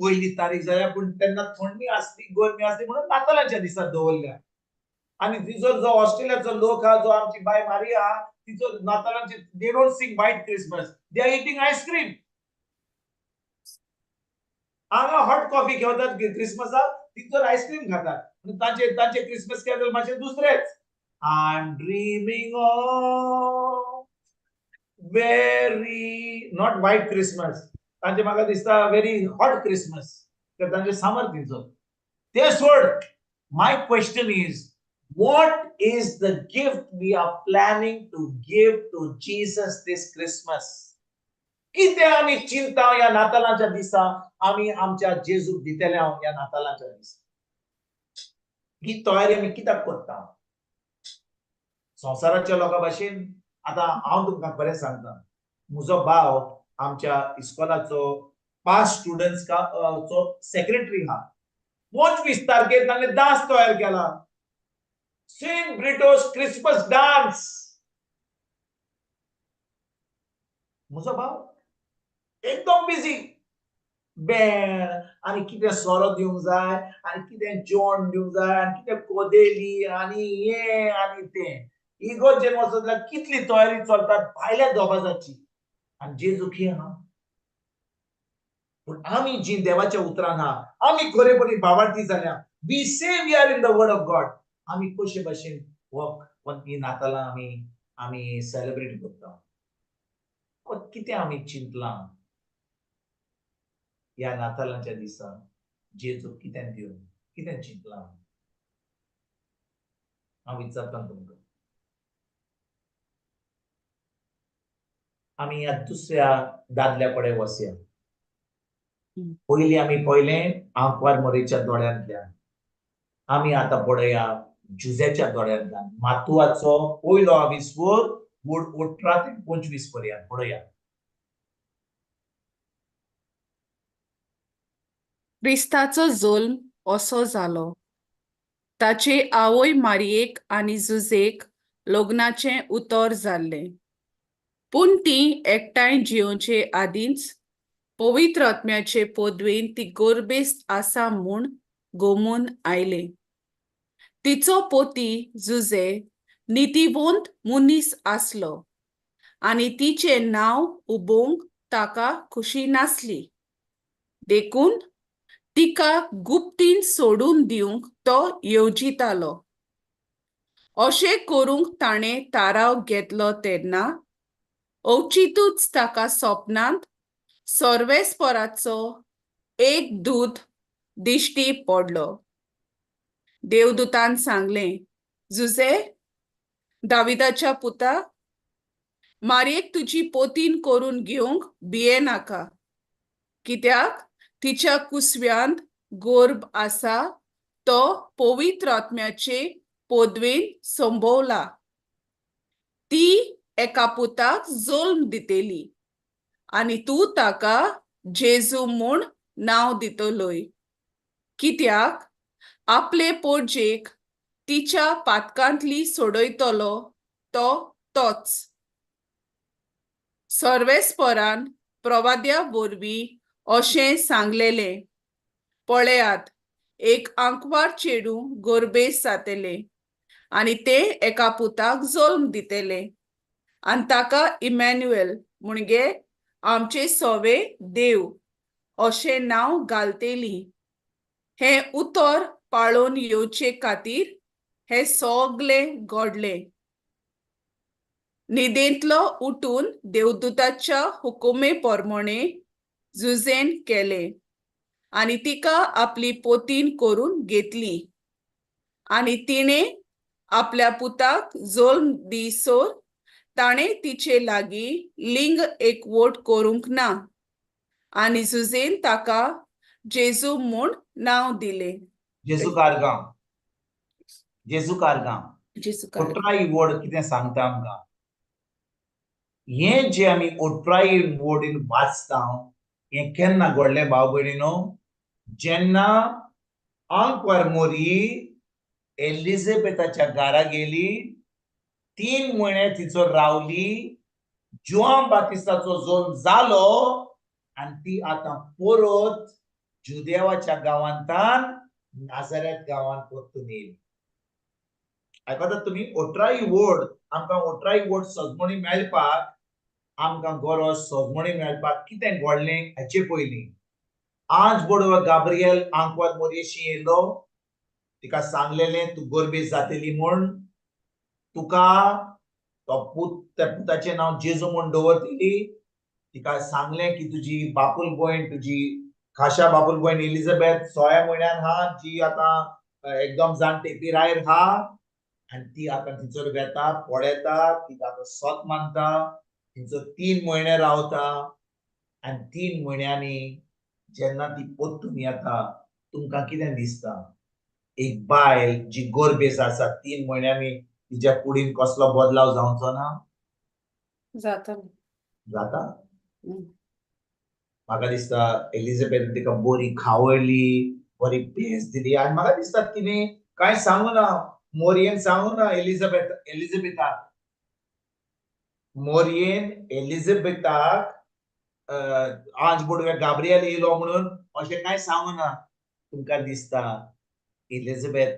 1 तारीख जाल्यार, पूण तेन्ना थंडी आसली, गरमी आसली म्हणून नातालांच्या दिसा दवरल्या. आनी तिचो जो ऑस्ट्रेलियाचो लोक आहा, जो आमची बाय मारिया, तिचो नातालांचे they don't sing White Christmas, they are eating ice cream. हांगा हॉट कॉफी घेतात क्रिसमसाक, तिचो आयस्क्रीम खातात. तांचे तांचे क्रिसमस कॅरल मातशे दुसरेच. I am dreaming of very not white Christmas. तांचे म्हाका दिसता व्हेरी हॉट क्रिसमस, तांचे समर तिचो. ते सोड, my question is, what is the gift we are planning to give to Jesus this Christmas? कितें आमी चिंता ह्या नातालांच्या दिसा आमी आमच्या जेजूक दितले ह्या नातालांच्या दिसा? ही तयारी आमी कित्याक करता? संवसाराच्या लोकां भाशेन. आतां हांव तुमकां खरें सांगता, म्हजो भाव आमच्या इस्कॉलाचो पास स्टुडंट्स चो सेक्रेटरी आहा. 25 तारखेर ताणें डांस तयार केला, सेंट ब्रिटोस क्रिसमस डान्स. म्हजो भाव एकदम बिजी, बँड आनी कितें सोरो दिवंक जाय आनी कितें जेवण दिवंक जाय आनी कितें कोदेली आनी हें आनी तें. इगोर्जेन वचत जाल्यार कितली तयारी चलता भायल्या दबाजाची. आनी जेजू खंय आहा? पूण आमी जी देवाच्या उतरान आहा, आमी खरेपणी भावार्थी जाल्या, we say we are in the word of God, आमी कशे भाशेन हो ही नातालां आमी आमी सेलिब्रेट करता? कितें आमी चिंतलां ह्या नातालांच्या दिसा जेजू कितें दिवन, कितें चिंतलां? हांव विचारतां तुमकां. आमी ह्या दुसऱ्या दादल्या कडेन वचया. पयलीं आमी पळयलें आंकवार मोरेच्या दोळ्यांतल्यान, आमी आतां पळया जुझ्याच्या दोळ्यांतल्यान. मातुवाचो पयलो आविस्वर 18 ते 25 पर्यंत पळया. क्रिस्ताचो जल्म असो जालो. ताचे आवय मारयेक आनी जुझेक लग्नाचें उतर जाल्लें, पूण ती एकठांय जियोवचे आदींच पवित्र आत्म्याचे पदवेन ती गोरबेस्त आसा म्हूण गोमून आयलें. तिचो पोती जुझे नितीवंत मनीस आसलो आनी तिचें नांव उबोवंक ताका खुशी नासली, देखून तिका गुप्तीन सोडून दिवंक तो येवजितालो. अशें करूंक ताणें थाराव घेतलो तेन्ना अवचितूच ताका सपनांत सर्वेस्पराचो एक दूत दिश्टी पडलो. देवदूतान सांगलें, जुझे, दाविदाच्या पुता, मारयेक तुजी पोतीन करून घेवंक भियेनाका, कित्याक तिच्या कुसव्यांत गोर्भ आसा तो पवित्र आत्म्याचे पदवेन संभवला. ती एका पुताक जल्म दितली आनी तूं ताका जेजू म्हूण नांव दितलोय, कित्याक आपले पोरजेक तिच्या पातकांतली सोडयतलो तो तोच. सर्वेस्परान प्रवाद्या वरवीं अशें सांगलेलें, पळयात, एक आंकवार चेडूं गोरबेस जातलें आनी तें एका पुताक जल्म दितलें आनी ताका इमॅन्युएल म्हणजे आमचे सवे देव अशें नांव घालतली. हें उतर पाळोवन येवचे खातीर हें सगलें घडलें. न्हिदेंतलो उठून देवदूताच्या हुकुमे प्रमाणे जुझेन केलें आनी तिका आपली पोतीन करून घेतली आनी तिणें आपल्या पुताक जल्म दिसर ताणें तिचे लागीं लिंग एकवट करूंक ना आनी जुजेन ताका जेजू म्हूण नांव दिलें. जेजू कारगांव, जेजू कारगांव. जेजू कारगांव. ओट्राई वर्ड कितें सांगता आमकां? हें जें आमी ओट्राई वर्डीन वाचता हें केन्ना घडलें भाव भयणीनो? जेन्ना आंकवार मोरी एलिझाबेथाच्या घरा गेली, 3 म्हयने तिचो रावली, जुआंव बातिस्ताचो जल्म जालो आनी ती आतां परत जुदेवाच्या गांवांतान नाजारेत गांवांत परतून येयली. आयकतात तुमी? ओट्राई वर्ड आमकां ओट्राई वर्ड सजमणी मेळपाक, आमकां गरज सजमणी मेळपाक कितें घडलें हाचे पयलीं आज बडवा गाब्रियल आंकवार मोरयेशी येयलो, तिका सांगलेलें तूं गोरबेज जातली म्हूण, तुका तो पूत त्या पुताचें नांव जेजू म्हूण दवरतली. तिका सांगलें की तुजी बापूल भयण, तुजी खाशा बापूल भयण एलिझाबेथ 6 म्हयन्यान हा, जी आतां एकदम जाणटे पिरायेर हा, आनी ती आतां थंयसर वेता, पळयता, तिका आतां सत मानता, थंयसर 3 म्हयने रावता आनी 3 म्हयन्यांनी जेन्ना ती परतून येता तुमकां कितें दिसता? एक बायल जी गोरबेज आसा 3 म्हयन्यांनी तिच्या कुडीन कसलो बदलाव जावचो ना? जाता. जाता. म्हाका दिसता एलिझाबेथ तिका बरी खावयली, बरी पेज दिली आनी म्हाका दिसता तिणें कांय सांगू ना, मोरयेन सांगू ना एलिझाबेथाक, मोरयेन एलिझाबेथाक आज बोडवे गाब्रियल येयलो म्हणून अशें कांय सांगू ना. तुमकां दिसता एलिझाबेथ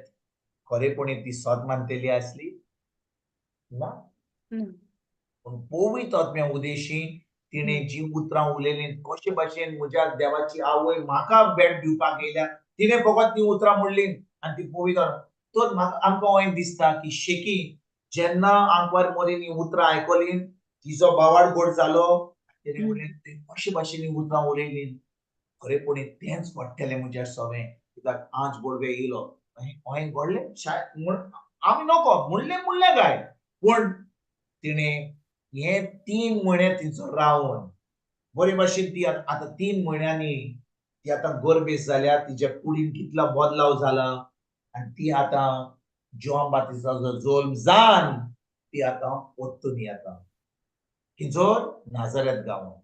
खरेपणी ती सत मानतली आसली ना? पूण पवित्र आत्म्या उदेशी तिणें जी उतरां उलयलीं, कशे भाशेन म्हज्या देवाची आवय म्हाका भेट दिवपाक येयल्या, तिणें फकत ती उतरां म्हणलीं आनी ती पवित्र. तर म्हाका आमकां अशें दिसता की शेकी जेन्ना आंकवार मोरीन ही उतरां आयकलीं तिचो बावाड गोड जालो, तिणें म्हणलें कशे भाशेन ही उतरां उलयलीं, खरेपणी तेंच घडटलें म्हज्या सवें, कित्याक आज बोडवे येयलो. अहें घडलें शायद म्हण आमी नको म्हणलें म्हणलें काय, पूण तिणें हे 3 म्हयने तिचो रावन बरे भाशेन ती आतां 3 म्हयन्यांनी ती आतां गोरबेज जाल्या, तिच्या कुडीन कितलो बदलाव जाला आनी ती आतां जुआंव बातिस्ताचो जल्म जावन ती आतां परतून येता किजोर नाजारेत गांवांत.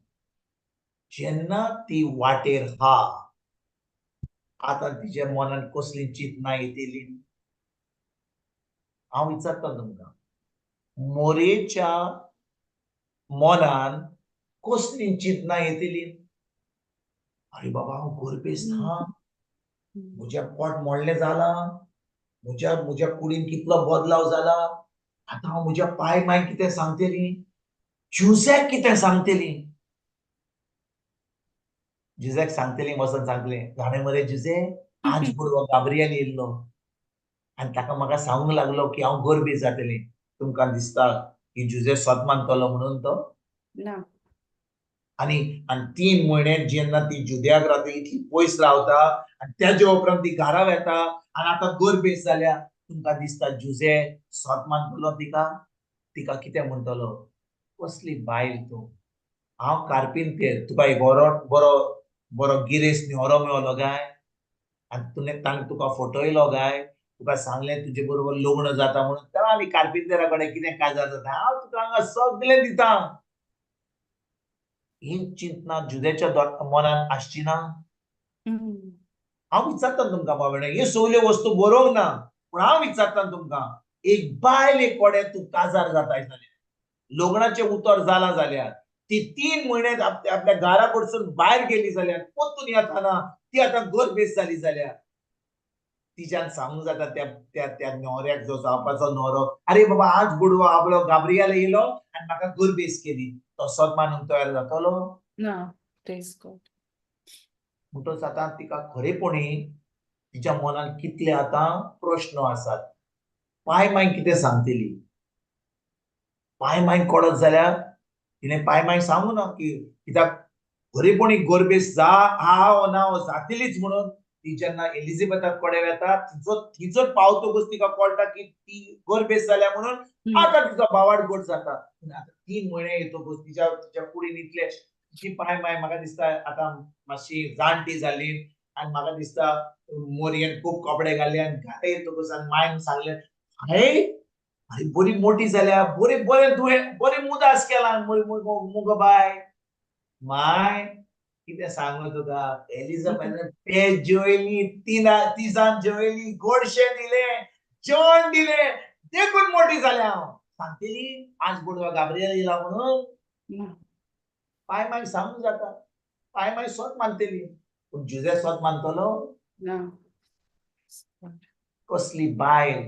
जेन्ना ती वाटेर हा आतां तिच्या मनान कसली चिंतना येतली? हांव विचारता तुमकां, मोरेच्या मनान कसली चिंतना येतली? अरे बाबा हांव गोरबेज हा, म्हज्या पोट मोडलें जालां, म्हज्या म्हज्या कुडीन कितलो बदलाव जाला, आतां हांव म्हज्या पाय माय कितें सांगतली, जुझ्याक कितें सांगतली? जुझ्याक सांगतली वचोन सांगतली, जाणें मरे जुझे आज बडवो गाब्रियल येयल्लो आनी ताका म्हाका सांगूंक लागलो की हांव गोरबेज जातली. तुमकां दिसता की जुझे सत मानतलो म्हणून तो ना? आनी आनी 3 म्हयने जेन्ना ती जुद्याक रावता, इतली पयस रावता आनी तेज्या उपरांत ती घरा वेता आनी आतां गोरबेज जाल्या, तुमकां दिसता जुझे सत मानतलो तिका? तिका कितें म्हणटलो? कसली बायल तूं, हांव कार्पिंतेर, तुका एक बरो बरो बरो गिरेस्त न्हवरो मेवलो काय आनी तुवें ताणें तुका फटयलो काय, तुका सांगलें तुजे बरोबर लग्न जाता म्हणून, तर आनी कार्पिंतेरा कडेन कितें काजार जाता, हांव तुका हांगा सगळें दिता. ही चिंतना जुदेच्या मनान आसची ना? हांव विचारता तुमकां बाबा, ह्यो सगल्यो वस्तू बरोवंक ना, पूण हांव विचारता तुमकां, एक बायल एक कडेन तूं काजार जाता जाल्यार, लग्नाचें उतर जालां जाल्यार, ती 3 म्हयने आपल्या घरा कडसून भायर गेली जाल्यार, परतून येताना ती आतां गोरबेज जाली जाल्यार, तिच्यान सांगूंक जाता त्या त्या त्या न्हवऱ्याक, जो जावपाचो न्हवरो, अरे बाबा आज बुडवो आपलो गाब्रियल येयलो आनी म्हाका गोरबेज केली, तो सत मानूंक तयार जातलो ना? Praise God. म्हणटकच आतां तिका खरेपणी तिच्या मनान कितले आतां प्रश्न आसात. पाय माय कितें सांगतली? पाय माय कडत जाल्यार तिणें पाय माय सांगू ना की कित्याक खरेपणी गोरबेस जा हा ना जातलीच म्हणून ती जेन्ना एलिझाबेथा कडेन वेता तिचो पावतकूच तिका कळटा की ती गोरबेस जाल्या म्हणून आतां तिचो बावाड गोड जाता. आतां 3 म्हयने येतकूच तिच्या तिच्या कुडीन इतले तिची पाय माय म्हाका दिसता आतां मातशी जाणटी जाली आनी म्हाका दिसता मोरयेन खूब कपडे घाले आनी घरा येतकूच आनी मायन सांगलें, हे अरे बरी मोठी जाल्या, बरी बरें तुवें बरें मुदास केला मुगो बाय. माय कितें सांगू तुका, एलिझाबेथान पेज जेवयली, तिजान जेवयली, गोडशें दिलें, जेवण दिलें, देखून मोठी जाल्या हांव. सांगतली आज बोडवा गाब्रियल येयला म्हणून. पाय माय सांगूंक जाता, पाय माय स्वत मानतली, पूण जुजे स्वत मानतलो? कसली बायल.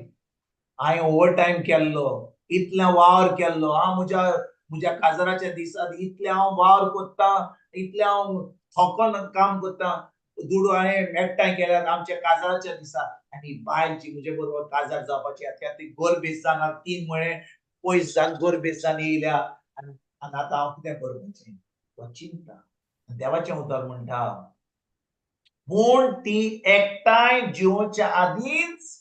हांवें ओवर टायम केल्लो, इतलें वावर केल्लो, हांव म्हज्या म्हज्या काजराच्या दिसांत इतलें हांव वावर करता, इतलें हांव थोकोन काम करता, दुडू हांवें एकठांय केल्यात आमच्या काजाराच्या दिसा. आनी बायल जी म्हजे बरोबर काजार जावपाची आसा ती गोरबेस जावन 3 म्हयने पयस जावन गोरबेस जावन येयल्या आनी आतां हांव कितें करपाचें तो चिंता. देवाचें उतर म्हणटा, पूण ती एकठांय जिवोच्या आदींच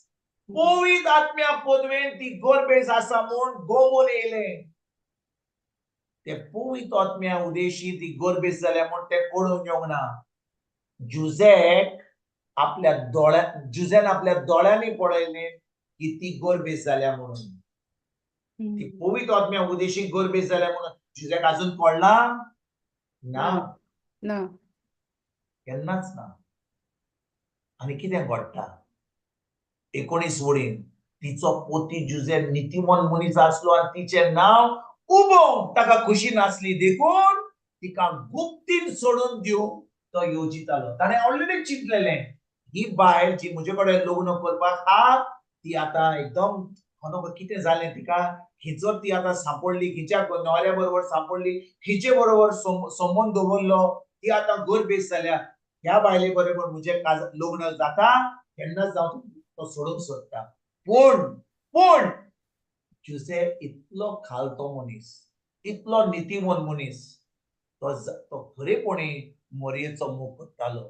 पवित्र आत्म्या पदवेन ती गोरबेस आसा म्हूण गोमून येयलें. ते पवित्र आत्म्या उदेशी ती गोरबेस जाल्या म्हूण ते कळून येवंक ना. जुझेक आपल्या दोळ्या जुझेन आपल्या दोळ्यांनी पळयलें की ती गोरबेस जाल्या म्हणून, ती पवित्र आत्म्या उदेशी गोरबेस जाल्या म्हणून जुझेक अजून कळ्ळां ना, ना, केन्नाच ना. आनी कितें घडटा, 19 वडीन तिचो पोती जुझे नितीमन मनीस आसलो आनी तिचें नांव उबो ताका खुशी नासली, देखून तिका गुप्तीन सोडून दिवंक तो येवजितालो. ताणें ऑलरेडी चिंतलेलें ही बायल जी म्हजे कडेन लग्न करपाक आहा ती आतां एकदम खनो कितें जालें तिका, खिचो ती आतां सांपडली, खिच्या न्हवऱ्या बरोबर सांपडली, खिचे बरोबर संबंद दवरलो, ती आतां गोरबेस जाल्या, ह्या बायले बरोबर म्हजें लग्न जाता तेन्नाच जावं तो सोडूंक सोदता. पूण पूण जुझे इतलो खालतो मनीस, इतलो नितीमन मनीस, तो तो खरेपणी मोरयेचो मोग करतालो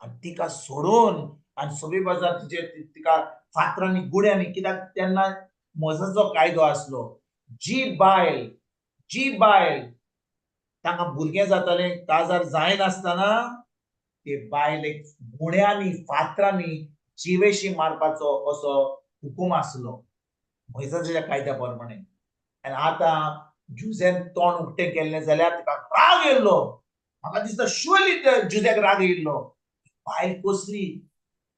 आनी तिका सोडून आनी सगळी बाजार तिचे तिका फातरांनी गुड्यांनी, कित्याक तेन्ना मोजाचो कायदो आसलो, जी बायल तांकां भुरगें जातालें काजार जायनासतना ते बायलेक गुण्यांनी फातरांनी जिवेशी मारपाचो असो हुकूम आसलो मोयजाच्या कायद्या प्रमाणे. आनी आतां जुझेन तोंड उक्तें केल्लें जाल्यार तिका राग येयल्लो. म्हाका दिसता शुअरली जुझ्याक राग येयल्लो, बायल कसली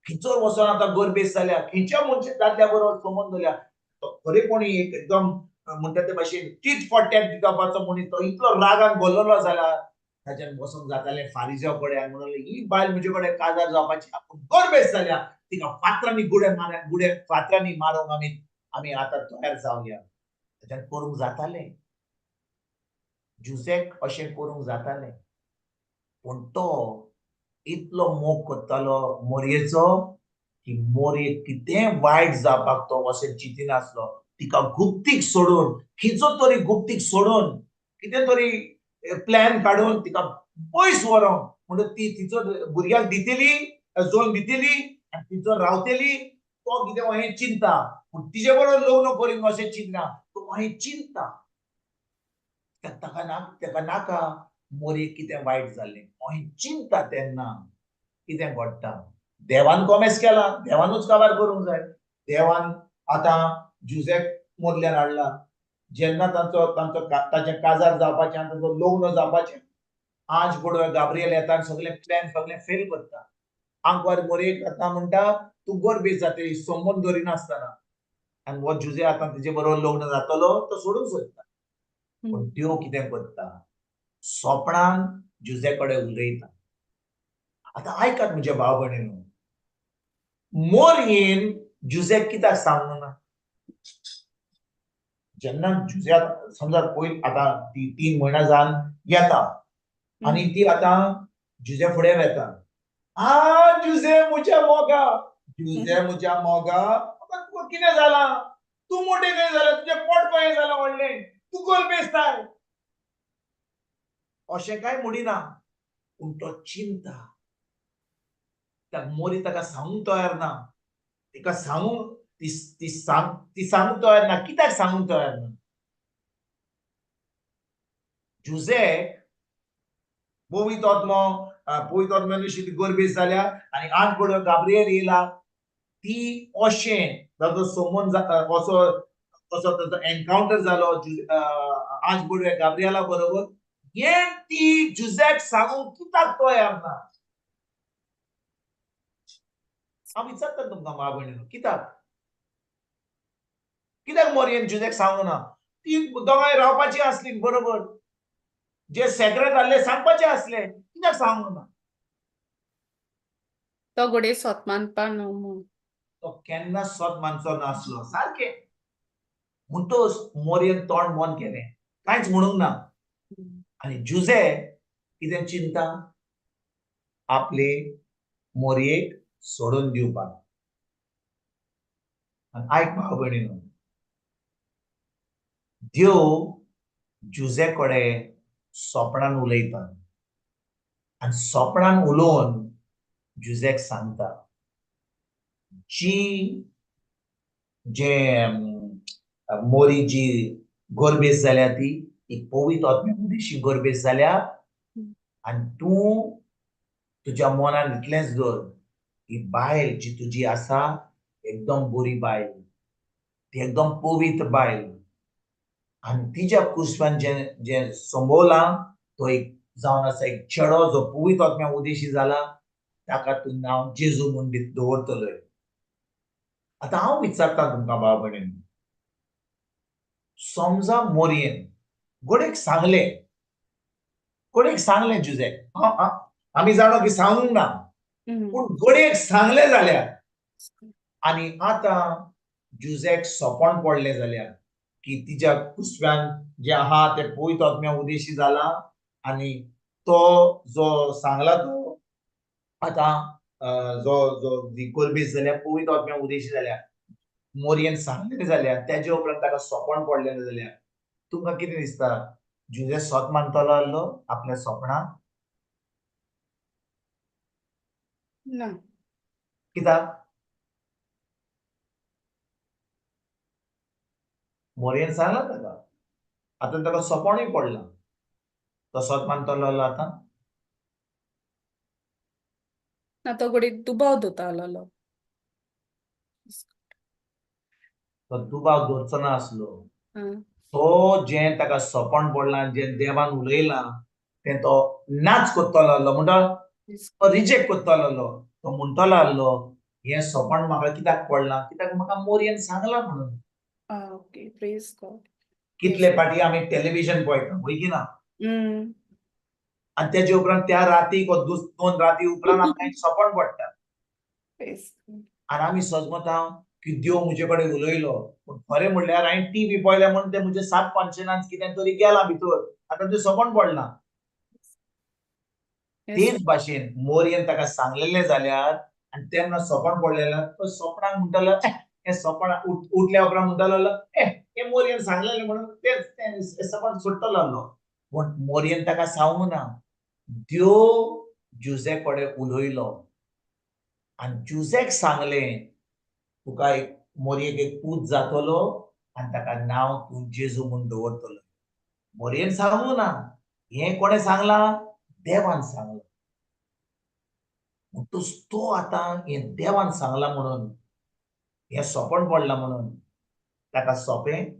खंयचोर वचोन आतां गोरबेस जाल्या, खंयच्या मनशा दादल्या बरोबर संबंद दवरल्या. तो खरेपणी एक एकदम म्हणटा ते भाशेन टीट फॉर टॅट दिवपाचो मनीस, तो इतलो रागान भरलेलो जाल्यार ताच्यान बसूंक जातालें फारिज्या कडेन आनी म्हणलें ही बायल म्हजे कडेन काजार जावपाची, आपूण गोरबेस जाल्या, तिका फातरांनी गुडे फातरांनी मारूंक आमी आतां तयार जावया. ताच्यान करूंक जातालें, जुझेक अशें करूंक जातालें, पूण तो इतलो मोग करतालो मोरयेचो की मोरयेक कितें वायट जावपाक तो अशें चिंतिनासलो. तिका गुप्तीक सोडून, खंयचो तरी गुप्तीक सोडून कितें तरी प्लॅन काडून तिका पयस व्हरोंक, म्हणून ती तिचो भुरग्याक दितली, जोन दितली आनी तिचो रावतली, तो कितें हें चिंता, पूण तिजे बरोबर लग्न करीन अशें चिंतना, तो हें चिंता. ताका ना ताका नाका मोरयेक कितें वायट जालें हें चिंता. तेन्ना कितें घडटा, देवान कोमेस केला, देवानूच काबार करूंक जाय. देवान आतां जुझेक मोरल्यान हाडला, जेन्ना तांचो तांचो ताचें काजार जावपाचें आनी तांचो लग्न जावपाचें, आज बोडवे गाब्रियल येता आनी सगळें प्लॅन सगळें फेल करता. आंकवार मोरयेक आतां म्हणटा तूं गोरबेस जातली संबंद दवरिनासतना, आनी हो जुझे आतां तिजे बरोबर लग्न जातलो तो सोडूंक सोदता. पूण देव कितें करता, सोपणान जुझे कडेन उलयता. आतां आयकात म्हज्या भाव भयणीनो, मोरयेन जुझेक कित्याक सांगूंक ना? जेन्ना जुझे समजा पयर आतां ती 3 म्हयन्या जावन येता आनी ती आतां जुझे फुडें वेता, आ जुझे म्हज्या मोगा, जुझे म्हज्या मोगा, तुका कितें जालां, तूं मोटें कशें जालां, तुजें पोट कशें जालां व्हडलें, तूं गोल बेसताय, अशें कांय म्हणिना. पूण तो चिंता त्या मोरी ताका सांगूंक तयार ना. तिका सांगूंक ती ती सांग ती सांगूंक तयार ना. कित्याक सांगूंक तयार ना? जुझेक पवित्र आत्मो, पवित्र आत्म्यान ती गर्भेस्त जाल्या आनी आठ बडो गाब्रिएल येयला. ती अशें ताजो सोमोन असो असो ताजो एनकावंटर जालो आज बडवे गाब्रिएला बरोबर. हें ती जुझेक सांगूंक कित्याक तयार ना? हांव विचारता तुमकां मा भयणीनो, कित्याक कित्याक मोरयेन जुझेक सांगूंक ना? ती दोगांय रावपाची आसली बरोबर, जे सेक्रेट जाल्ले सांगपाचे आसले, कित्याक सांगूंक ना? तो घडये सोत मानपा न्हू म्हूण. तो केन्ना सोत मानचो नासलो सारकें. म्हणटोच मोरयेन तोंड बंद केलें, कांयच म्हणूंक ना. आनी जुझे कितें चिंता? आपले मोरयेक सोडून दिवपाक. आनी आयक भाव भयणीनो, देव जुझे कडेन सोपणान उलयता आनी सोपणान उलोवन जुझेक सांगता जी जे मोरी जी गर्भेस्त जाल्या ती एक पवित्र आत्म्या उदेशी गर्भेस्त जाल्या आनी तूं तुज्या मनान इतलेंच दवर, ही बायल जी तुजी आसा एकदम बरी बायल, ती एकदम पवित्र बायल आनी तिज्या कुसव्यान जें जें संभवलां तो एक जावन आसा एक चेडो जो पवित्र आत्म्या उदेशी जाला, ताका तूं नांव जेजू म्हूण दवरतलोय. आतां हांव विचारता तुमकां भाव भयणीन, समजा मोरयेन गोडेक सांगलें, गोडेक सांगलें जुझेक, आमी जाणो की सांगूंक ना, पूण गोडेक सांगलें जाल्यार आनी आतां जुझेक सोंपण पडलें जाल्यार की तिज्या कुसव्यान जें आहा तें पवित्र आत्म्या उदेशी जाला आनी तो जो सांगला तो आतां जो जो जी गर्भेस्त जाल्या पवित्र आत्म्या उदेशी जाल्या, मोरयेन सांगलें जाल्यार तेजे उपरांत ताका सोंपण पडलें जाल्यार तुमकां कितें दिसता? जुझे सोत मानतलो आसलो आपल्या सोपणाक? ना. कित्याक? मोरयेन सांगलां ताका, आतां ताका सोंपणूय पडलां, तो सोत मानतलो आसलो आतां? ना, तो घडये दुबाव दवरता. तो दुबाव दवरचो ना आसलो. तो जें ताका सोंपण पडलां, जें देवान उलयलां तें तो नाच करतलो आसलो, म्हणटा तो रिजेक्ट करतलो आसलो. तो म्हणटलो आसलो हें सोंपण म्हाका कित्याक पडलां? कित्याक म्हाका मोरयेन सांगलां म्हणून. Okay, praise God. कितले फाटी आमी टेलिव्हिजन पळयता वय की ना? आनी तेजे उपरांत त्या रातीक दोन राती उपरांत आमकां एक सोंपण पडटा आनी आमी सजमता की देव म्हजे कडेन उलयलो, पूण खरें म्हणल्यार हांवें टीव्ही पळयल्या म्हणून तें म्हजें सबकॉन्शियसान कितें तरी गेलां भितर, आतां तें सोंपण पडलां. तेच भाशेन मोरयेन ताका सांगलेलें जाल्यार आनी तेन्ना सोंपण पडलेलें, तो सोपणाक म्हणटालो हें सोंपण उठल्या उपरांत म्हणटालो हें मोरयेन सांगलेलें म्हणून तेच तें सोंपण सोडटलो आसलो. पूण मोरयेन ताका सांगूंक ना. देव जुझे कडेन उलयलो आनी जुझेक सांगलें तुका एक मोरयेक एक पूत जातलो आनी ताका नांव तूं जेजू म्हूण दवरतलो. मोरयेन सांगूंक ना. हें कोणें सांगलां? देवान सांगलां. म्हणटूच तो आतां हें देवान सांगलां म्हणून, हें सोंपण पडलां म्हणून ताका सोंपें,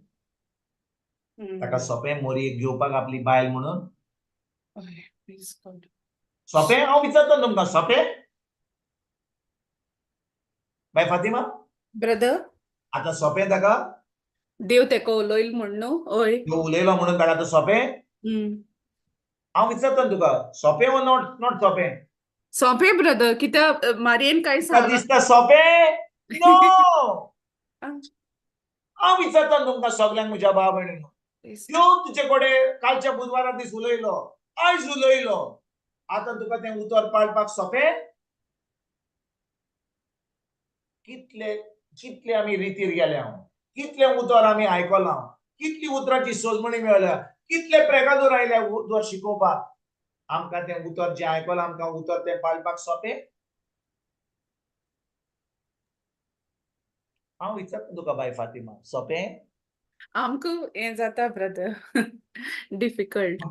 ताका सोंपें मोरयेक घेवपाक आपली बायल म्हणून? सोंपें? हांव विचारता तुमकां, सोंपें बाय फातिमा? ब्रदर, आतां सोंपें ताका? देव तेका उलयल म्हूण न्हू? हय, देव उलयलो म्हणून ताका आतां सोंपें? हांव विचारता तुका, सोंपें वो not not सोंपें? सोंपें ब्रदर, कित्याक मारयेन कांय सांगलां. दिसता सोंपें? नो. हांव विचारता तुमकां सगल्यांक म्हज्या भाव भयणीनो, देव तुजे कडेन कालच्या बुधवारा दीस उलयलो, आयज उलयलो, आतां तुका तें उतर पाळपाक सोंपें? कितले कितले आमी रितीर गेल्या, कितले उतर आमी आयकलां, कितली उतराची सजमणी मेळ्ळ्या, कितले प्रेगादोर आयल्या उतर शिकोवपाक, आमकां तें उतर जें आयकलां आमकां उतर तें पाळपाक सोंपें? हांव विचारता तुका बाय फातिमा, सोंपें? आमकां हें जाता ब्रदर, डिफिकल्ट.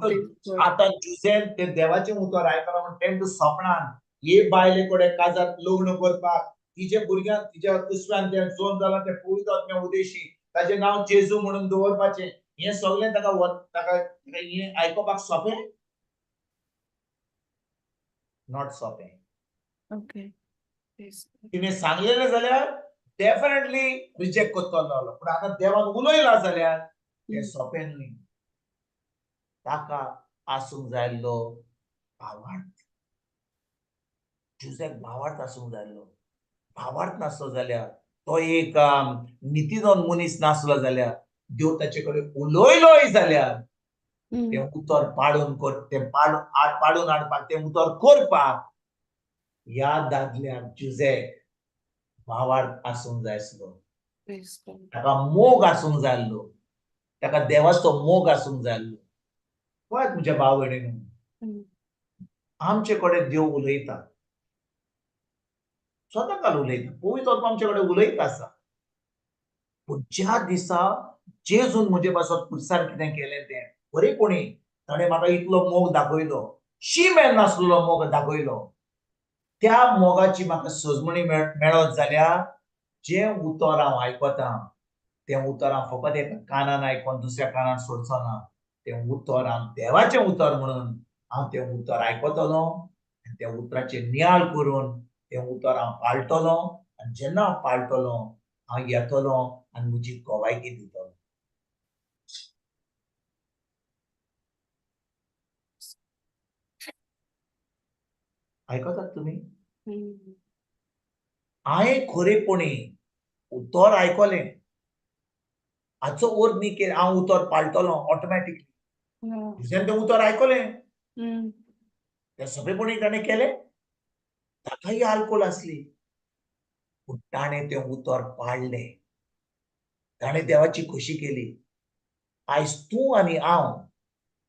आतां जुझेन तें देवाचें उतर आयकलां म्हूण तें सपनान हे बायले कडेन काजार लग्न करपाक तिजे भुरग्यांक तिज्या कुसव्यान तें जोन जालां तें पवित्र आत्म्या उदेशी ताजें नांव जेजू म्हणून दवरपाचें, हें सगळें ताका ताका हें आयकुपाक सोंपें? Not सोंपें. ओके. तिणें सांगलेलें जाल्यार डेफिनेटली रिजेक्ट करतलो, पूण आतां देवान उलयला जाल्यार तें सोंपें न्हय. ताका आसूंक जाय आसलो भावार्थ. जुझेक भावार्थ आसूंक जाय आसलो. भावार्थ नासलो जाल्यार तो एक नितीदोन मनीस नासलो जाल्यार देव ताचे कडेन उलयलोय जाल्यार तें उतर पाडून तें पाडून हाडपाक तें उतर करपाक ह्या दादल्याक जुझेक भावार्थ आसूंक जाय आसलो. ताका मोग आसूंक जाय आसलो. ताका देवाचो मोग आसूंक जाय आसलो. पळयात म्हज्या भाव भयणीनो, आमचे कडेन देव उलयता, स्वता काल उलयता, पवित्र आत्मा आमचे कडेन उलयता आसा. पूण ज्या दिसा जेजून म्हजे पासत खुर्सार कितें केलें तें खरेपणी ताणें म्हाका इतलो मोग दाखयलो, शी मेळनासलो मोग दाखयलो, त्या मोगाची म्हाका सजमणी मेळत जाल्यार जें उतर हांव आयकतां तें उतर हांव फकत एका कानान आयकोन दुसऱ्या कानान सोडचो ना. तें उतर हांव देवाचें उतर म्हणून हांव तें उतर आयकतलो आनी त्या उतराचेर नियाळ करून तें उतर हांव पाळटलो आनी जेन्ना हांव पाळटलो हांव येतलो आनी म्हजी गवायकी दितलो. आयकतात तुमी? हांवें खरेपणी उतर आयकलें हाचो अर्थ न्ही की हांव उतर पाळटलो ऑटोमॅटिकली. दुसऱ्यान तें उतर आयकलें, तें सोंपेपणी ताणें केलें, ताकाय आल्कोल आसली, पूण ताणें तें उतर पाळ्ळें, ताणें देवाची खोशी केली. आयज तूं आनी हांव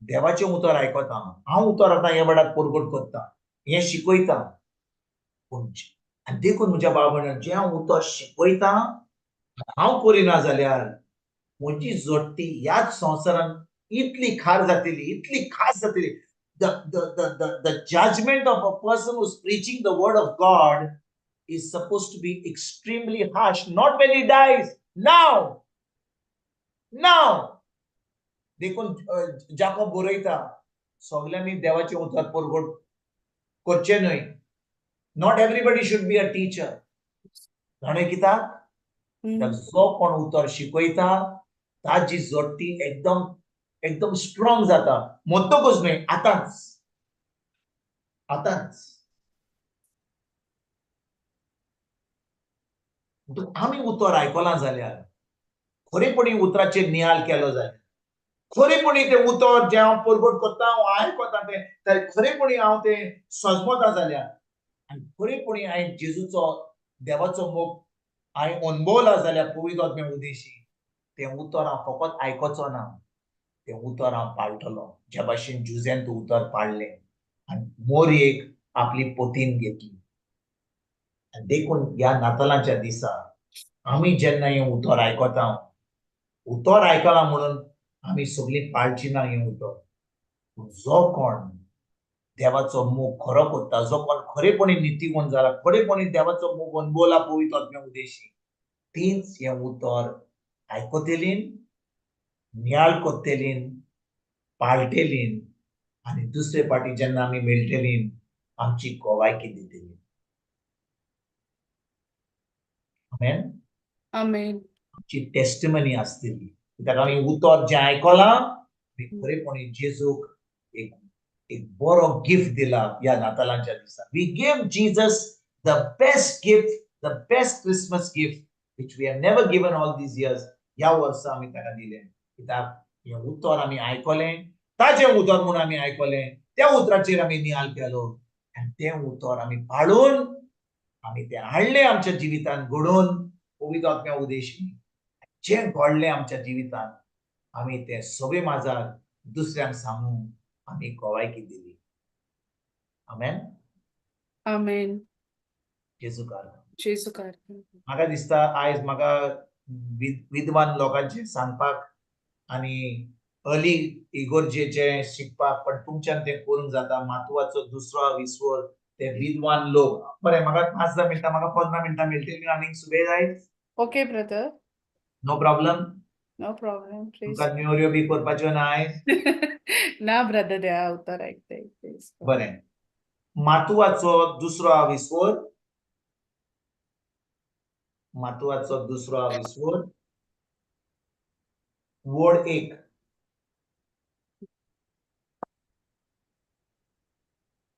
देवाचें उतर आयकता, हांव उतर आतां हे वेळार परगट करता, हें शिकयता, पूण आनी देखून म्हज्या भाव भयणां जें हांव उतर शिकयता हांव करिना जाल्यार म्हजी जोडटी ह्याच संवसारान इतली खार जातली, इतली खास जातली. The judgment of a person who's preaching the word of God is supposed to be extremely harsh, not when he dies, now. Now. देखून जाकोब बरयता सगल्यांनी देवाचें उतर परगट करचें न्हय. Not everybody should be a teacher. जाणें कित्याक? जो कोण उतर शिकयता ताजी जोडटी एकदम एकदम स्ट्रॉंग जाता. मरतकूच न्हय, आतांच आतांच. आमी उतर आयकलां जाल्यार खरेपणी उतराचेर नियाळ केलो जाल्यार खरेपणी तें उतर जें हांव परगट करता हांव आयकता तें खरेपणी हांव तें सजमता जाल्यार आनी खरेपणी हांवें जेजूचो देवाचो मोग हांवें अणभवला जाल्यार पवित्र आत्म्या उदेशी तें उतर हांव फकत आयकचो ना, तें उतर हांव पाळटलो. ज्या भाशेन जुझेन तें उतर पाळ्ळें आनी मोरयेक आपली पोतीन घेतली. आनी देखून ह्या नातालांच्या दिसा आमी जेन्ना हें उतर आयकता, उतर आयकलां म्हणून आमी सगळीं पाळची ना हें उतर. पूण जो कोण देवाचो मोग खरो करता, जो कोण खरेपणी नितीवंत जाला, खरेपणी देवाचो मोग अणभवला पवित्र आत्म्या उदेशी, तीच हें उतर आयकतलीं, नियाळ करतलीं, पाळटेलीं आनी दुसरे फावटी जेन्ना आमी मेळटलीं आमची गवायकी दितली. आमेन. आमेन. आमची टेस्टिमनी आसतली. कित्याक आमी उतर जें आयकलां आमी खरेपणी जेजूक एक एक बरो गिफ्ट दिला ह्या नातालांच्या दिसा. We give Jesus the best gift, the best Christmas gift which we have never given all these years. ह्या वर्सा आमी ताका दिलें. कित्याक हें उतर आमी आयकलें, ताजें उतर म्हूण आमी आयकलें, त्या उतराचेर आमी नियाळ केलो आनी तें उतर आमी पाळून आमी तें हाडलें आमच्या जिवितांत घडोवन पवित्र आत्म्या उदेशी जें घडलें आमच्या जिवितांत आमी तें सगळे माजार दुसऱ्यांक सांगून आमी गवायकी दिली. आमेन. आमेन. जेजू कार. जेजू कार. म्हाका दिसता आयज म्हाका विद्वान लोकांचें सांगपाक आनी अर्ली इगोर्जेचें शिकपाक, पण तुमच्यान तें करूंक जाता. मातुवाचो दुसरो विस्वर ते विद्वान लोक. बरें, म्हाका 5-10 मिनटां, म्हाका 15 मिनटां मेळटलीं आनीक सुबेज आयज? Okay brother. No problem? No problem. Please. तुमकां न्योऱ्यो बी करपाच्यो ना आयज? ना ब्रदर, द्या उतर आयकताय. प्लीज. बरें, मातुवाचो दुसरो आविस्वर, मातुवाचो दुसरो आविस्वर, वड 1.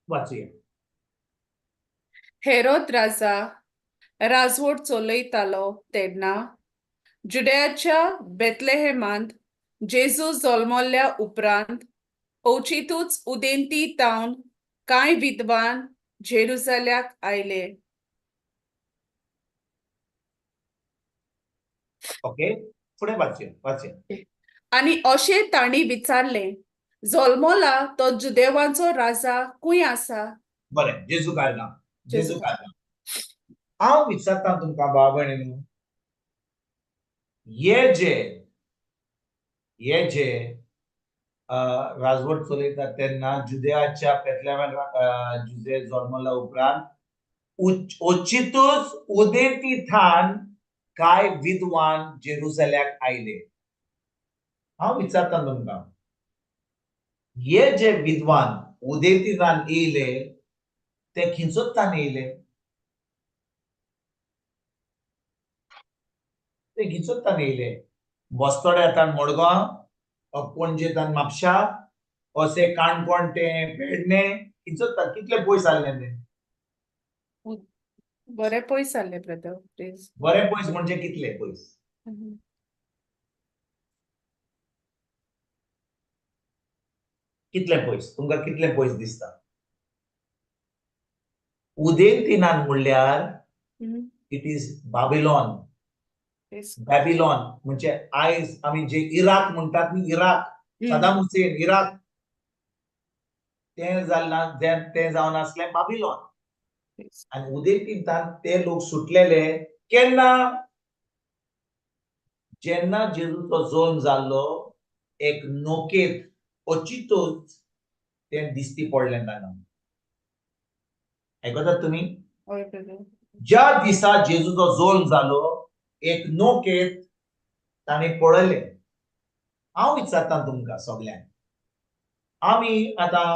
वाचूया. हेरोद राजा राजवट चलयतालो तेन्ना जुडयाच्या बेतलेहेमांत जेजू जल्मल्ल्या उपरांत अवचितूच उदेंती तावन कांय विद्वान जेरुजाल्याक आयले. ओके, फुडें वाचूया, वाचूया. आनी अशें तांणी विचारलें, जल्मला तो जुदेवांचो राजा खंय आसा? बरें, जेजू कारणां, जेजू कारणां. हांव विचारता तुमकां भाव भयणींनो, हे जे हे जे राजवट चलयतात तेन्ना जुदयाच्या पेतल्यान जुदे जल्मल्या उपरांत अचितूच उदेंती थान कांय विद्वान जेरुजाल्याक आयले. हांव विचारता तुमकां, हे जे विद्वान उदेंती थान येयले ते खिंचोत थान येयले? ते खिंचोत थान येयले? बस्तोड्या थान मडगांव, पणजे थान म्हापशा, अशें काणकोण ते पेडणे, खिंचोत थान कितले पयस आसले ते? बरें पयस आसले ब्रदर. प्लीज. बरें पयस म्हणजे कितले पयस? कितले पयस तुमकां कितले पयस दिसता? उदेंतीनान म्हणल्यार it is Babylon. Babylon म्हणजे आयज आमी जे इराक म्हणटात न्ही, इराक, सदाम हुसेन इराक, तें जालां, तें जावन आसलें बाबिलॉन. आनी उदेंतींतान ते लोक सुटलेले केन्ना? जेन्ना जेजूचो जल्म जाल्लो एक नोकेत अचितूच तें दिसती पडलें तांकां. आयकतात तुमी? ज्या दिसा जेजूचो जल्म जालो एक नोकेत ताणें पळयलें. हांव विचारता तुमकां सगल्यांक, आमी आतां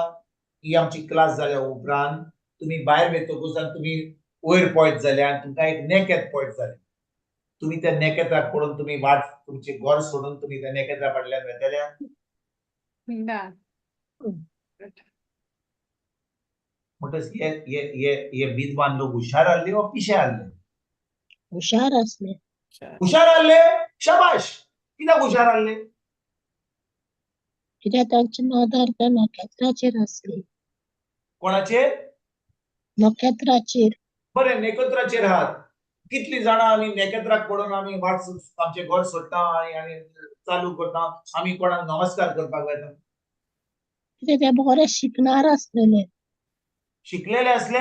ही आमची क्लास जाल्या उपरांत तुमी भायर वयतकूच आनी तुमी वयर पळयत जाल्यार तुमकां एक नेकेत पळयत जालें, तुमी त्या नेकेत्राक पळोवन तुमी वाट तुमचें घर सोडून तुमी त्या नेकेत्रा फाटल्यान वेतल्या? ना. म्हणटच हे हे हे हे विद्वान लोक हुशार आहले वा पिशे आहले? हुशार आसले. हुशार आहले? शाबाश. कित्याक हुशार आहले? कित्याक तांची नदर त्या नखेत्राचेर आसली. कोणाचेर? नखेत्राचेर. बरें, नखेत्राचेर आहात. कितली जाणां आमी नखेत्राक पळोवन आमी वाट आमचें घर सोडटा आनी आनी चालू करता, आमी कोणाक नमस्कार करपाक वयता? कित्याक ते बरे शिकणार आसलेले. शिकलेले आसले?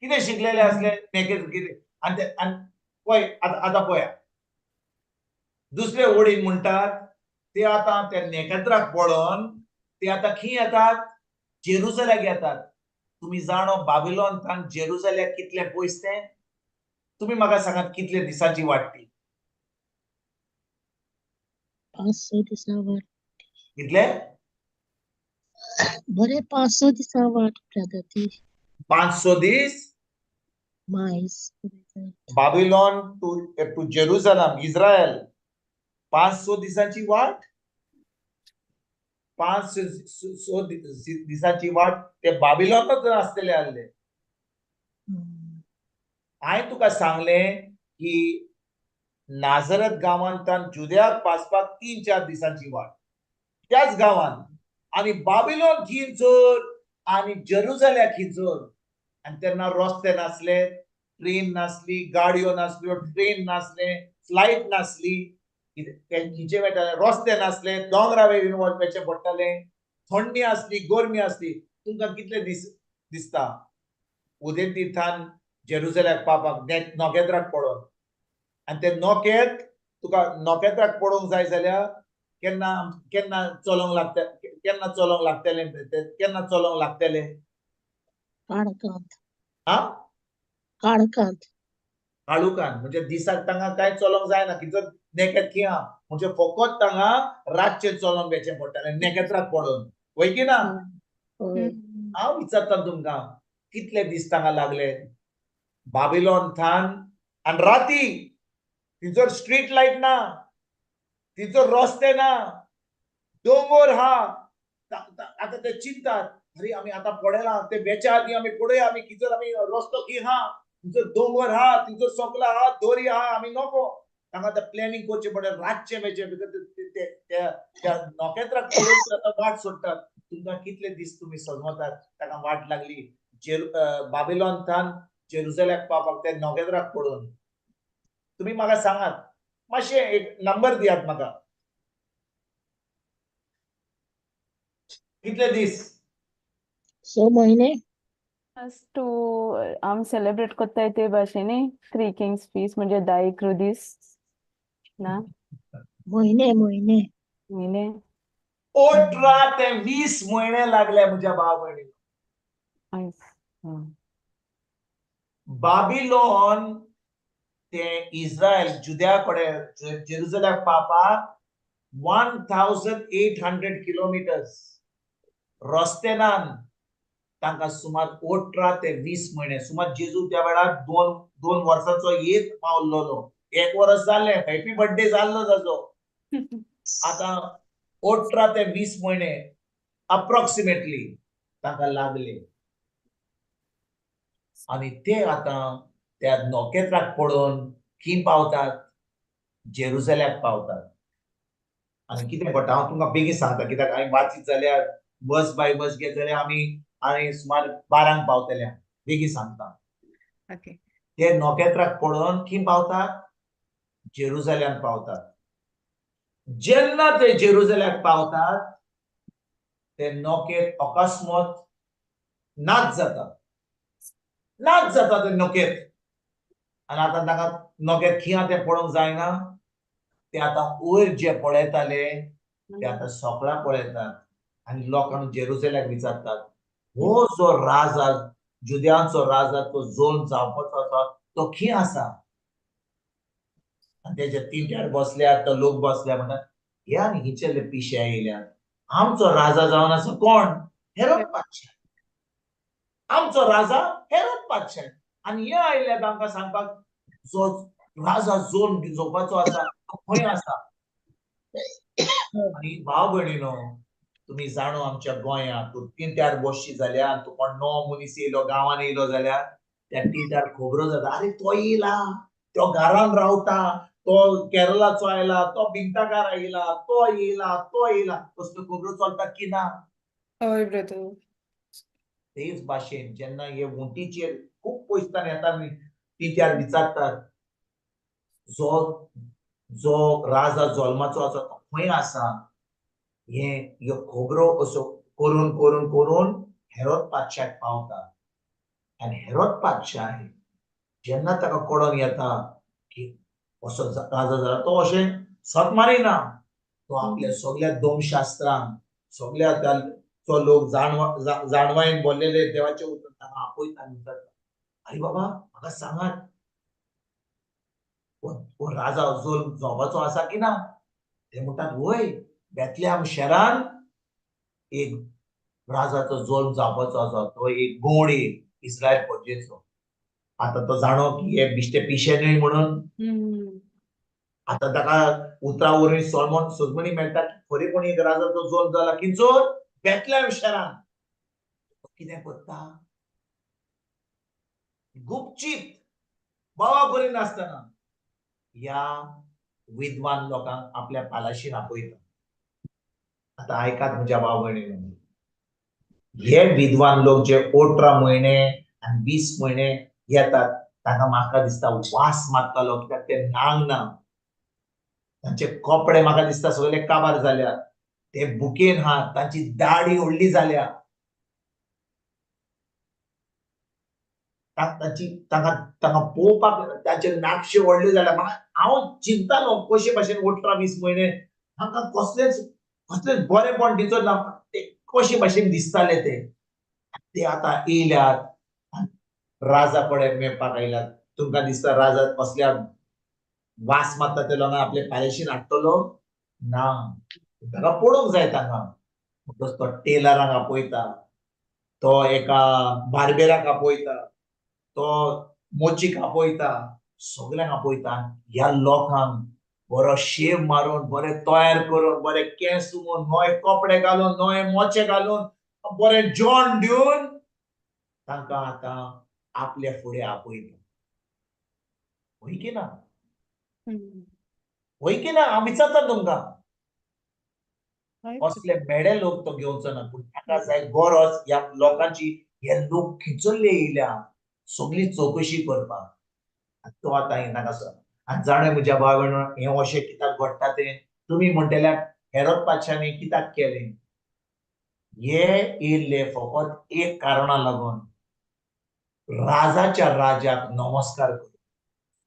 कितें शिकलेले आसले? नखेत्र कितें? आनी ते आनी पळय आतां आतां पळया, दुसरे वडील म्हणटात ते आतां त्या नखेत्राक पळोवन ते आतां खंय येतात? जेरुजल्याक येतात. तुमी जाणो बाबिलॉन थान जेरुजल्याक कितले पयस तें? तुमी म्हाका सांगात कितले दिसांची वाट ती? 5-6 दिसां वाट. कितले? बरे 5-6 दिसां वाट ब्रदर ती. 5-6 दीस? मायज. बाबिलॉन टू जेरुजलम, इस्रायल, 5-6 दिसांची वाट. 5-6 दिसांची वाट ते बाबिलॉनाच आसतले आहले. हांवें तुका सांगलें की नाजरत गांवांत जुद्याक पासपाक 3-4 दिसांची वाट त्याच गांवांत, आनी बाबिलॉन खिंचर आनी जेरुजल्याक खिंचर. आनी तेन्ना रस्ते नासले, ट्रेन नासली, गाडयो नासल्यो, ट्रेन नासले, फ्लायट नासली, खंयचे वेताले, रस्ते नासले, दोंगरा वयल्यान वचपाचें पडटालें, थंडी आसली, गरमी आसली. तुमकां कितले दीस दिसता उदेंतीथान जेरुजल्याक पावपाक नोकेत्राक पडोन. आनी ते नोकेत तुका नोकेत्राक पडोवंक जाय जाल्यार केन्ना केन्ना चलोवंक लागता, केन्ना चलोवंक लागतलें, केन्ना चलोवंक लागतलें? काळखांत. हा, काळखांत. काळुकान म्हणजे दिसाक तांगा कांय चलोवंक जायना, कितें नेकेत किया म्हणजे फकत तांगा रातचें चलोवंक वेचें पडटालें नेकेत्राक पडोवन, वय की ना? हांव विचारता तुमकां कितले दीस तांगा लागले बाबिलोन थान आनी राती थंयसर स्ट्रीट लायट ना, थंयसर रस्ते ना, दोंगोर हा. आतां ते चिंतात अरे आमी आतां पळयलां ते वेच्या आदी आमी पळोवया आमी कितें आमी रस्तो की हा, थंयसर दोंगोर हा, थंयसर सोंपला हा, दोरी हा, आमी नको. तांकां आतां प्लॅनिंग करचें पडलें रातचें वेचें, because त्या नखेत्राक पळोवन आतां वाट सोडटात. तुमकां कितले दीस तुमी सजमतात ताका वाट लागली बाबिलोन थान जेरुजल्याक पावपाक ते नखेत्राक पळोवन. तुमी म्हाका सांगात मातशें एक नंबर दियात म्हाका, कितले दीस? 6 म्हयने. टू आमी सेलिब्रेट कोत्ताय ते भाशेन थ्री किंग्स फीस्ट म्हणजे 10 दीस ना, म्हयने म्हयने म्हयने 18 ते 20 म्हयने लागले म्हज्या भाव भयणीक. बाबिलोन ते इस्रायल जुद्या कडेन जेरुजल्याक पावपाक 1800 किलोमिटर्स रस्तेनान तांकां सुमार 18 ते 20 म्हयने. सुमार जेजू त्या वेळार 2 वर्सांचो येत पावल्लो, 1 वर्स जालें, हॅपी बर्थडे जाल्लो ताजो. आतां 18 ते 20 म्हयने अप्रॉक्सिमेटली तांकां लागले. आनी ते आतां त्या नखेत्राक पळोवन खंय पावतात? जेरुजल्याक पावतात. आनी कितें पडटा हांव तुमकां बेगीन सांगता, कित्याक हांवें वाचीत जाल्यार बस बाय बस घेत जाल्यार आमी आनी सुमार 12 पावतले, बेगीन सांगता. ते नखेत्राक पळोवन खंय पावतात? जेरुजल्याक पावतात. जेन्ना ते जेरुजल्याक पावतात ते नखेत अकस्मात नाच जाता, नाच जाता ते नखेत. आनी आतां तांकां नखेत खंय तें पळोवंक जायना, ते आतां वयर जे पळयताले ते आतां सगळ्या पळयतात आनी लोकांक जेरुजल्याक विचारतात, हो जो राजा जुद्यांचो राजा तो जोन जावपाचो आसा तो खंय आसा? आनी तेजे 3-4 बसल्यात, तो लोक बसल्या म्हणटात हे आनी हिचेले पिशे येयल्यात, आमचो राजा जावन आसा कोण? हेरोद पातशाह. आमचो राजा हेरोद पातशाह. आनी हे आयल्यात आमकां सांगपाक जो राजा जोन जोवपाचो आसा तो खंय आसा? आनी भाव भयणीनो तुमी जाणो आमच्या गोंयांत तूं 3-4 बसशी जाल्यार तूं कोण 9 मनीस येयलो गांवान येयलो जाल्यार त्या 3-4 खबरो जाता, अरे तो येयला, तो घरान रावता, तो केरलाचो आयला, तो बिंताकार आयला, तो येयला, तो येयला, तसल्यो खबरो चलतात की ना? हय ब्रदर. तेच भाशेन जेन्ना हे उंटीचेर खूब पयसतान येता 3-4 विचारतात जो जो राजा जल्माचो आसा तो खंय आसा? हे ह्यो खबरो असो करून करून करून हेरोद पातशाक पावता. आनी हेरोद पातशाह जेन्ना ताका कळोन येता की असो राजा जाला, तो अशें सत मारिना, तो आपल्या सगळ्या दोमशास्त्रांक सगळ्या तो लोक जाणवायन बोल्लेले देवाचे उतर ताका आपयता आनी विचारता, अरे बाबा म्हाका सांगात हो राजा जो जावपाचो आसा की ना? ते म्हणटात वय, बेतल्याम शहरान एक राजाचो जल्म जावपाचो आसा, तो एक गोडी इस्रायल प्रजेचो. आतां तो जाणो की हे बिश्टे पिशे न्हय म्हणून. आतां ताका उतरा वरवीं सोलमन सजमणी मेळटा की खरेपणी एक राजाचो जल्म जाला किंचोर बेतल्याम शहरान. तो कितें करता? गुपचीत बाबा करिनासतना ह्या विद्वान लोकांक आपल्या पालाशीन आपयता. आतां आयकात म्हज्या भाव भयणीनो, हे विद्वान लोक जे 18 म्हयने आनी 20 म्हयने येतात तांकां म्हाका दिसता वास मारतालो, कित्याक ते नांग ना, तांचे कपडे म्हाका दिसता सगळे काबार जाल्या, ते बुकेन हा, तांची दाडी व्हडली जाल्या. तांची तांकां तांकां पळोवपाक तांचे नाकशे व्हडले जाल्यार म्हाका हांव चिंतालो कशे भाशेन 18-20 म्हयने तांकां कसलेच कसलेच बरेंपण दिचो ना, ते कशे भाशेन दिसताले ते. ते आतां येयल्यात राजा कडेन मेळपाक आयल्यात. तुमकां दिसता राजा कसल्या वास मारता ते लोकांक आपले पॅलेशीन हाडटलो ना, ताका पळोवंक जाय तांकां. म्हणटच तो टेलरांक आपयता, तो एका बार्बेराक आपयता, तो मोचीक आपयता, सगल्यांक आपयता. ह्या लोकांक बरो शेव मारून, बरे तयार करून, बरे केंस उमोवन, नवे कपडे घालून, नवे मोचे घालून, बरे जेवण दिवन तांकां आतां आपल्या फुडें आपयता. वय की ना? वय की ना? हांव विचारता तुमकां, असले मेडे लोक तो घेवचो ना, पूण ताका जाय गरज ह्या लोकांची. हे लोक खिचल्ले येयल्या सगळी चवकशी करपाक. तो आतां हें नाका. आनी जाणें म्हज्या भाव भयणो, हें अशें कित्याक घडटा तें तुमी म्हणटल्याक हेरोद पातशांनी कित्याक केलें? हे येयल्ले फकत एक कारणा लागून, राजाच्या राजाक नमस्कार करूं.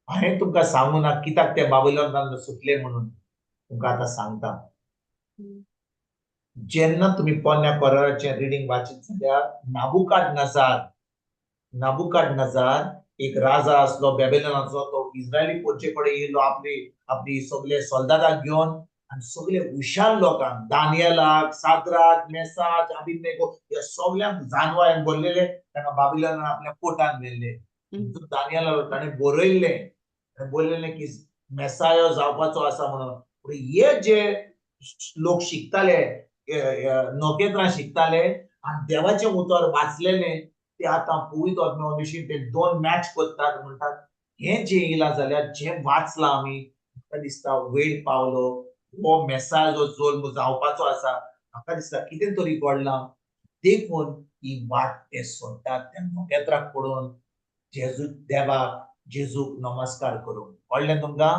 हांवें तुमकां सांगू ना कित्याक ते बाबिलोनान सुटले म्हणून, तुमकां आतां सांगता. जेन्ना तुमी पोन्न्या कराराचें रिडींग वाचीत जाल्यार नाबुकाद नजार एक राजा आसलो बेबेलोनाचो. तो इस्रायली पोरचे कडेन येयलो आपली आपली सगळे सोल्दादाक घेवन आनी सगळे हुशार लोकांक, दानियलाक, साद्राक, मेसाक, अबेदनेगो ह्या सगल्यांक जानवायन भरलेले तांकां बाबिलोनान आपल्या कोटान व्हेल्ले. दानियला ताणें बरयल्लें, ताणें बरयल्लें की मेसायो जावपाचो आसा म्हणून. पूण हे जे लोक शिकताले, नखेत्रां शिकताले आनी देवाचें उतर वाचलेलें, ते आतां पवित्र आत्म्या विशीं ते दोन मॅच करतात. म्हणटात हें जें येयलां जाल्यार जें वाचलां आमी, म्हाका दिसता वेळ पावलो, हो मेसाय जो जल्म जावपाचो आसा, म्हाका दिसता कितें तरी घडलां. देखून ही वाट ते सोडटात त्या नखेत्राक पळोवन जेजू देवाक, जेजूक नमस्कार करूंक. कळ्ळें तुमकां?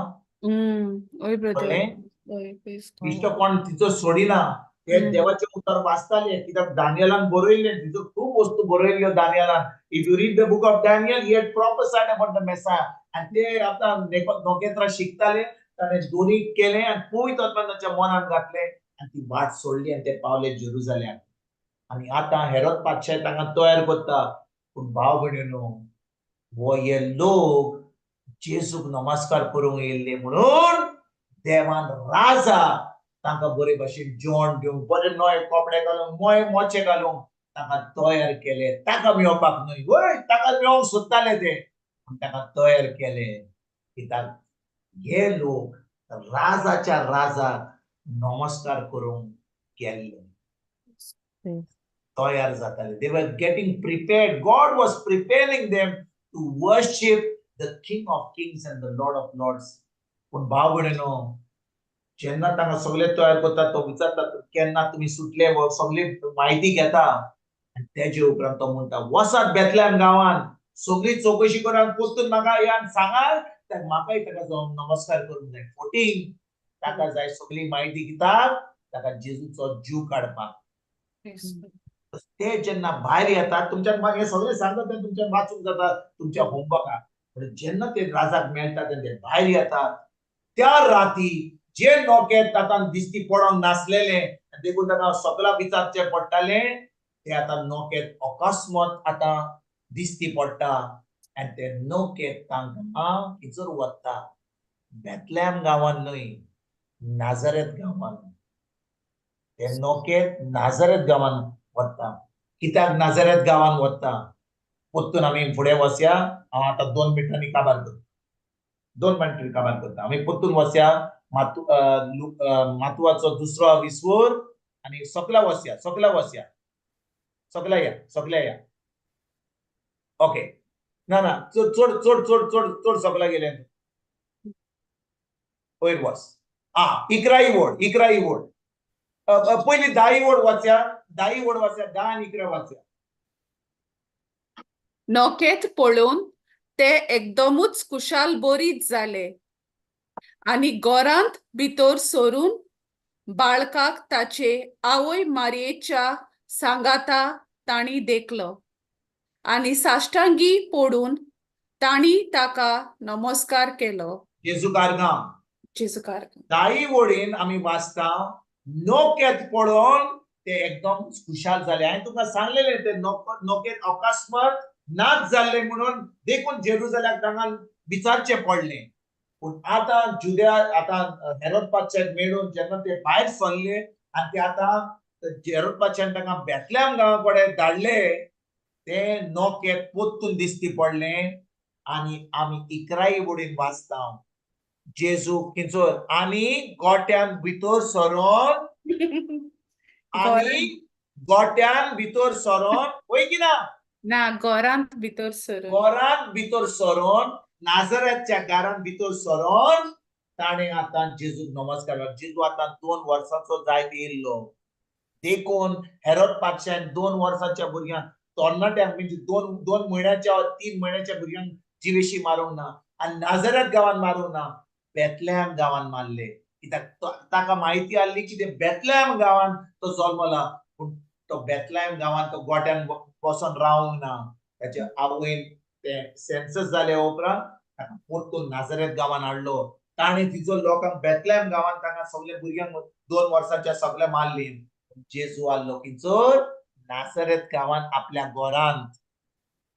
हय ब्रदर. कळ्ळें? हय, praise God. इश्ट कोण तिचो सोडिना. ते देवाचें उतर वाचताले कित्याक दानियलान बरयल्लें, तिचो खूब वस्तू बरयल्ल्यो दानियलान. If you read the book of Daniel, he had prophesied about the Messiah. आनी ते आतां नखेत्रां शिकताले, ताणें दोनी केलें आनी पवित्र आत्मान तांच्या मनान घातलें आनी ती वाट सोडली आनी ते पावले जेरुजाल्याक. आनी आतां हेरोद पातशाय तांकां तयार करता. पूण भाव भयणीनो, हो हे लोक जेजूक नमस्कार करूंक येयल्ले म्हणून देवान राजा तांकां बरे भाशेन जेवण दिवंक, बरे नवे कपडे घालूंक, नवे मोचे घालूंक तांकां तयार केले. ताका मेळपाक न्हय, वय ताका मेळोवंक सोदताले ते, पूण ताका तयार केले कित्याक हे लोक राजाच्या राजाक नमस्कार करूंक गेल्ले, तयार जाताले. They were getting prepared. God was preparing them to worship the King of Kings and the Lord of Lords. पूण भाव भयणीनो, जेन्ना तांकां सगळे तयार करता, तो विचारता केन्ना तुमी सुटले, सगळी म्हायती घेता आनी तेजे उपरांत तो म्हणटा, वसात बेतल्याम गांवान, सगळी चवकशी करात, परतून म्हाका या सांगात, म्हाकाय ताका जावन नमस्कार करूंक जाय. 14 ताका जाय सगळी म्हायती कित्याक ताका जेजूचो जीव काडपाक. ते जेन्ना भायर येतात, तुमच्यान हें सगळें सांगता तें तुमच्यान वाचूंक जाता तुमच्या होमवर्काक. पूण जेन्ना ते राजाक मेळटा तेन्ना ते भायर येतात, त्या राती जे नोकेत आतां दिसती पडोंक नासलेले, देखून ताका सगळा विचारचें पडटालें, ते आतां नोकेत अकस्मात आतां दिसती पडटा आनी ते नोकेत तांकां खंयसर वता? बेतल्याम गांवान न्हय, नाजरेत गांवान. ते नोकेत नाजरेत गांवान वता. कित्याक नाजरेत गांवान वता? परतून आमी फुडें वचया. हांव आतां 2 मिनटांनी काबार करता, 2 मिनटांनी काबार करता. आमी परतून वचया मातुवाचो दुसरो विस्वोर आनी सकला वचया, सकला वचया, सकला या, सकल्या या. ओके, ना ना, चड चड चड चड चड चड सकला गेले. वयर वच. आ 11 वड, 11 वड. पयली 10 वड वाचया, 10 वड वाचया. 10 आनी 11 वाचया. नोकेत पळोवन ते एकदमूच खुशाल बरीच जाले आनी घरांत भितर सरून बाळकाक ताचे आवय मारयेच्या सांगाता तांणी देखलो. आनी साश्टांगी पडून तांणी ताका नमस्कार केलो. जेजू कारगांव. जेजू कारगांव. दाई वडीन आमी वाचता नोकेत पळोवन ते एकदम खुशाल जाले. हांवें तुमकां सांगलेलें ते नोकेत अकस्मात नाच जाल्ले म्हणून देखून जेरुजल्याक तांकां विचारचें पडलें. पूण आतां जुद्या आतां हेरोद पातशाक मेळून जेन्ना ते भायर सरले आनी ते आतां हेरोद पातशान तांकां बेतल्याम गांवा कडेन धाडले, ते नोकेत पोत्तून दिसती पडलें. आनी आमी इकराई वडीन वाचता जेजू किंचोर आनी गोट्यान भितर सरोन आनी गोट्यान भितर सरोन वय की ना ना घरांत भितर सरून, घरांत भितर सरोन नाजराच्या घरांत भितर सरोन ताणें आतां जेजूक नमस्कार. जेजू आतां 2 वर्सांचो जायत येयल्लो. देखून हेरोद पातशान 2 वर्सांच्या भुरग्यांक तरणाट्यांक म्हणजे 2 म्हयन्याच्या 3 म्हयन्याच्या भुरग्यांक जिवेशी मारूंक ना आनी नाजरात गांवान मारूंक ना, बेतल्याम गांवान मारले. कित्याक ताका म्हायती आहली की ते बेतल्याम गांवान तो जल्मला, पूण तो बेतल्याम गांवान तो गोट्यान बसोन रावंक ना. ताच्या आवयन ते सेन्सस जाले उपरांत ताका परतून नाजरेत गांवान हाडलो. ताणें तिचो लोकांक बेतल्याम गांवान तांकां सगळे भुरग्यांक 2 वर्सांच्या सगळे मारली. जेजू आहलो किंचोर नासरेत गांवान आपल्या घरांत.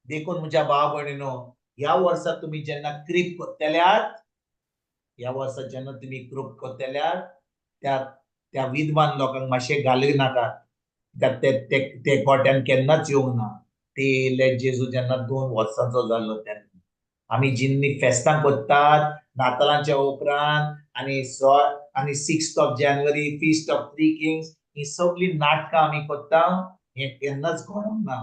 देखून म्हज्या भाव भयणीनो, ह्या वर्सा तुमी जेन्ना क्रीप करतल्यात, ह्या वर्सा जेन्ना तुमी कृप करतल्यात त्या त्या विद्वान लोकांक मातशें घालूं नाका. कित्याक ते ते गोट्यान केन्नाच येवंक ना. ते येयले जेजू जेन्ना 2 वर्सांचो जाल्लो तेन्ना. आमी जिन्नी फेस्तां करतात नातालांच्या उपरांत आनी आनी 6 जानेवारी फीस्ट ऑफ 3 किंग्स, ही सगळीं नाटकां आमी करता. हें केन्नाच घडोंक ना.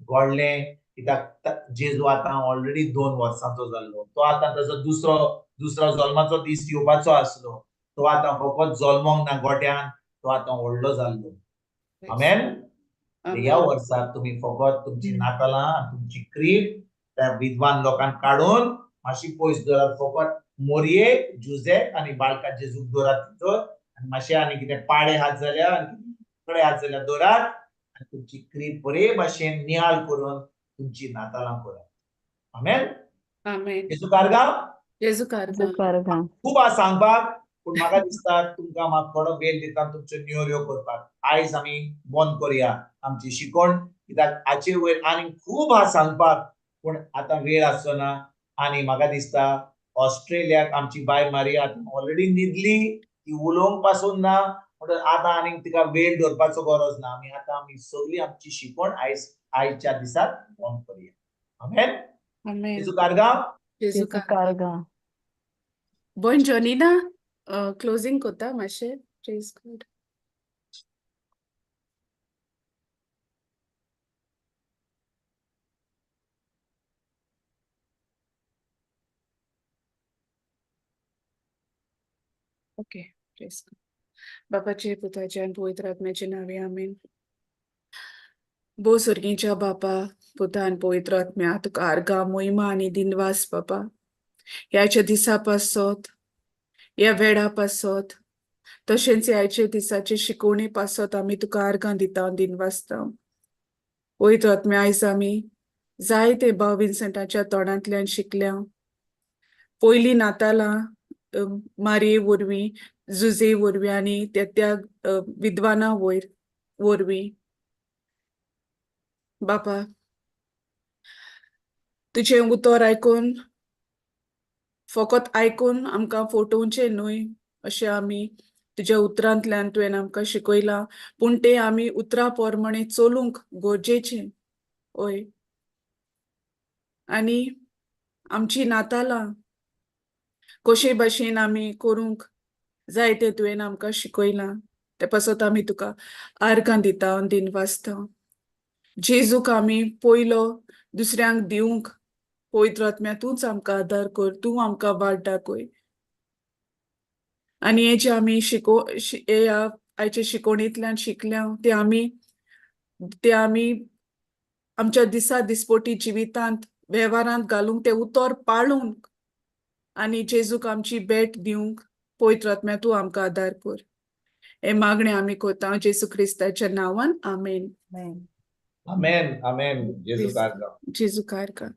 घडलें कित्याक जेजू आतां ऑलरेडी 2 वर्सांचो जाल्लो. तो आतां ताजो दुसरो जल्माचो दीस येवपाचो आसलो. तो आतां फकत जल्मोंक ना गोट्यान, तो आतां व्हडलो जाल्लो. आमेन. ह्या वर्साक तुमी फकत तुमची नातालां आनी तुमची क्रीब त्या विद्वान लोकांक काडून मातशी पयस दवरात. फकत मोरयेक, जुजेक आनी बाळका जेजूक दवरात भितर आनी मातशें आनी कितें पाडे हात जाल्यार आनी कपडे हात जाल्यार दवरात आनी तुमची क्रीब बरे भाशेन नियाळ करून तुमची नातालां करात. आमेन. आमेन. जेजू कारगांव. जेजू कारगांव. खूब आसा सांगपाक, पूण म्हाका दिसता तुमकां म्हाका थोडो वेळ दिता तुमच्यो न्योऱ्यो करपाक. आयज आमी बंद करुया आमची शिकवण, कित्याक हाचे वयर आनी खूब आसा सांगपाक, पूण आतां वेळ आसचो ना. आनी म्हाका दिसता ऑस्ट्रेलियाक आमची बाय मारिया आतां ऑलरेडी न्हिदली, ती उलोवंक पासून ना, म्हणून आतां आनीक तिका वेळ दवरपाचो गरज ना. आमी आतां आमी सगळी आमची शिकवण आयच्या दिसाक बंद करुया. आमेन. आमेन. जेजू कारगांव. जेजू कारगांव. भयण जॉनिना क्लोजींग कोता मातशें. Praise God. Okay, praise God. बापाचे, पुताचे आनी पवित्र आत्म्याचे नांवे, आमेन. भोव सर्गीच्या बापा, पुता आनी पवित्र आत्म्या, तुका आर्गां, मोहिमा आनी दिनवास बापा. ह्याच्या दिसा पासत, ह्या वेळा पासत, तशेंच ह्याचे दिसाचे शिकोवणे पासत आमी तुका आर्गां दिता, दिनवासता. पवित्र आत्म्या, आयज आमी जायते भाव विन्संटाच्या तोंडांतल्यान शिकल्या. पयलीं नातालां मारये वरवीं, जुजे वरवीं आनी त्या त्या विद्वाना वयर वरवीं. बापा, तुजें उतर आयकून, फकत आयकून आमकां फटोवचें न्हय अशें आमी तुज्या उतरांतल्यान तुवें आमकां शिकयलां, पूण तें आमी उतरां प्रमाणे चलूंक गरजेचें. हय, आनी आमची नातालां कशे भाशेन आमी करूंक जाय तें तुवें आमकां शिकयलां. ते पासत आमी तुका आर्गां दिता, दिनवासता. जेजूक आमी पयलो दुसऱ्यांक दिवंक पवित्र आत्म्या तूंच आमकां आदार कर, तूं आमकां वाट दाखय. आनी हे जे आमी ह्या आयच्या शिकवणींतल्यान शिकल्या ते आमी आमच्या दिसा दिसपोटी जिवितांत वेव्हारांत घालूंक, ते उतर पाळूंक आनी जेजूक आमची भेट दिवंक पवित्र आत्म्या तूं आमकां आदार कर. हे मागणें आमी करता जेजू क्रिस्ताच्या नांवान, आमेन. आमेन आमेन. जेजू कारगा. जेजू कारगा.